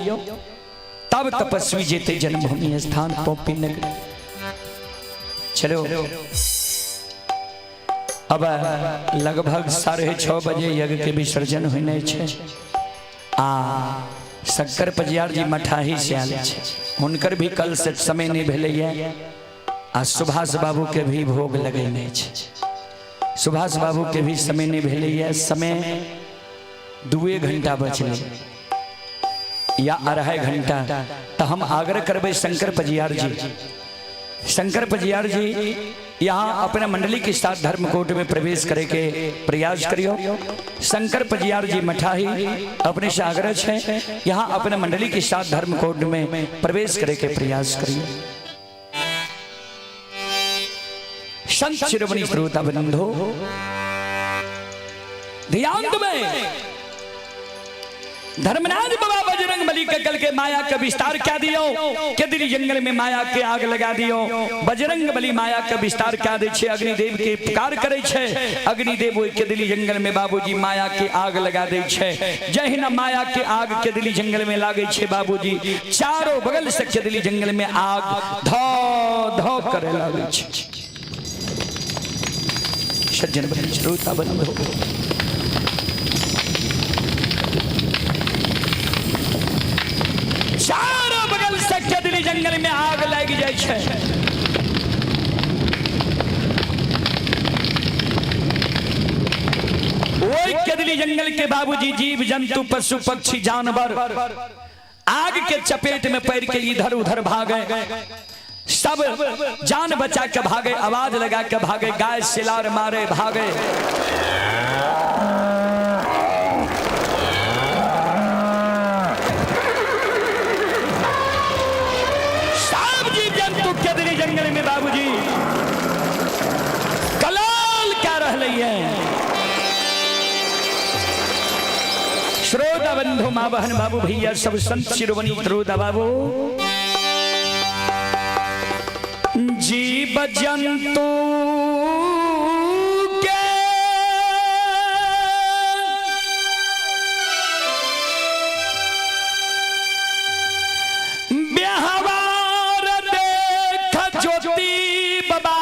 तब तपस्वी जेते जन्मभूमि स्थान पोपी नगर। चलो अब लगभग 6:30 बजे यज्ञ के विसर्जन होने छे। आ शंकर पजियार जी मठाही से आयल छे, हुनकर भी कल से समय नहीं भेलैया। आ सुभाष बाबू के भी भोग लगेने छे, सुभाष बाबू के भी समय नहीं भेलैया। समय 2 घंटा बचले या 2.5 घंटा, तो हम आग्रह करबे शंकर पजियार जी, शंकर पजियार जी यहाँ अपने मंडली के साथ धर्मकोट में प्रवेश करे के प्रयास करियो। शंकर पजियार जी मठाही अपने से आग्रह है, यहाँ अपने मंडली के साथ धर्मकोट में प्रवेश करे के प्रयास करियो। संत शिरोमणि श्रोता बंधु ध्यान में, धर्मराज बाबा बजरंग बली के कल के माया का विस्तार क्या दियो, केदली जंगल में माया के आग लगा दियो। बजरंग बली माया का विस्तार क्या दे छे, अग्निदेव के पुकार करे छे, अग्निदेव ओइ केदली जंगल में बाबूजी माया के आग लगा दे छे। जहिना माया के आग केदली जंगल में लागे छे बाबूजी, चारों बगल से केदली जंगल में आग धो धो करे लागे छे। सज्जन बंधु श्रोता बंधु, चारों बगल से केदली जंगल में आग लग जाय छे। ओई केदली जंगल के बाबूजी जीव जंतु पशु पक्षी जानवर आग के चपेट में पड़ के इधर उधर भागे, सब जान बचा के भागे, आवाज लगा के भागे, गाय सिलार मारे भागे। सब जीव जंतु केदली जंगल में बाबूजी कलाल क्या रह रही है। श्रोता बंधु माँ बहन बाबू भैया सब संत शिरोमणि श्रोता बाबू, जीव जंतु के व्यवहार देख ज्योति बाबा,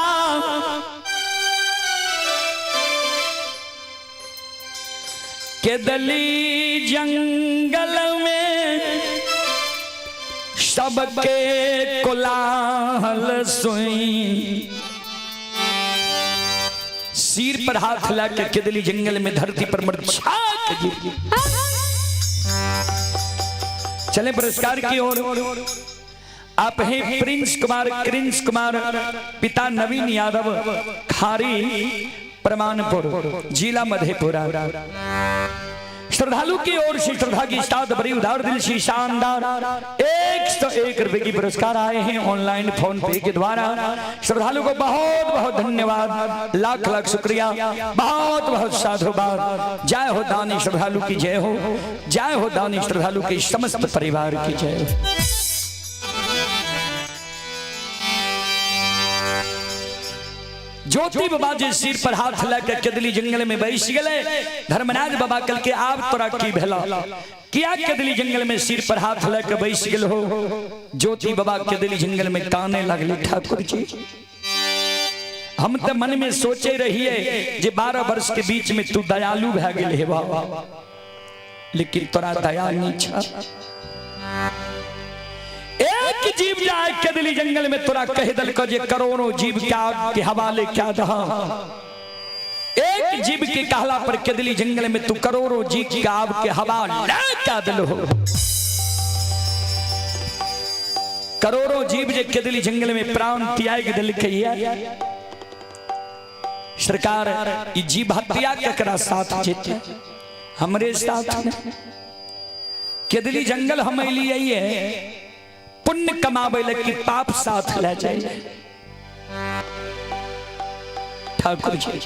केदली जंगल में सबके कोलाहल सुई, सिर पर हाथ ला के केदली जंगल में धरती पर मरछा के गिर गई। चले पुरस्कार की ओर। आप हैं प्रिंस कुमार क्रिंस कुमार, पिता नवीन यादव, खारी परमानपुर, जिला मधेपुरा। श्रद्धालु की ओर से श्रद्धा की साथ बड़ी उदार दिल से शानदार 101 रुपए की पुरस्कार आए हैं ऑनलाइन फोन पे के द्वारा। श्रद्धालु को बहुत बहुत धन्यवाद, लाख लाख शुक्रिया, बहुत बहुत साधुवाद। जय हो दानी श्रद्धालु की जय हो, जय हो दानी श्रद्धालु के समस्त परिवार की जय हो। ज्योति बाबा जी सिर पर हाथ लाके केदली जंगल में बैस गए। धर्मराज बाबा कल के आब तोरा की भेला, किया केदली जंगल में सिर पर हाथ लाके बैस गेल हो। ज्योति बाबा केदली जंगल में काने लगली, ठाकुर जी हम तो मन में सोचे रहिए जे 12 वर्ष के बीच में तू दयालु भै गेल हे बाबा, लेकिन तोरा दया नहीं छा। एक जीव जाए केदली जंगल में तोरा कह दल को जे करोड़ों जीव क्या के हवाले क्या दहा। एक जीव के कहला पर केदली जंगल में तू करोड़ों जीव के आब के हवा ले दिल हो। करोड़ों जीव जे केदली जंगल में प्राण त्याग दिल के सरकार ई जीव हत्या केकरा साथ जेते? हमरे साथ ने। केदली जंगल हम अलियै पुण्य कमाबै ले कि पाप साथ ले जाए? ठाकुर जी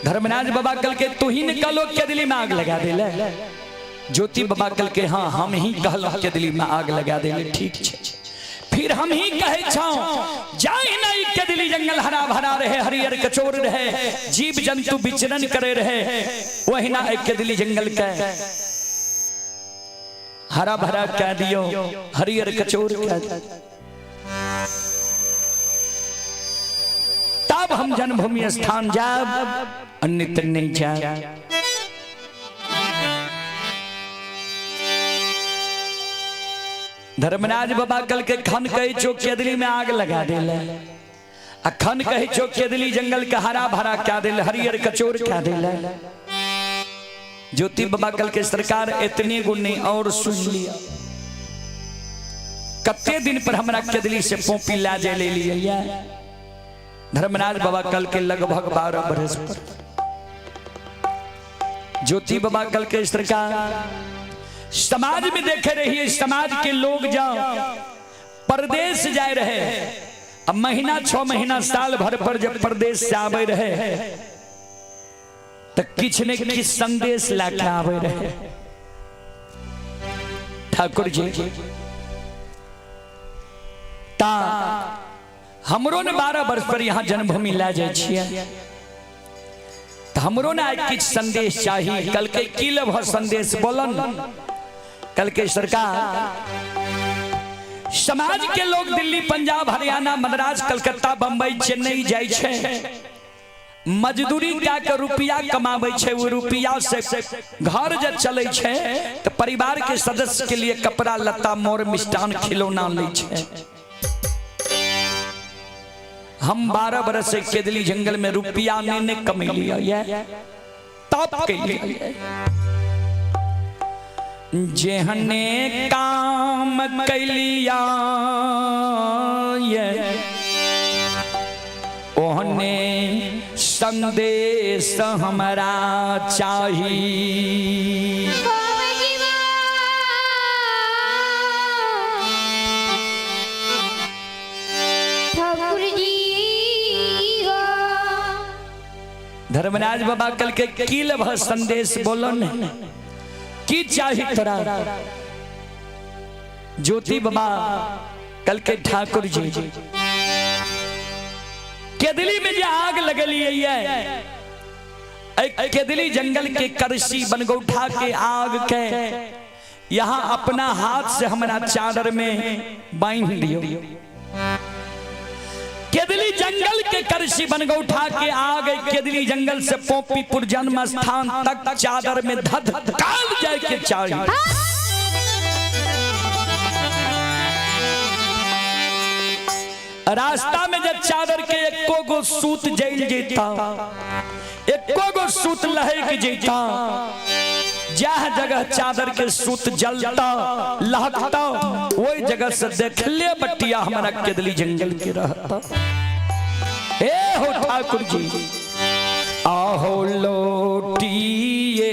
धर्मराज बाबा कल के तू ही निकलो केदली में आग लगा दे। ज्योति बाबा कल के हाँ हम ही कहलो केदली में आग लगा दे। ठीक छे, फिर हम ही कहे छाओ जाई नहीं केदली जंगल हरा भरा रहे, हरियर कचोर रहे, जीव जंतु विचरण करे रहे, वही ना एक केदली जंगल के हरा भरा कह दियो, हरियर कचोर कह दियो। तब हम जन्मभूमि स्थान जाब, अन्यत्र नहीं जाब। धर्मराज बाबा कल के खन कही चो केदली में आग लगा दिले, आ खन कही चो केदली जंगल के हरा भरा क्या दिल, हरियर कचोर क्या दिले। ज्योति बाबा कल के सरकार इतने गुण नहीं और सुन लिया, कते दिन पर हमरा केदली से पोपी ला जाए ले लिया। धर्मराज बाबा कल के लगभग 12 बरस पर। ज्योति बाबा कल के सरकार समाज में देखे रहिए, समाज के लोग जाओ परदेश जाए रहे, अब महीना 6 महीना साल भर पर जब परदेश से आवे रहे तो किछ ने किछ संदेश लाके आवे रहे। ठाकुर जी ता हमरो ने 12 वर्ष पर यहाँ जन्मभूमि ला जाए छियै, तो हमरो ने आज किछ संदेश चाहिए। कल के की लेब संदेश बोलन? कल के सरकार समाज के लोग दिल्ली पंजाब हरियाणा मद्रास कलकत्ता बंबई चेन्नई जाए छे, मजदूरी क्या के रुपया कमावे छे, वो रुपया से घर जब चले छे तो परिवार के सदस्य के लिए कपड़ा लत्ता मोर मिष्टान खिलौना ले छे। हम 12 बरस से केदली जंगल में रुपया ने कमा लिया ये तब के लिए जेहने काम कैलिया ये ओहने संदेश हमरा चाही। धर्मराज बाबा कल के की लेब संदेश बोलन? की चाही तोरा? ज्योति बाबा कल के ठाकुर जी केदली में जे आग लगली है, केदली जंगल के करसी बनगौठा के आग के यहाँ अपना हाथ से हमारा चादर में बांध दियो। केदली जंगल के करसी बनगौठा के आग केदली जंगल से पोपीपुर जन्म स्थान तक चादर में धध काल जाए के चाहिए। रास्ता में जब चादर के एको गो सूत जल जेता, एको गो सूत लहक जेता, जह जगह चादर के सूत जलता लहकता वही जगह से देख ले बटिया हमारा केदली जंगल के रहता। ए हो ठाकुर जी आहो लोटिए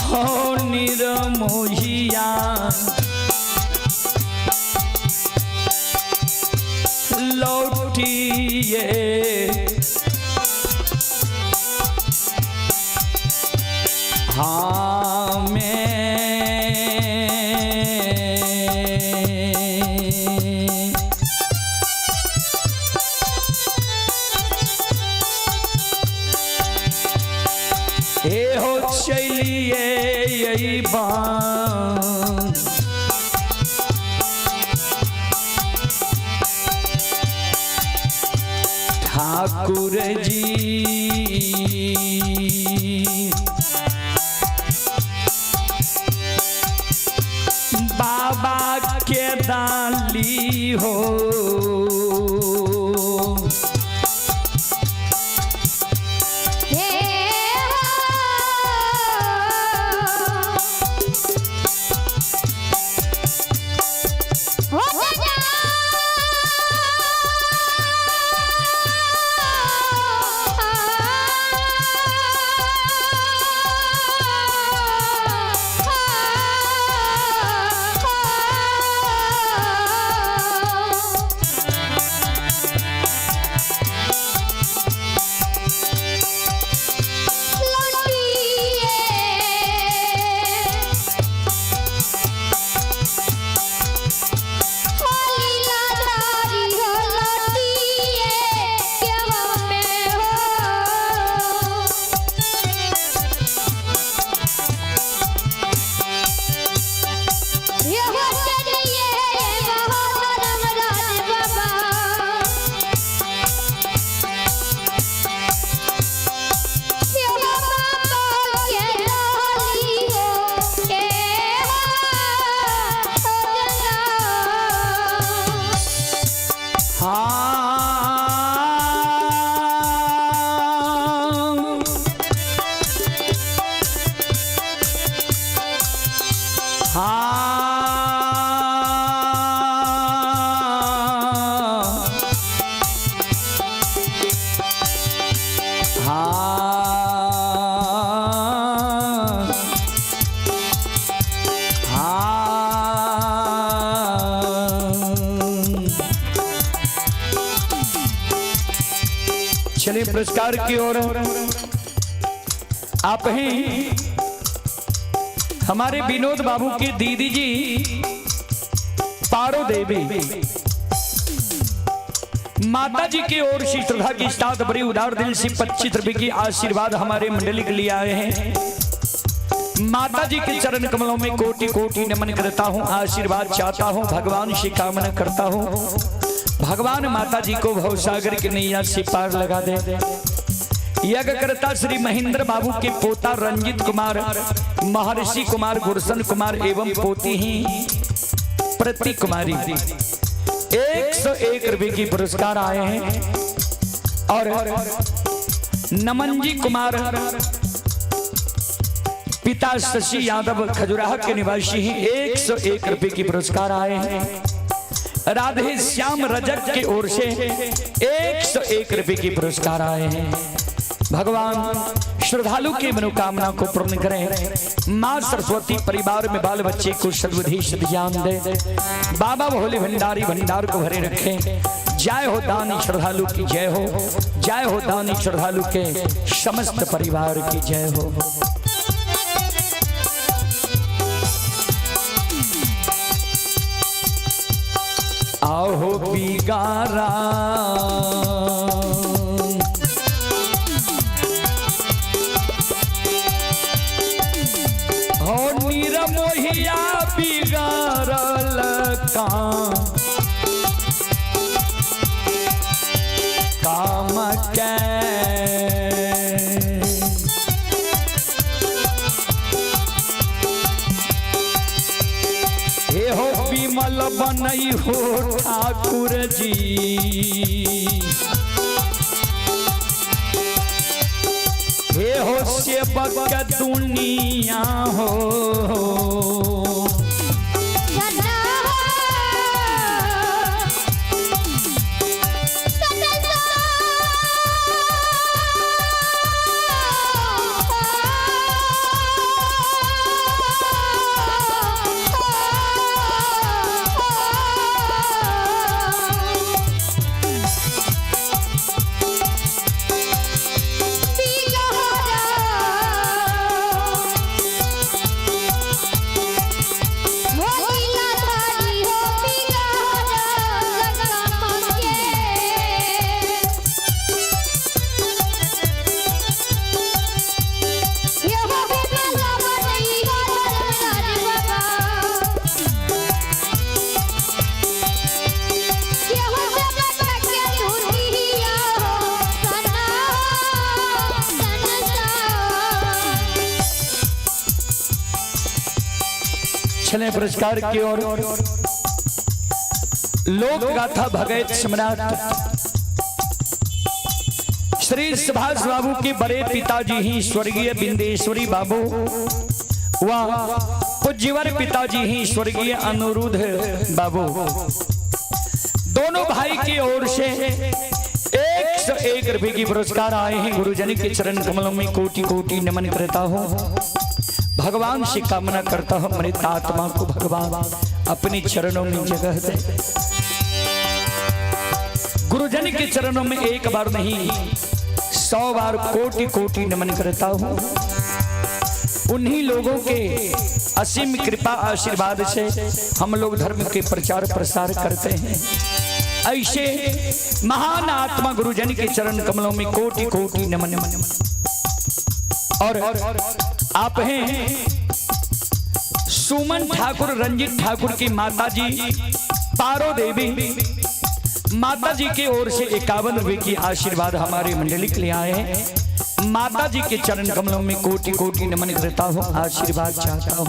हो निरमोहिया लौटिए हाँ मैं हे हो चलिए यही बात ठाकुर जी। हो। हे हो। हो हाँ हाँ हाँ हाँ। चलिए पुरस्कार की ओर आप ही हमारे विनोद बाबू की दीदी जी पारो देवी माता जी की ओर से श्रद्धा की साथ बड़ी उदार दिल से 25 रुपए की आशीर्वाद हमारे मंडली के लिए आए हैं। माता जी के चरण कमलों में कोटि कोटि नमन करता हूँ, आशीर्वाद चाहता हूँ, भगवान से कामना करता हूँ, भगवान माता जी को भवसागर के नैया से पार लगा दे। यज्ञ करता श्री महेंद्र बाबू के पोता रंजित कुमार, महर्षि कुमार, गुरसन कुमार एवं पोती ही प्रतीक कुमारी 101 रुपए की पुरस्कार आए हैं। और नमन जी कुमार पिता शशि यादव खजुराह के निवासी हैं, 101 रुपए की पुरस्कार आए हैं। राधे श्याम रजक की ओर से 101 रुपए की पुरस्कार आए हैं। भगवान श्रद्धालु की मनोकामना को पूर्ण करें। माँ सरस्वती परिवार में बाल बच्चे को सद्बुद्धि सद्ज्ञान दे। बाबा भोले भंडारी भंडार को भरे रखें। जय हो दानी श्रद्धालु की जय हो, जय हो दानी श्रद्धालु के समस्त परिवार की जय हो। आहो बिगारा हो निरमोहिया बिगारल काम काम के हे हो विमल बनई हो ठाकुर जी, हे हो सेवक दुनिया हो। चले पुरस्कार की ओर। लोक गाथा भगत सम्राट श्री सुभाष बाबू के बड़े पिताजी ही स्वर्गीय बिंदेश्वरी बाबू व पूज्यवर पिताजी ही स्वर्गीय अनुरुद्ध बाबू, दोनों भाई की ओर से 101 रुपए की पुरस्कार आए हैं। गुरुजन के चरण कमलों में कोटि कोटि नमन करता हूँ। भगवान से कामना करता हूँ मृत आत्मा को भगवान अपने चरणों में जगह दे। गुरुजन के चरणों में एक बार नहीं 100 बार कोटि कोटि नमन करता हूँ। उन्हीं लोगों के असीम कृपा आशीर्वाद से हम लोग धर्म के प्रचार प्रसार करते हैं। ऐसे महान आत्मा गुरुजन के चरण कमलों में कोटि कोटि नमन। और आप हैं सुमन ठाकुर रंजित ठाकुर की माता जी पारो देवी माता जी की ओर से 51 रुपए की आशीर्वाद हमारे मंडली के लिए आए हैं। माता जी के चरण कमलों में कोटि कोटि नमन करता हूँ, आशीर्वाद चाहता हूँ,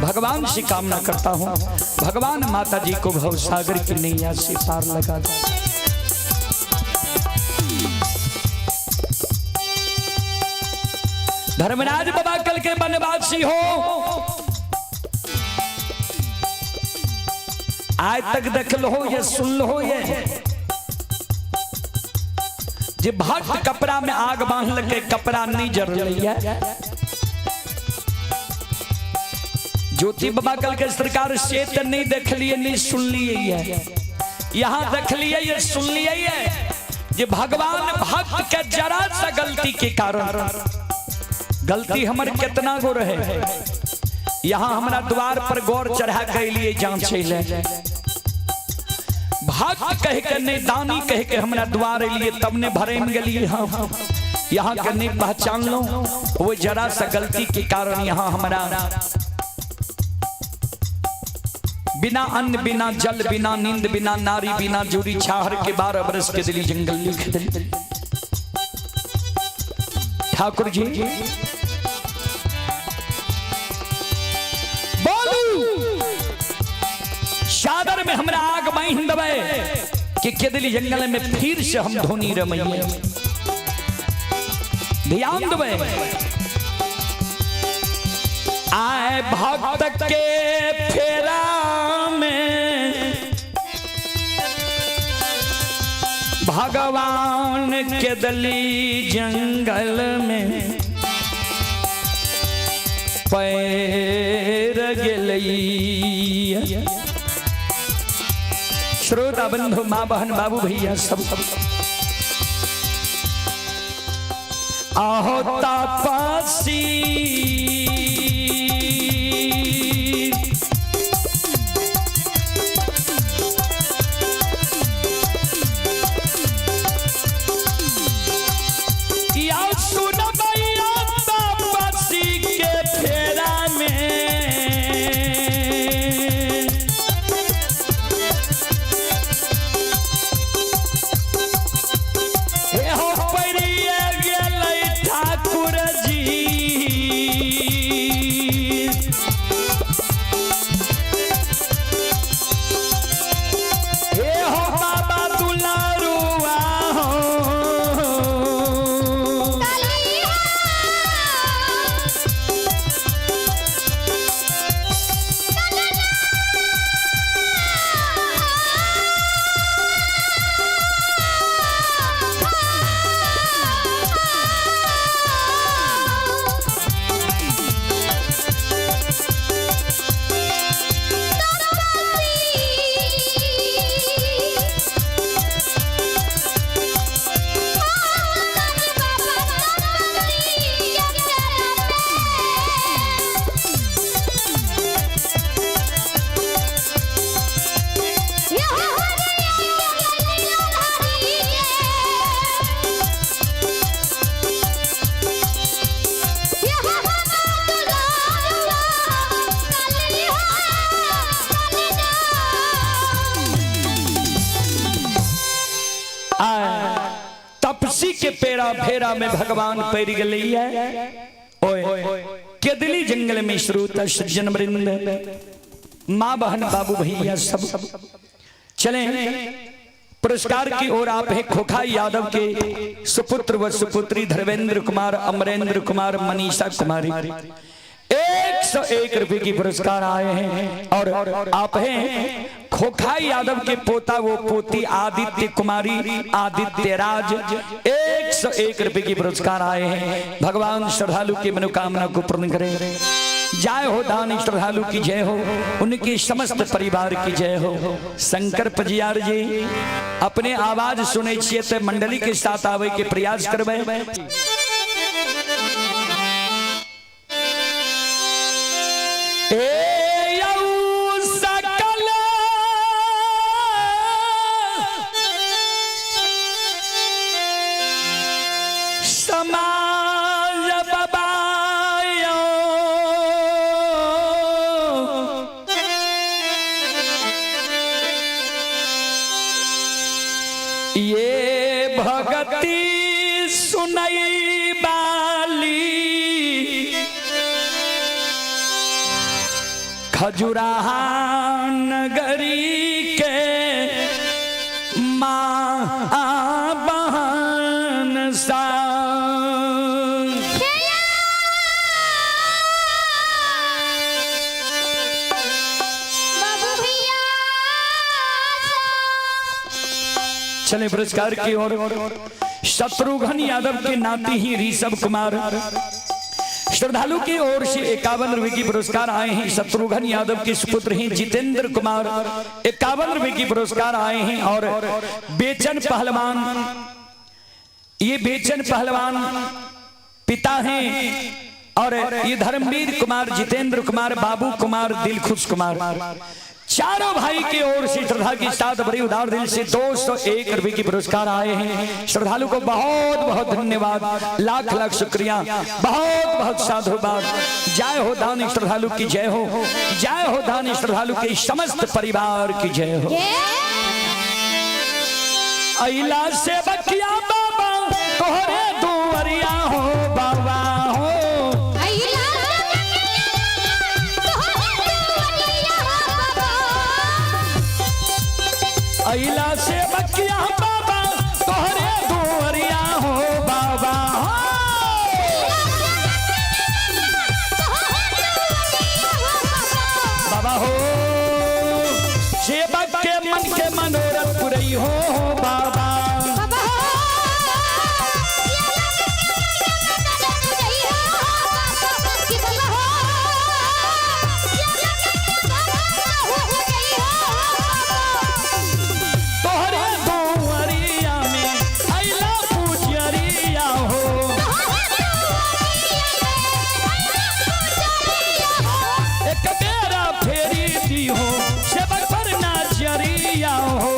भगवान से कामना करता हूँ भगवान माता जी को भव सागर की नैया से पार लगा दे। धर्मराज बाबा कल के वनवासी हो, आज तक देख लो या सुन लो ये जे भक्त कपड़ा में आग बांध लके कपड़ा नहीं जर रही है। ज्योति बाबा कल के सरकार से तो नहीं देख लिए नहीं सुन लिए है, यहाँ देख लिए ये सुन लिए है जे भगवान भक्त के जरा सा गलती के कारण, गलती हमर कितना गो रहे, यहाँ हमरा द्वार पर गौर चढ़ा के लिए जांच ले भक्त कह के नहीं दानी कह के हमरा द्वार लिए तब ने भरे में गली। हाँ यहाँ के नहीं पहचान लो, वो जरा सा गलती के कारण यहाँ हमारा बिना अन्न बिना जल बिना नींद बिना नारी बिना जुरी छाहर के 12 बरस के दिली जंगल लिख दिली। ठाकुर जी बोलू चादर में हमरा आग बांध दबे कि केदली जंगल में फिर से हम धोनी रमैये। ध्यान दबे आए भक्त के फेरा में भगवान केदली जंगल में पैर गेलई। श्रोता बंधु माँ बहन बाबू भैया सब आहो तापसी या सुन भैया तापसी के फेरा में ठाकुर जी हे हो बाबा दुलारुआ हो तपसी के पेड़ा फेरा में भगवान पैर गई है। ओए केदली जंगल में श्रोता सज्जन वृंद माँ बहन बाबू भैया सब चलें पुरस्कार की ओर। आप है खोखा यादव के सुपुत्र व सुपुत्री धर्मेंद्र कुमार, अमरेंद्र कुमार, मनीषा कुमारी, 101 रुपए की पुरस्कार आए हैं। और आप हैं खोखा यादव के पोता वो पोती आदित्य कुमारी, आदित्य राज, 101 रुपए की पुरस्कार आए हैं। भगवान श्रद्धालु की मनोकामना को पूर्ण करें। जय हो दान श्रद्धालु की जय हो, उनके समस्त परिवार की जय हो। शंकर पजियार जी अपने आवाज सुने छिए ते मंडली के साथ आवे के प्रयास करबे। ए यऊ सकल समाज बबायो, ये भगती सुनई बाली खजुराहा नगरी के माँ बहन सा। बाबू भैया। चले पुरस्कार की ओर। शत्रुघ्न यादव के नाती ही ऋषभ कुमार श्रद्धालु की ओर से 51 रुपए की पुरस्कार आए हैं। शत्रुघ्न यादव के सुपुत्र हैं जितेंद्र कुमार, 51 रुपए की पुरस्कार आए हैं। और बेचन पहलवान, ये बेचन पहलवान पिता हैं और ये धर्मवीर कुमार, जितेंद्र कुमार, बाबू कुमार, दिलखुश कुमार, चारों भाई की ओर से श्रद्धा के साथ बड़ी उदार दिल से 201 रुपए की पुरस्कार आए हैं। श्रद्धालु को बहुत बहुत धन्यवाद, लाख लाख शुक्रिया, बहुत बहुत साधुवाद। जय हो दानी श्रद्धालु की जय हो, जय हो दानी श्रद्धालु के समस्त परिवार की जय हो। अइला से बकिया बाबा तोहरे दुआरिया हो बाबा हो। अइला से बकिया बाबा तोहरे दुआरिया हो बाबा हो। बाबा हो सेवक के मन के मनोरथ पुरई हो बाबा। तोहरे दुआरिया में अइला पुजरिया हो। एक बेरा फेरी दी हो सेवक पर नाचरिया हो।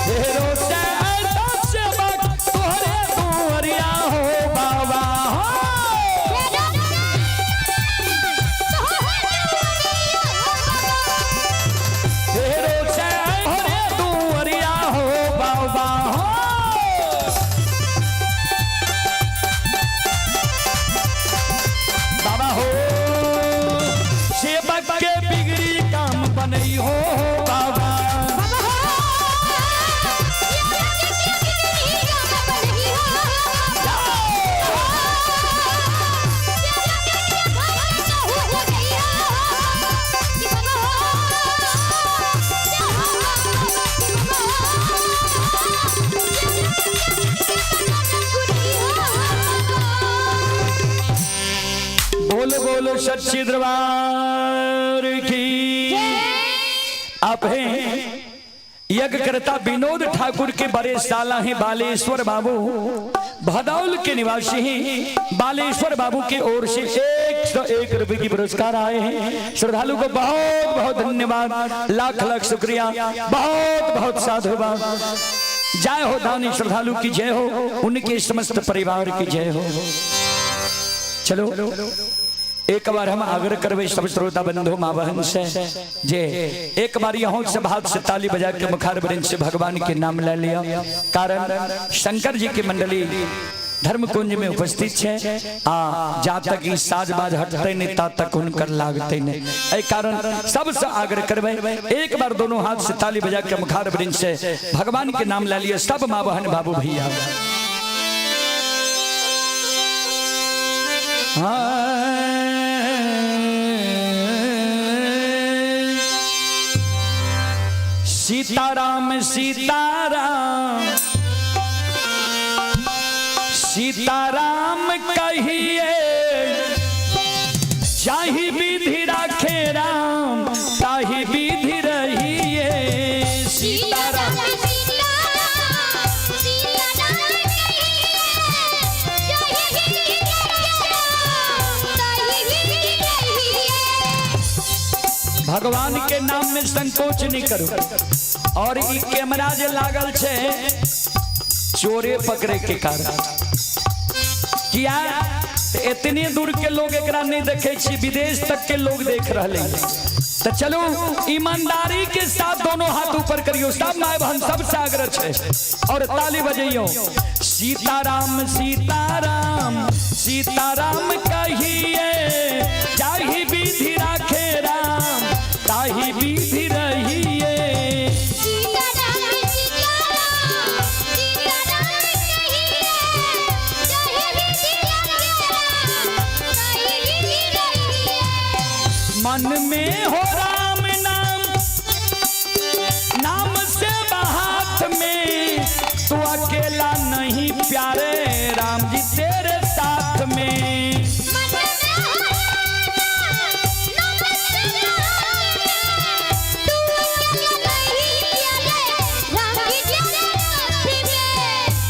फेरो से ऐसा सेवक तोहरे दुआरिया हो बाबा हो। फेरो से तोहरे दुआरिया हो बाबा हो। बाबा हो सेवक के बिगड़ी काम बनई हो बाबा। बोलो बोलो सच्ची दरबार की। आप हैं यज्ञकर्ता विनोद ठाकुर के बड़े साला हैं बालेश्वर बाबू, भदौल के निवासी हैं। बालेश्वर बाबू की ओर से 101 रुपए की पुरस्कार आए हैं। श्रद्धालु को बहुत बहुत धन्यवाद, लाख लाख शुक्रिया, बहुत बहुत साधुवाद। जय हो दानी श्रद्धालु की जय हो, उनके समस्त परिवार की जय हो। चलो एक बार हम आग्रह करवे सब श्रोता बंधु माँ बहन से जे एक बार यहाँ सब हाथ से ताली बजा के मुखार वृंद से भगवान के नाम ले लिया। कारण शंकर जी की मंडली धर्म कुंज में उपस्थित है। आ जा तक ई साज बाज हटते नहीं ता तक हुनकर लागते नहीं। एहि कारण सबसे आग्रह करबै एक बार दोनों हाथ से ताली बजा के मुखार वृंद से भगवान के नाम ले लिए सब माँ बहन बाबू भैया। हाँ। सीताराम सीताराम सीताराम कहिए, जाहि विधि राखे राम ताहि विधि रहिए। सीताराम भगवान के नाम में संकोच नहीं करो। और ई कैमरा जे लागल छे चोरे पकड़े के कारण किया तो इतने दूर के लोग एकरा नहीं देखे छी, विदेश तक के लोग देख रहे हैं। तो चलो ईमानदारी के साथ दोनों हाथ ऊपर करियो, सब my बहन सबसे आग्रह छे और ताली बजइयो। सीताराम सीताराम सीताराम कहिए, जाहि विधि राखे राम ताहि विधि रहिए। मन में हो राम नाम, नाम से हाथ में, तू अकेला नहीं प्यारे राम जी तेरे साथ में।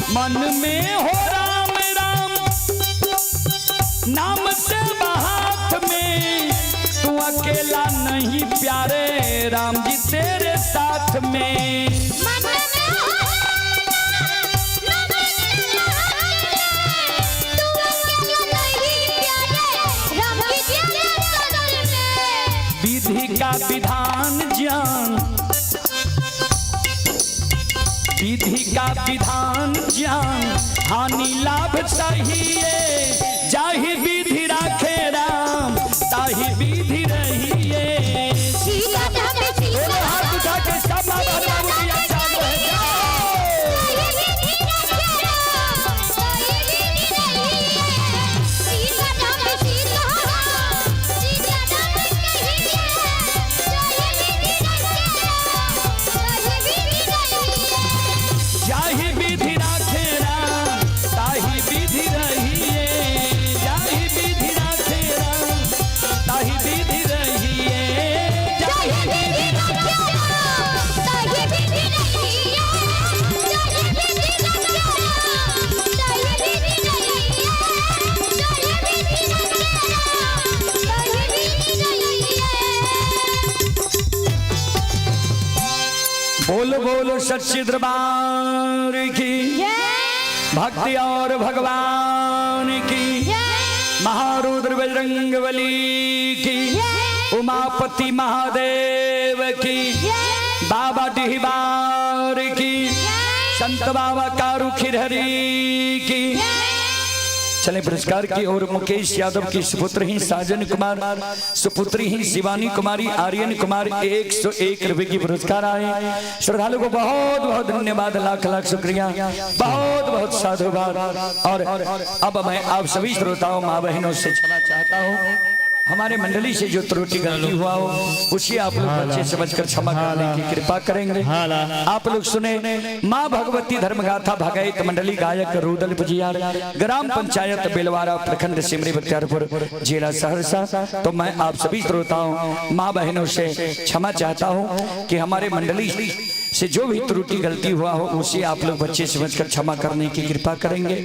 मन में हो राम राम, नाम से हाथ में, तू अकेला नहीं प्यारे राम जी तेरे साथ में। विधि का विधान ज्ञान, विधि का विधान ज्ञान, हानि लाभ चाहिए, जाहि विधि राखे राम ताहि विधि रहिए। दोनों हाथ उठा के सब माँ बहन बाबू भैया चालू है। जाहि विधि राखे राम ताहि विधि रहिए, जाहि विधि राखे राम ताहि विधि रहिए, जाहि विधि बोल बोल सच्ची दरबार की, भक्ति और भगवान की, महारुद्र बजरंग बली की, उमापति महादेव की, बाबा डिहबार की, संत बाबा कारू खिरहरी की। चले पुरस्कार की ओर मुकेश यादव की सुपुत्र ही साजन कुमार, सुपुत्री ही शिवानी कुमारी, आर्यन कुमार 101 रुपए की पुरस्कार आए। श्रद्धालु को बहुत बहुत धन्यवाद, लाख लाख शुक्रिया, बहुत बहुत साधुवाद। और अब मैं आप सभी श्रोताओं माँ बहनों से क्षमा चाहता हूँ, हमारे मंडली से जो त्रुटि गलती हुआ हो उसे आप लोग बच्चे समझकर क्षमा करने की कृपा करेंगे। आप लोग सुने माँ भगवती धर्मगाथा भगैत मंडली गायक रुदल पुजियार, ग्राम पंचायत बेलवारा, प्रखंड सिमरी बख्तियारपुर, जिला सहरसा। तो मैं आप सभी श्रोताओं माँ बहनों से क्षमा चाहता हूँ कि हमारे मंडली से जो भी त्रुटि गलती हुआ हो उसे आप लोग बच्चे समझकर क्षमा करने की कृपा करेंगे।